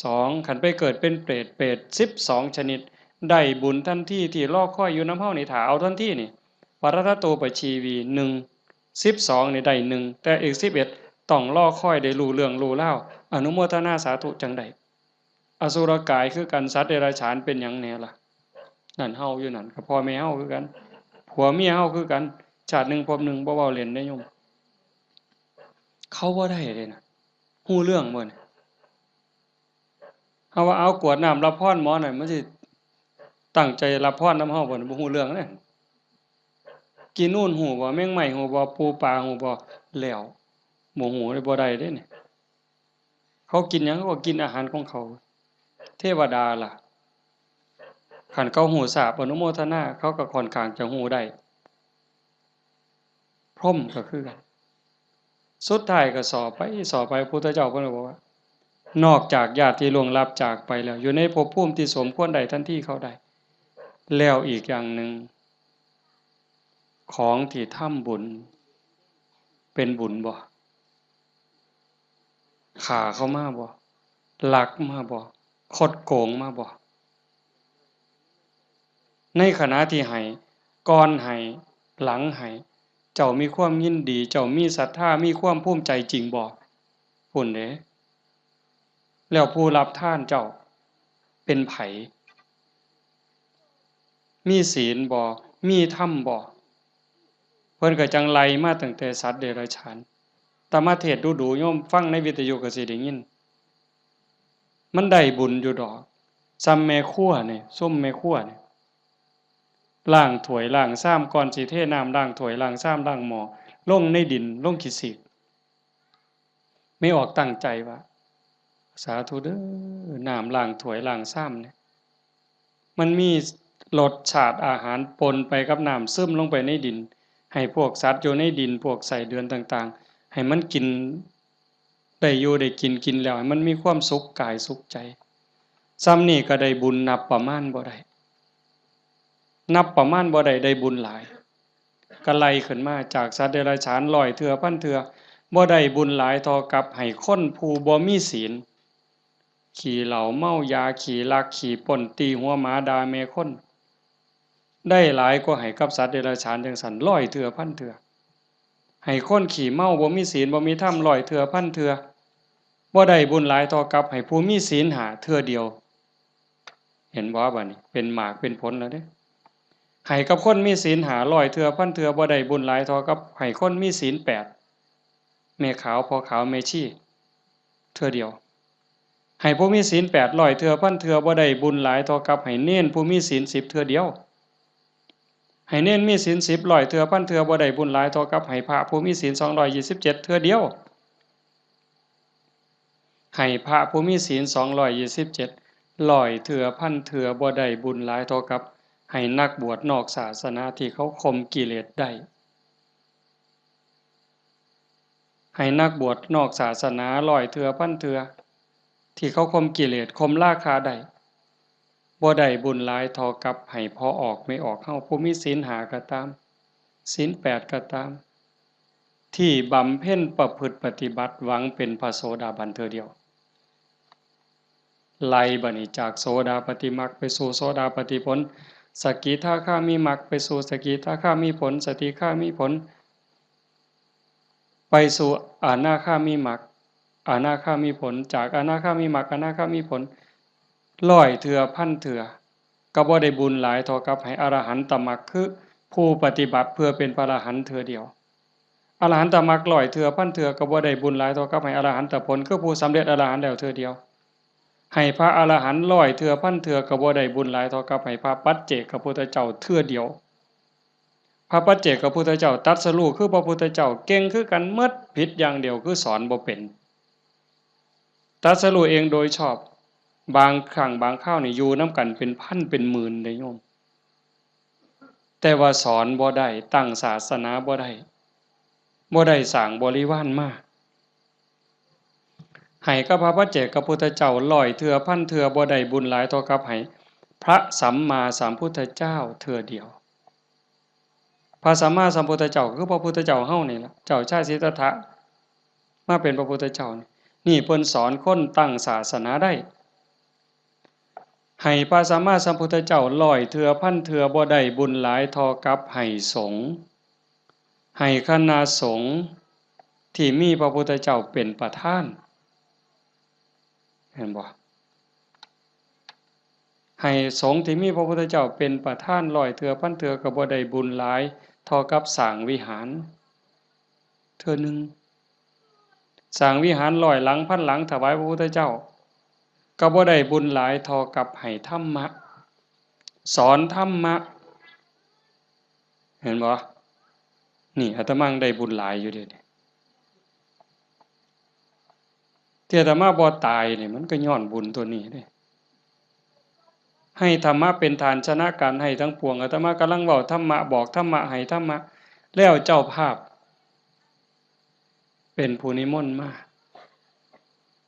ສອງ ຄັນໄປເກີດເປັນເປດ ເປດສິບສອງຊະນິດ ໄດ້ບຸນທັນທີທີ່ລໍຄອຍຢູ່ນຳເຮົານີ້ ຖ້າເອົາທັນທີນີ້ ປະລັດຖະໂຕປະຊີວີ ໜຶ່ງ ສິບສອງນີ້ໄດ້ ໜຶ່ງ ແຕ່ອີກ ສິບເອັດ ຕ້ອງລໍຄອຍໄດ້ຮູ້ເລື່ອງຮູ້ລາວ ອະນຸໂມທະນາສາທຸຈັ່ງໄດ້. ອະສຸລະກາຍຄືກັນ ສັດເດຍລະສານເປັນຫຍັງແດ່ລະ? ນັ້ນເຮົາຢູ່ນັ້ນ ກໍພໍ່ແມ່ເຮົາຄືກັນ ຜົວເມຍເຮົາຄືກັນ ຊາດໜຶ່ງພົບໜຶ່ງ ບໍ່ເວົ້າເລ່ນເດ້ໂຍມ. ເຂົາບໍ່ໄດ້ເດ້ນະ ຮູ້ເລື່ອງບໍ່ນີ້? ເຮົາວ່າເອົາກວດນ້ຳຮັບພອນໝໍນັ້ນ ມັນຊິຕັ້ງໃຈຮັບພອນນຳເຮົາບໍ່ນີ້? ບໍ່ຮູ້ເລື່ອງເດ້. ກີນູນຮູ້ບໍ່? ແມງໄມ້ຮູ້ບໍ່? ປູປາຮູ້ບໍ່? ແລ້ວ ບໍ່ຮູ້ເດ້ ບໍ່ໄດ້ເດ້ນີ້. ເຂົາກິນຫຍັງ ເຂົາກໍກິນອາຫານຂອງເຂົາ. ເທວະດາລະ ຄັນເຂົາຮູ້ຊາບອະນຸໂມທະນາ ເຂົາກໍຄ່ອນຂ້າງຈະຮູ້ໄດ້. ພົມກໍຄືກັນ ສຸດທ້າຍກໍສໍ້ໄປ ສໍ້ໄປ ພຸດທະເຈົ້າເພິ່ນກໍບອກວ່າ ນອກຈາກຍາດທີ່ລ່ວງລັບຈາກໄປແລ້ວ ຢູ່ໃນພົບພູມທີ່ສົມຄວນໄດ້ທັນທີເຂົາໄດ້. ແລ້ວອີກຢ່າງໜຶ່ງ ຂອງທີ່ທຳບຸນເປັນບຸນບໍ່? ຂ້າເຂົາມາບໍ່? ລັກມາບໍ່? ຄົດໂກງມາບໍ່? ໃນຂະນະທີ່ໃຫ້ ກ່ອນໃຫ້ ຫຼັງໃຫ້ ເຈົ້າມີຄວາມຍິນດີ ເຈົ້າມີສັດທາ ມີຄວາມພູມໃຈຈິງບໍ່? ພຸ້ນເດ້. ແລ້ວຜູ້ຮັບທານເຈົ້າເປັນໃຜ? ມີศีນບໍ່? ມີທຳບໍ່? ເພິ່ນກໍຈັ່ງໄລ່ມາຕັ້ງແຕ່ສັດເດຍລະສານ. ອາດຕະມາເທດດູໆ ໂຍມຟັງໃນວິທະຍຸກໍຊິໄດ້ຍິນ. ມັນໄດ້ບຸນຢູ່ດອກ. ສ່ຳແມ່ຄົວນີ້ ຊຸມແມ່ຄົວນີ້ ລ້າງຖ້ວຍລ້າງຊາມ ກ່ອນຊິເທນ້ຳລ້າງຖ້ວຍລ້າງຊາມ ລ້າງໝໍ້ ລົງໃນດິນ ລົງຂີ້ສີກ. ແມ່ອອກຕັ້ງໃຈວ່າ ສາທຸເດີ ນ້ຳລ້າງຖ້ວຍລ້າງຊາມນີ້ ມັນມີລົດຊາດອາຫານປົນໄປກັບນ້ຳ ຊຶມລົງໄປໃນດິນ ໃຫ້ພວກສັດຢູ່ໃນດິນ ພວກໄສ້ເດືອນຕ່າງໆ ໃຫ້ມັນກິນ ໄດ້ຢູ່ໄດ້ກິນ ກິນແລ້ວໃຫ້ມັນມີຄວາມສຸກກາຍສຸກໃຈ. ສ່ຳນີ້ກໍໄດ້ບຸນນັບປະມານບໍ່ໄດ້ ນັບປະມານບໍ່ໄດ້ ໄດ້ບຸນຫຼາຍ. ກໍໄລ່ຂຶ້ນມາຈາກສັດເດຍລະສານ ຮ້ອຍເທື່ອ ພັນເທື່ອ ບໍ່ໄດ້ບຸນຫຼາຍເທົ່າກັບໃຫ້ຄົນຜູ້ບໍ່ມີศีນ ຂີ້ເຫຼົ້າເມົາຢາ ຂີ້ລັກຂີ້ປົ້ນ ຕີຫົວໝາ ດ່າແມ່ຄົນ ໄດ້ຫຼາຍກວ່າໃຫ້ກັບສັດເດຍລະສານຈັ່ງຊັ້ນ ຮ້ອຍເທື່ອ ພັນເທື່ອ. ໃຫ້ຄົນຂີ້ເມົາ ບໍ່ມີศีນ ບໍ່ມີທຳ ຮ້ອຍເທື່ອ ພັນເທື່ອ ບໍ່ໄດ້ບຸນຫຼາຍເທົ່າກັບໃຫ້ຜູ້ມີສີນຫ້າເທື່ອດຽວ. ເຫັນບໍ່? ບາດນີ້ເປັນໝາກເປັນຜົນແລ້ວເດ້. ໃຫ້ກັບຄົນມີສີນຫ້າ ຮ້ອຍເທື່ອ ພັນເທື່ອ ບໍ່ໄດ້ບຸນຫຼາຍເທົ່າກັບໃຫ້ຄົນມີສີນແປດ ແມ່ຂາວ ພໍ່ຂາວ ແມ່ຊີ ເທື່ອດຽວ. ໃຫ້ຜູ້ມີສີນແປດ ຮ້ອຍເທື່ອ ພັນເທື່ອ ບໍ່ໄດ້ບຸນຫຼາຍເທົ່າກັບໃຫ້ເນນຜູ້ມີສີນສິບເທື່ອດຽວ. ໃຫ້ເນນມີສີນສິບ ຮ້ອຍເທື່ອ ພັນເທື່ອ ບໍ່ໄດ້ບຸນຫຼາຍເທົ່າກັບໃຫ້ພະຜູ້ມີສີນສອງຮ້ອຍຊາວເຈັດເທື່ອດຽວ. ໃຫ້ພະຜູ້ມີສີນສອງຮ້ອຍຊາວເຈັດ ຮ້ອຍເທື່ອ ພັນເທື່ອ ບໍ່ໄດ້ບຸນຫຼາຍເທົ່າກັບໃຫ້ນັກບວດນອກສາສະໜາທີ່ເຂົາຂົ່ມກິເລດໄດ້. ໃຫ້ນັກບວດນອກສາສະໜາຮ້ອຍເທື່ອ ພັນເທື່ອ ທີ່ເຂົາຂົ່ມກິເລດ ຂົ່ມລາຄະໄດ້ ບໍ່ໄດ້ບຸນຫຼາຍເທົ່າກັບໃຫ້ພໍ່ອອກແມ່ອອກເຮົາ ຜູ້ມີສີນຫ້າກໍຕາມ ສີນແປດກໍຕາມ ທີ່ບຳເພັນປະພຶດປະຕິບັດ ຫວັງເປັນພະໂສດາບັນເທື່ອດຽວ. ໄລ່ບາດນີ້ ຈາກໂສດາປະຕິມັກໄປສູ່ໂສດາປະຕິຜົນ, ສະກິທາຄາມີມັກໄປສູ່ສະກິທາຄາມີຜົນ, ສະຕິຄາມີຜົນ ໄປສູ່ອະນາຄາມີມັກ, ອະນາຄາມີຜົນ, ຈາກອະນາຄາມີມັກ, ອະນາຄາມີຜົນ ຮ້ອຍເທື່ອ ພັນເທື່ອ ກໍບໍ່ໄດ້ບຸນຫຼາຍເທົ່າກັບໃຫ້ອະລະຫັນຕະມັກ ຄືຜູ້ປະຕິບັດເພື່ອເປັນພະອະລະຫັນເທື່ອດຽວ. ອະລະຫັນຕະມັກຮ້ອຍເທື່ອ ພັນເທື່ອ ກໍບໍ່ໄດ້ບຸນຫຼາຍເທົ່າກັບໃຫ້ອະລະຫັນຕະຜົນ ຄືຜູ້ສຳເລັດອະລະຫັນແລ້ວເທື່ອດຽວ. ໃຫ້ພະອະລະຫັນຮ້ອຍເທື່ອ ພັນເທື່ອ ກໍບໍ່ໄດ້ບຸນຫຼາຍເທົ່າກັບໃຫ້ພະປັດເຈກກະພຸດທະເຈົ້າເທື່ອດຽວ. ພະປັດເຈກກະພຸດທະເຈົ້າຕັດສະຮູ້ຄືພະພຸດທະເຈົ້າ ເກັ່ງຄືກັນໝົດ ຜິດຢ່າງດຽວຄືສອນບໍ່ເປັນ. ຕັດສະຮູ້ເອງໂດຍຊອບ ບາງຄັ້ງບາງຄາວນີ້ຢູ່ນຳກັນເປັນພັນເປັນໝື່ນເດ້ໂຍມ ແຕ່ວ່າສອນບໍ່ໄດ້ ຕັ້ງສາສະໜາບໍ່ໄດ້ ບໍ່ໄດ້ສ້າງບໍລິວານມາ. ໃຫ້ກັບພະປັດເຈກກະພຸດທະເຈົ້າຮ້ອຍເທື່ອ ພັນເທື່ອ ບໍ່ໄດ້ບຸນຫຼາຍເທົ່າກັບໃຫ້ ພະສຳມາສຳພຸດທະເຈົ້າເທື່ອດຽວ. ພະສຳມາສຳພຸດທະເຈົ້າ ກໍຄືພະພຸດທະເຈົ້າເຮົານີ້ລະ, ເຈົ້າຊາຍສິດທັດຖະ ມາເປັນພະພຸດທະເຈົ້ານີ້ ນີ້ເພິ່ນສອນຄົນຕັ້ງສາສະໜາໄດ້. ໃຫ້ພະສຳມາສຳພຸດທະເຈົ້າຮ້ອຍເທື່ອພັນເທື່ອ ບໍ່ໄດ້ບຸນຫຼາຍເທົ່າກັບໃຫ້ສົງ, ໃຫ້ຄະນະສົງທີ່ມີພະພຸດທະເຈົ້າເປັນປະທານ. ເຫັນບໍ່? ໃຫ້ສົງທີ່ມີພະພຸດທະເຈົ້າເປັນປະທານຮ້ອຍເທື່ອພັນເທື່ອ ກໍບໍ່ໄດ້ບຸນຫຼາຍເທົ່າກັບສ້າງວິຫານເທື່ອໜຶ່ງ. ສ້າງວິຫານຮ້ອຍຫຼັງພັນຫຼັງຖວາຍພະພຸດທະເຈົ້າ ກໍບໍ່ໄດ້ບຸນຫຼາຍເທົ່າກັບໃຫ້ທຳມະ, ສອນທຳມະ. ເຫັນບໍ່? ນີ້ອາດຕະມາຍັງໄດ້ບຸນຫຼາຍຢູ່ເດ. ທີ່ອາດຕະມາບໍ່ຕາຍນີ້ ມັນກໍຍ້ອນບຸນຕົວນີ້ເດ້. ໃຫ້ທຳມະເປັນຖານຊະນະການໃຫ້ທັງປວງ. ອາດຕະມາກຳລັງເວົ້າທຳມະ, ບອກທຳມະ, ໃຫ້ທຳມະ, ແລ້ວເຈົ້າພາບເປັນຜູ້ນິມົນມາ.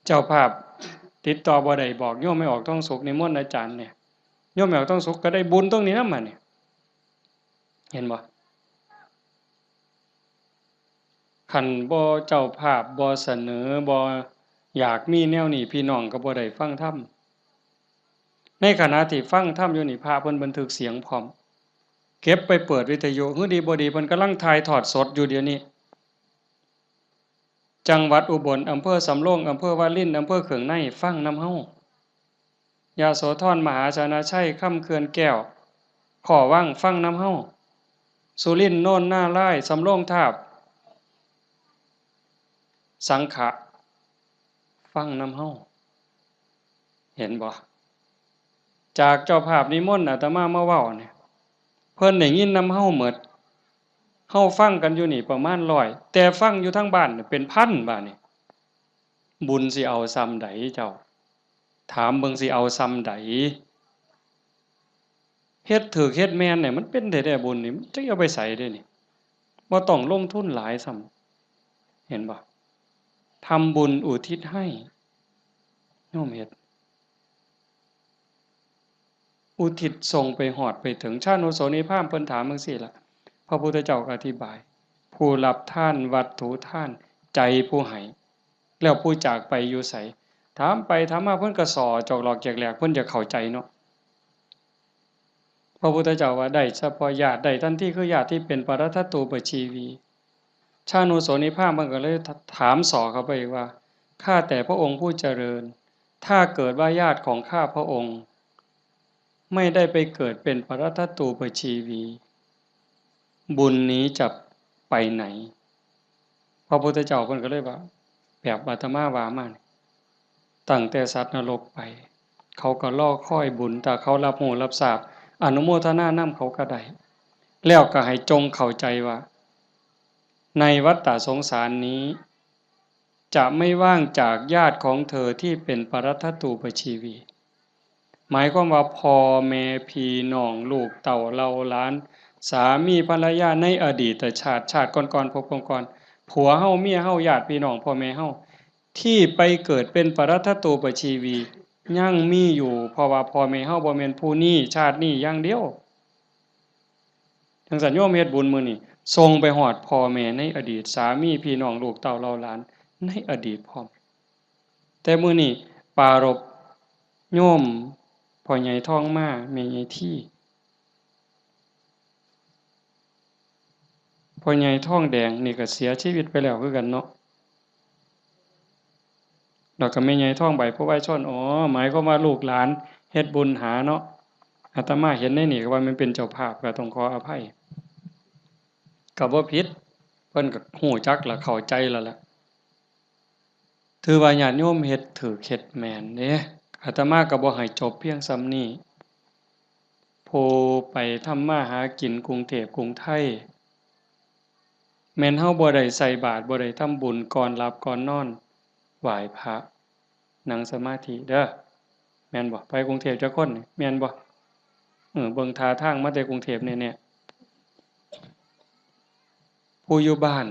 ເຈົ້າພາບຕິດຕໍ່ບໍ່ໄດ້ ບອກໂຍມໄມ້ອອກທອງສຸກ ນິມົນອາຈານແດ່. ໂຍມໄມ້ອອກທອງສຸກກໍໄດ້ບຸນຕົງນີ້ນຳ ບາດນີ້. ເຫັນບໍ່? ຄັນບໍ່ເຈົ້າພາບບໍ່ສະເໜີ ບໍ່ຢາກມີແນວນີ້ ພີ່ນ້ອງກໍບໍ່ໄດ້ຟັງທຳ. ໃນຂະນະທີ່ຟັງທຳຢູ່ນີ້ ພະເພິ່ນບັນທຶກສຽງພ້ອມ ເກັບໄປເປີດວິທະຍຸ ຄືດີບໍ່ດີ ເພິ່ນກຳລັງຖ່າຍທອດສົດຢູ່ດຽວນີ້. ຈັງຫວັດອຸບົນ, ອຳເພີສຳໂລງ, ອຳເພີວາລິນ, ອຳເພີເຄື່ອງໃນ ຟັງນຳເຮົາ. ຍະໂສທອນ, ມະຫາຊະນະໄຊ, ຄຳເຂື່ອນແກ້ວ, ຂໍ້ວັງ ຟັງນຳເຮົາ. ສຸລິນ, ໂນນນາລາຍ, ສຳໂລງທາບ, ສັງຂະ ຟັງນຳເຮົາ. ເຫັນບໍ່? ຈາກເຈົ້າພາບນິມົນອາດຕະມາມາເວົ້ານີ້ ເພິ່ນໄດ້ຍິນນຳເຮົາໝົດ. ເຮົາຟັງກັນຢູ່ນີ້ປະມານຮ້ອຍ ແຕ່ຟັງຢູ່ທາງບ້ານເປັນພັນບາດນີ້. ບຸນຊິເອົາຊ່ຳໃດເຈົ້າ? ຖາມເບິ່ງຊິເອົາຊ່ຳໃດ? ເຮັດຖືກເຮັດແມ່ນນີ້ ມັນເປັນແທ້ໆ ບຸນນີ້ ມັນຈັກເອົາໄປໃສເດ້ນີ້. ບໍ່ຕ້ອງລົງທຶນຫຼາຍຊ້ຳ. ເຫັນບໍ່? ທຳບຸນອຸທິດໃຫ້ໂຍມເຮັດ ອຸທິດສົ່ງໄປຮອດໄປເຖິງ. ຊານຸໂສນີພາມເພິ່ນຖາມຈັ່ງຊີ້ລະ ພະພຸດທະເຈົ້າກໍອະທິບາຍ ຜູ້ຮັບທານວັດຖຸທານ ໃຈຜູ້ໃຫ້ ແລ້ວຜູ້ຈາກໄປຢູ່ໃສ? ຖາມໄປຖາມມາເພິ່ນກໍສໍ້ຈອກຫຼອກແຈກແຫຼກ ເພິ່ນຈະເຂົ້າໃຈເນາະ. ພະພຸດທະເຈົ້າວ່າໄດ້ສະເພາະຍາດ ໄດ້ທັນທີ ຄືຍາດທີ່ເປັນປະລັດຖະຕູປະຊີວີ. ຊານຸໂສນີພາມເພິ່ນກໍເລີຍຖາມສໍ້ເຂົ້າໄປອີກວ່າ ຂ້າแต่พระองค์ผู้เจริญ ถ้าเกิดว่าญาติของข้าพระองค์ไม่ได้ไปเกิดเป็นปรัตตตูปชีวี บุญนี้จะไปไหน? พระพุทธเจ้าเพิ่นก็เลยว่า แบบอาตมาว่ามานี่ ตั้งแต่สัตว์นรกไป เขาก็รอคอยบุญ ถ้าเขารับรู้รับทราบ อนุโมทนานำเขาก็ได้ แล้วก็ให้จงเข้าใจว่า ในวัฏฏะสงสารนี้ จะไม่ว่างจากญาติของเธอที่เป็นปรัตตตูปชีวี หมายความว่าพ่อแม่พี่น้องลูกเต้าเหล่าหลาน สามีภรรยาในอดีตชาติ ชาติก่อนๆ ภพก่อนๆ ผัวเฮา เมียเฮา ญาติพี่น้อง พ่อแม่เฮา ที่ไปเกิดเป็นปรัตตตูปชีวี ยังมีอยู่ เพราะว่าพ่อแม่เฮาบ่แม่นผู้นี้ ชาตินี้อย่างเดียว จั่งซั้นโยมเฮ็ดบุญมื้อนี้ ส่งไปฮอดพ่อแม่ในอดีต สามี พี่น้อง ลูกเต้าเหล่าหลานในอดีตพร้อม แต่มื้อนี้ปรารภโยมพ่อใหญ่ทองมา แม่ใหญ่ที พ่อใหญ่ทองแดงนี่ก็เสียชีวิตไปแล้วคือกันเนาะ แล้วก็แม่ใหญ่ทองใบ ผู้วายชน อ๋อ หมายความว่าลูกหลานเฮ็ดบุญหาเนาะ อาตมาเห็นในนี่ก็ว่ามันเป็นเจ้าภาพ ก็ต้องขออภัย ก็บ่ผิด เพิ่นก็ฮู้จักและเข้าใจแล้วล่ะ ถือว่าญาติโยมเฮ็ดถูกเฮ็ดแม่นเด้ อาตมาก็บ่ให้จบเพียงส่ำนี้ ผู้ไปทำมาหากินกรุงเทพฯกรุงไทย แม่นเฮาบ่ได้ใส่บาตร บ่ได้ทำบุญก่อนหลับก่อนนอน ไหว้พระ นั่งสมาธิเด้อ แม่นบ่? ไปกรุงเทพฯจักคนนี่ แม่นบ่? เออ เบิ่งท่าทางมาแต่กรุงเทพฯแน่ๆ ผู้อยู่บ้าน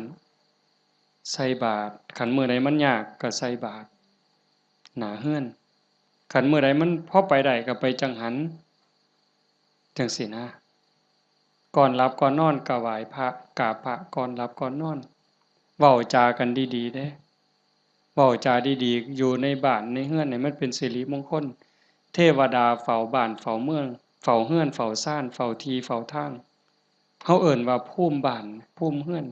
ใส่บาตร คันมื้อใดมันยากก็ใส่บาตรหน้าเฮือน คันมื้อใดมันพอไปได้ก็ไปจังหัน ຈັ່ງຊີ້ນະ. ກ່ອນຫຼັບກ່ອນນອນກໍໄຫວ້ພະ ກາບພະ ກ່ອນຫຼັບກ່ອນນອນ. ເວົ້າຈາກັນດີໆເດ້ ເວົ້າຈາດີໆ ຢູ່ໃນບ້ານໃນເຮືອນໃຫ້ມັນເປັນສິລິມົງຄົນ. ເທວະດາເຝົ້າບ້ານເຝົ້າເມືອງ ເຝົ້າເຮືອນເຝົ້າຊານ ເຝົ້າທີ່ເຝົ້າທາງ ເຮົາເອີ້ນວ່າພູມບ້ານພູມເຮືອນ.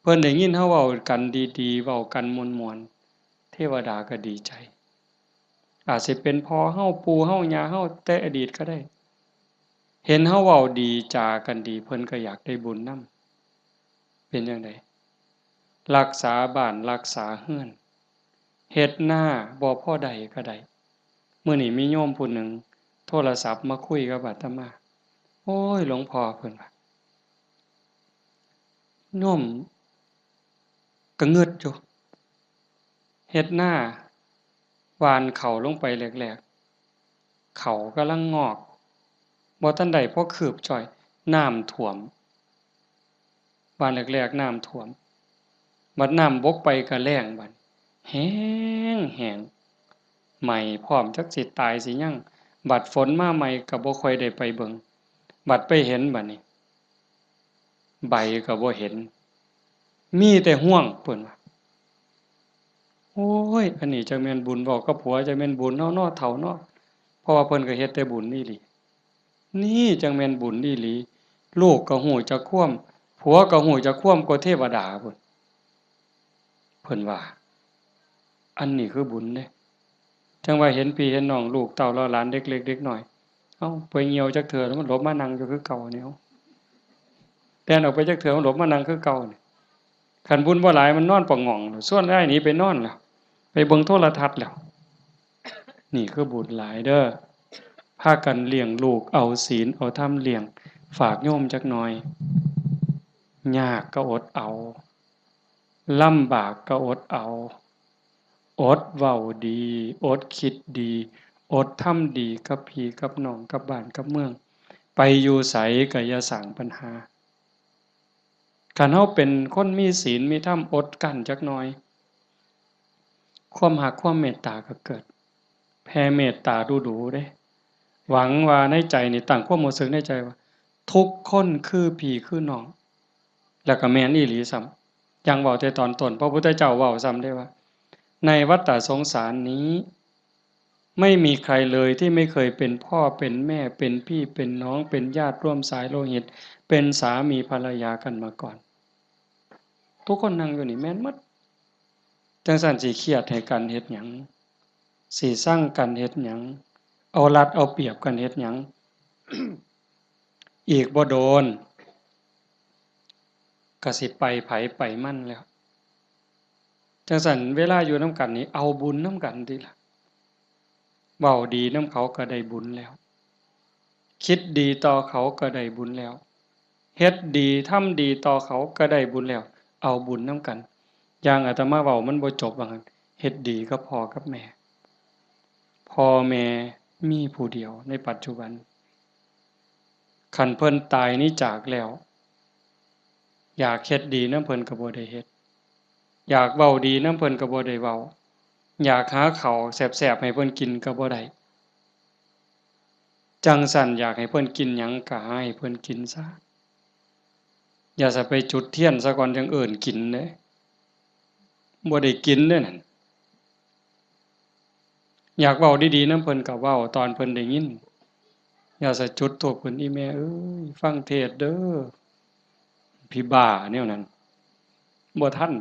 ເພິ່ນໄດ້ຍິນເຮົາເວົ້າກັນດີໆ ເວົ້າກັນມ່ວນໆ ເທວະດາກໍດີໃຈ. ອາດຊິເປັນພໍ່ເຮົາ ປູ່ເຮົາ ຍ່າເຮົາແຕ່ອະດີດກໍໄດ້. ເຫັນເຮົາເວົ້າດີຈາກັນດີ ເພິ່ນກໍຢາກໄດ້ບຸນນຳ. ເປັນຈັ່ງໃດ? ລັກສາບ້ານ ລັກສາເຮືອນ ເຮັດນາບໍ່ພໍໄດ້ກໍໄດ້. ມື້ນີ້ມີໂຍມຜູ້ໜຶ່ງໂທລະສັບມາຄຸຍກັບອາດຕະມາ. ໂອ້ຍ ຫຼວງພໍ່ ເພິ່ນວ່າ ໂຍມກໍງຶດຢູ່ ເຮັດນາ ຫວ່ານເຂົ້າລົງໄປແລກໆ ເຂົ້າກຳລັງງອກ ບໍ່ທັນໄດ້ພໍຄືບຈ້ອຍ ນ້ຳຖ້ວມ. ຫວ່ານແລກໆນ້ຳຖ້ວມ ບັດນ້ຳບົກໄປກໍແລ້ງ ບັດແຫ້ງໆ ໄໝ້ພ້ອມ ຈັກຊິຕາຍຊິຍັງ. ບັດຝົນມາໃໝ່ກໍບໍ່ຄ່ອຍໄດ້ໄປເບິ່ງ ບັດໄປເຫັນ ບັດນີ້ ໃບກໍບໍ່ເຫັນ ມີແຕ່ຮວງ ເພິ່ນວ່າ. ໂອ້ຍ ອັນນີ້ຈັກແມ່ນບຸນ ເວົ້າກັບຜົວ ຈັກແມ່ນບຸນເນາະ ເນາະ ເຖົ້າເນາະ ເພາະວ່າເພິ່ນກໍເຮັດແຕ່ບຸນອີ່ຫຼີ. ນີ້ຈັ່ງແມ່ນບຸນອີ່ຫຼີ ລູກກໍຮູ້ຈັກຄວາມ ຜົວກໍຮູ້ຈັກຄວາມກວ່າເທວະດາພຸ້ນ ເພິ່ນວ່າ. ອັນນີ້ຄືບຸນເດ້. ຈັ່ງວ່າເຫັນພີ່ເຫັນນ້ອງ ລູກເຕົ້າເລາະຫຼານເດັກເລັກເດັກນ້ອຍ ເອົ້າ ໄປຍ່ຽວຈັກເທື່ອ ມັນຫຼົບມານັ່ງຢູ່ຄືເກົ່ານີ້ ເອົາ ແລ່ນອອກໄປຈັກເທື່ອ ມັນຫຼົບມານັ່ງຄືເກົ່ານີ້. ຄັນບຸນບໍ່ຫຼາຍ ມັນນອນປະຫງ່ອງ ຊວນອ້າຍໜີໄປນອນແລ້ວ ໄປເບິ່ງໂທລະທັດແລ້ວ. ນີ້ຄືບຸນຫຼາຍເດີ້ ພາກັນລ້ຽງລູກ ເອົາສິນເອົາທຳລ້ຽງ ຝາກໂຍມຈັກໜ່ອຍ. ຍາກກໍອົດເອົາ ລຳບາກກໍອົດເອົາ ອົດເວົ້າດີ ອົດຄິດດີ ອົດທຳດີກັບພີ່ກັບນ້ອງ ກັບບ້ານກັບເມືອງ. ໄປຢູ່ໃສກໍຢ່າສ້າງບັນຫາ. ຄັນເຮົາເປັນຄົນມີສິນມີທຳ ອົດກັ້ນຈັກໜ່ອຍ ຄວາມຮັກຄວາມເມດຕາກໍເກີດ ແຜ່ເມດຕາດູໆເດ້. ຫວັງວ່າໃນໃຈນີ້ ຕັ້ງຄວາມຮູ້ສຶກໃນໃຈວ່າ ທຸກຄົນຄືພີ່ຄືນ້ອງ ແລ້ວກໍແມ່ນອີ່ຫຼີຊ້ຳ. ຢ່າງເວົ້າແຕ່ຕອນຕົ້ນ ພະພຸດທະເຈົ້າເວົ້າຊ້ຳເດ້ວ່າ ໃນວັດຕະສົງສານນີ້ ไม่มีใครเลยที่ไม่เคยเป็นพ่อเป็นแม่ เป็นพี่เป็นน้อง เป็นญาติร่วมสายโลหิต เป็นสามีภรรยากันมาก่อน. ທຸກຄົນນັ່ງຢູ່ນີ້ແມ່ນໝົດ. ຈັ່ງຊັ້ນຊິຄຽດໃຫ້ກັນເຮັດຫຍັງ? ຊິຊັງກັນເຮັດຫຍັງ? ເອົາລັດເອົາປຽບກັນເຮັດຫຍັງ? ອີກບໍ່ໂດນກໍຊິໄປໃຜໄປມັນແລ້ວ. ຈັ່ງຊັ້ນເວລາຢູ່ນຳກັນນີ້ ເອົາບຸນນຳກັນຕິລະ. ເວົ້າດີນຳເຂົາກໍໄດ້ບຸນແລ້ວ ຄິດດີຕໍ່ເຂົາກໍໄດ້ບຸນແລ້ວ ເຮັດດີທຳດີຕໍ່ເຂົາກໍໄດ້ບຸນແລ້ວ ເອົາບຸນນຳກັນ. ຢ່າງອາດຕະມາເວົ້າມັນບໍ່ຈົບວ່າຊັ້ນ ເຮັດດີກັບພໍ່ກັບແມ່. ພໍ່ແມ່ມີຜູ້ດຽວໃນປັດຈຸບັນ. ຄັນເພິ່ນຕາຍໜີຈາກແລ້ວ ຢາກເຮັດດີນຳເພິ່ນກໍບໍ່ໄດ້ເຮັດ ຢາກເວົ້າດີນຳເພິ່ນກໍບໍ່ໄດ້ເວົ້າ ຢາກຫາເຂົ້າແຊບໆໃຫ້ເພິ່ນກິນກໍບໍ່ໄດ້. ຈັ່ງຊັ້ນຢາກໃຫ້ເພິ່ນກິນຫຍັງກໍຫາໃຫ້ເພິ່ນກິນຊະ. ຢ່າຊະໄປຈຸດທຽນຊະກ່ອນຈັ່ງເອີ້ນກິນເດ້ ບໍ່ໄດ້ກິນເດ້ນັ້ນ. ຢາກເວົ້າດີໆນຳເພິ່ນກໍເວົ້າຕອນເພິ່ນໄດ້ຍິນ. ຢ່າສະຈຸດທູບຂຶ້ນ ອີ່ແມ່ເອີຍ ຟັງເທດເດີ. ຜີບ້າແນວນັ້ນ ບໍ່ທັນ.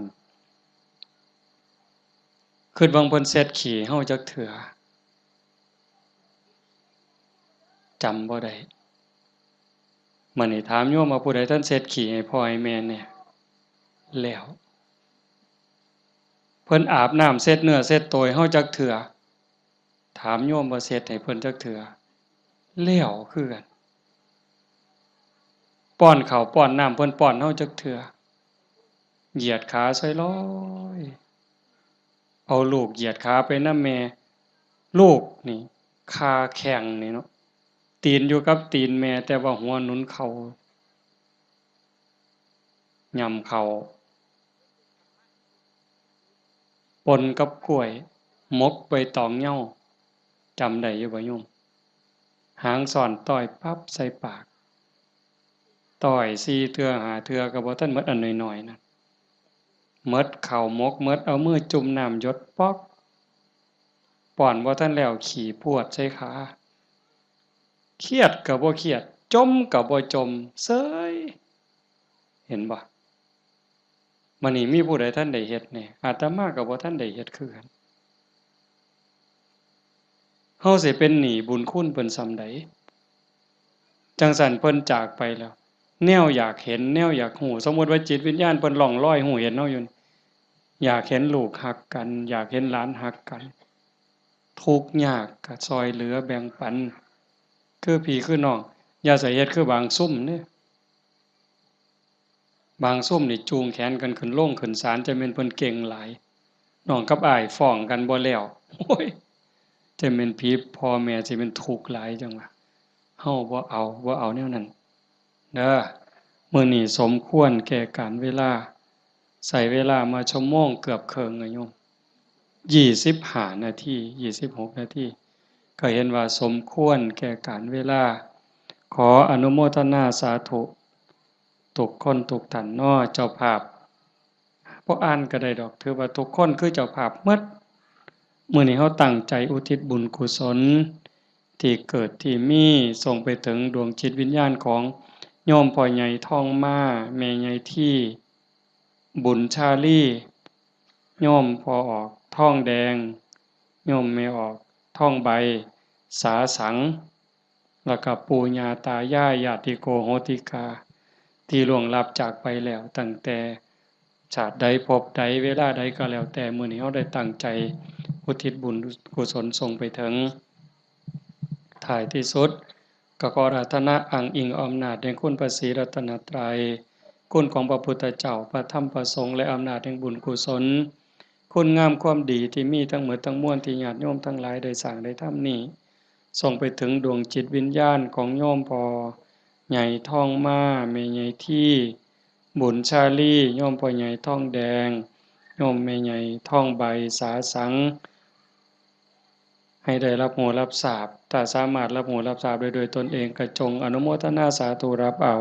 ຄິດວ່າເພິ່ນເຊັດຂີ້ເຮົາຈັກເທື່ອ ຈຳບໍ່ໄດ້. ມານີ້ຖາມໂຍມວ່າ ຜູ້ໃດທັນເຊັດຂີ້ໃຫ້ພໍ່ໃຫ້ແມ່ແດ່? ແລ້ວ. ເພິ່ນອາບນ້ຳເຊັດເນື້ອເຊັດໂຕໃຫ້ເຮົາຈັກເທື່ອ? ຖາມໂຍມວ່າເຊັດໃຫ້ເພິ່ນຈັກເທື່ອ? ແລ້ວຄືກັນ. ປ້ອນເຂົ້າປ້ອນນ້ຳເພິ່ນປ້ອນເຮົາຈັກເທື່ອ? ຢຽດຂາໃສ່ລອຍ ເອົາລູກຢຽດຂາໄປນຳແມ່. ລູກນີ້ຄາແຂ້ງນີ້ເນາະ ຕີນຢູ່ກັບຕີນແມ່ ແຕ່ວ່າຫົວໜູນເຂົ້າ ຫຍ້ຳເຂົ້າ ປົນກັບກ້ວຍ ໝົກໃບຕອງເຍົາ. ຈຳໄດ້ຢູ່ບໍ່ໂຍມ? ຫາງຊ້ອນຕ້ອຍປັບໃສ່ປາກ. ຕ້ອຍສີ່ເທື່ອຫ້າເທື່ອກໍບໍ່ທັນໝົດ ອັນນ້ອຍໆນັ້ນ ໝົດເຂົ້າໝົກ ໝົດ ເອົາມືຈຸ່ມນ້ຳຢົດປອກ ປ້ອນບໍ່ທັນແລ້ວ ຂີ້ພວດໃສ່ຂາ. ຄຽດກໍບໍ່ຄຽດ ຈົ່ມກໍບໍ່ຈົ່ມ ເສີຍ. ເຫັນບໍ່? ບັດນີ້ມີຜູ້ໃດທັນໄດ້ເຮັດແດ່? ອາດຕະມາກໍບໍ່ທັນໄດ້ເຮັດຄືກັນ. ເຮົາຊິເປັນໜີ້ບຸນຄຸນເພິ່ນສ່ຳໃດ? ຈັ່ງຊັ້ນເພິ່ນຈາກໄປແລ້ວ ແນວຢາກເຫັນ ແນວຢາກຮູ້ ສົມມຸດວ່າຈິດວິນຍານເພິ່ນລ່ອງລອຍຮູ້ເຫັນເຮົາຢູ່ນີ້ ຢາກເຫັນລູກຮັກກັນ ຢາກເຫັນຫຼານຮັກກັນ ທຸກຍາກກໍຊ່ອຍເຫຼືອແບ່ງປັນ ຄືພີ່ຄືນ້ອງ. ຢ່າໃສ່ເຮັດຄືບາງຊຸມເດ້. ບາງຊຸມນີ້ຈູງແຂນກັນຂຶ້ນໂລງຂຶ້ນສານ ຈະແມ່ນເພິ່ນເກັ່ງຫຼາຍ ນ້ອງກັບອ້າຍຟ້ອງກັນບໍ່ແລ້ວ. ໂອ້ຍ ຈະແມ່ນຜີພໍ່ແມ່ຊິແມ່ນທຸກຫຼາຍ ຈັ່ງວ່າເຮົາບໍ່ເອົາ ບໍ່ເອົາແນວນັ້ນເດີ. ມື້ນີ້ສົມຄວນແກ່ການເວລາ ໃຊ້ເວລາມາຊົ່ວໂມງເກືອບເຄິ່ງ ໂຍມ ຊາວຫ້ານາທີ ຊາວຫົກນາທີ ກໍເຫັນວ່າສົມຄວນແກ່ການເວລາ. ຂໍອະນຸໂມທະນາສາທຸ ທຸກຄົນທຸກທ່ານເນາະ ເຈົ້າພາບ ບໍ່ອ່ານກໍໄດ້ດອກ ຖືວ່າທຸກຄົນຄືເຈົ້າພາບໝົດ. ມື້ນີ້ເຮົາຕັ້ງໃຈອຸທິດບຸນກຸສົນທີ່ເກີດທີ່ມີ ສົ່ງໄປເຖິງດວງຈິດວິນຍານຂອງໂຍມພໍ່ໃຫຍ່ທອງມາ ແມ່ໃຫຍ່ທີ ບຸນຊາລີ ໂຍມພໍ່ອອກທອງແດງ ໂຍມແມ່ອອກທອງໃບ ສາສັງ ແລ້ວກໍປູ່ຍ່າຕາຍາຍ ຍາຕິໂກໂຫຕິກາ ທີ່ລ່ວງລັບຈາກໄປແລ້ວ ຕັ້ງແຕ່ຊາດໃດ ພົບໃດ ເວລາໃດກໍແລ້ວແຕ່ ມື້ນີ້ເຮົາໄດ້ຕັ້ງໃຈອຸທິດບຸນກຸສົນສົ່ງໄປເຖິງ. ທ້າຍທີ່ສຸດ ກໍຂໍອາລາທະນາອ້າງອີງອຳນາດແຫ່ງຄຸນພະສີລັດຕະນະໄຕ, ຄຸນຂອງພະພຸດທະເຈົ້າ, ພະທຳ, ພະສົງ ແລະ ອຳນາດແຫ່ງບຸນກຸສົນ, ຄຸນງາມຄວາມດີທີ່ມີທັງໝົດທັງມວນທີ່ຍາດໂຍມທັງຫຼາຍໄດ້ສ້າງໄດ້ທຳນີ້, ສົ່ງໄປເຖິງດວງຈິດວິນຍານຂອງໂຍມພໍ່ໃຫຍ່ທອງມາ, ແມ່ໃຫຍ່ທີ, ບຸນຊາລີ, ໂຍມພໍ່ໃຫຍ່ທອງແດງ, ໂຍມແມ່ໃຫຍ່ທອງໃບ, ສາສັງ, ໃຫ້ໄດ້ຮັບຮູ້ຮັບຊາບ, ຖ້າສາມາດຮັບຮູ້ຮັບຊາບໄດ້ດ້ວຍຕົນເອງ ກໍຈົ່ງອະນຸໂມທະນາສາທຸຮັບເອົາ.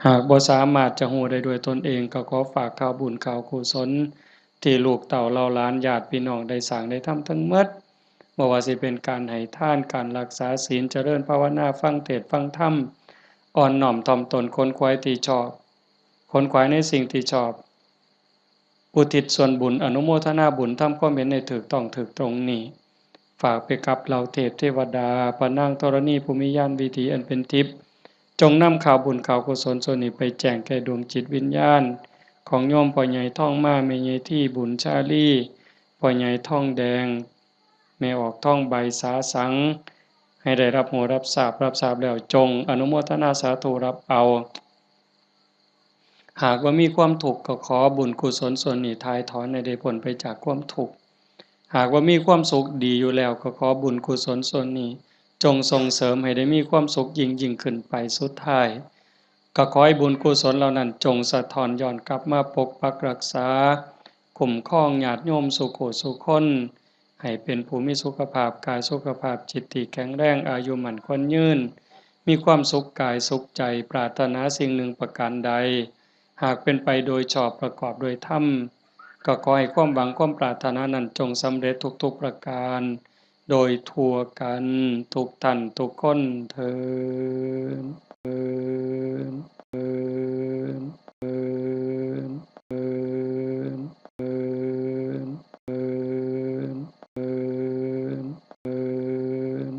ຫາກບໍ່ສາມາດຈະຮູ້ໄດ້ດ້ວຍຕົນເອງ, ກໍຂໍຝາກຂ່າວບຸນຂ່າວກຸສົນ ທີ່ລູກເຕົ້າເຫຼົ່າຫຼານຍາດພີ່ນ້ອງໄດ້ສ້າງໄດ້ທຳທັງໝົດ, ບໍ່ວ່າຊິເປັນການໃຫ້ທານ, ການຮັກສາສິນ, ຈະເລີນພາວະນາ, ຟັງເທດຟັງທຳ, ອ່ອນນ້ອມຖ່ອມຕົນ, ຂົນຂວາຍທີ່ຊອບ, ຂົນຂວາຍໃນສິ່ງທີ່ຊອບ, ອຸທິດສ່ວນບຸນ, ອະນຸໂມທະນາບຸນ, ທຳຄວາມເຫັນໃຫ້ຖືກຕ້ອງຖືກຕົງນີ້ ຝາກໄປກັບເຫຼົ່າເທບເທວະດາ, ພະນາງທໍລະນີຜູ້ມີຍານວິຖີອັນເປັນທິບ, ຈົ່ງນຳຂ່າວບຸນຂ່າວກຸສົນສ່ວນນີ້ໄປແຈ້ງແກ່ດວງຈິດວິນຍານຂອງໂຍມພໍ່ໃຫຍ່ທອງມາ, ແມ່ໃຫຍ່ທີ, ບຸນຊາລີ, ພໍ່ໃຫຍ່ທອງແດງ, ແມ່ອອກທອງໃບ, ສາສັງ, ໃຫ້ໄດ້ຮັບຮູ້ຮັບຊາບ, ຮັບຊາບແລ້ວຈົ່ງອະນຸໂມທະນາສາທຸຮັບເອົາ. ຫາກວ່າມີຄວາມທຸກ, ກໍຂໍບຸນກຸສົນສ່ວນນີ້ຖ່າຍຖອນໃຫ້ໄດ້ພົ້ນໄປຈາກຄວາມທຸກ. ຫາກວ່າມີຄວາມສຸກດີຢູ່ແລ້ວ, ກໍຂໍບຸນກຸສົນສ່ວນນີ້ຈົ່ງສົ່ງເສີມໃຫ້ໄດ້ມີຄວາມສຸກຍິ່ງໆຂຶ້ນໄປ. ສຸດທ້າຍ, ກໍຂໍໃຫ້ບຸນກຸສົນເຫຼົ່ານັ້ນຈົ່ງສະທ້ອນຍ້ອນກັບມາປົກປັກຮັກສາ, ຄຸ້ມຄອງຍາດໂຍມສູ່ຜູ້ສູ່ຄົນ, ໃຫ້ເປັນຜູ້ມີສຸຂະພາບກາຍ, ສຸຂະພາບຈິດທີ່ແຂງແຮງ, ອາຍຸໝັ້ນຂວັນຍືນ, ມີຄວາມສຸກກາຍສຸກໃຈ, ປາດຖະໜາສິ່ງໜຶ່ງປະການໃດ, ຫາກເປັນໄປໂດຍຊອບປະກອບດ້ວຍທຳ, ກໍຂໍໃຫ້ຄວາມຫວັງຄວາມປາດຖະໜານັ້ນຈົ່ງສຳເລັດທຸກໆປະການ ໂດຍທົ່ວກັນທຸກທ່ານທຸກຄົນເທີ້ນ.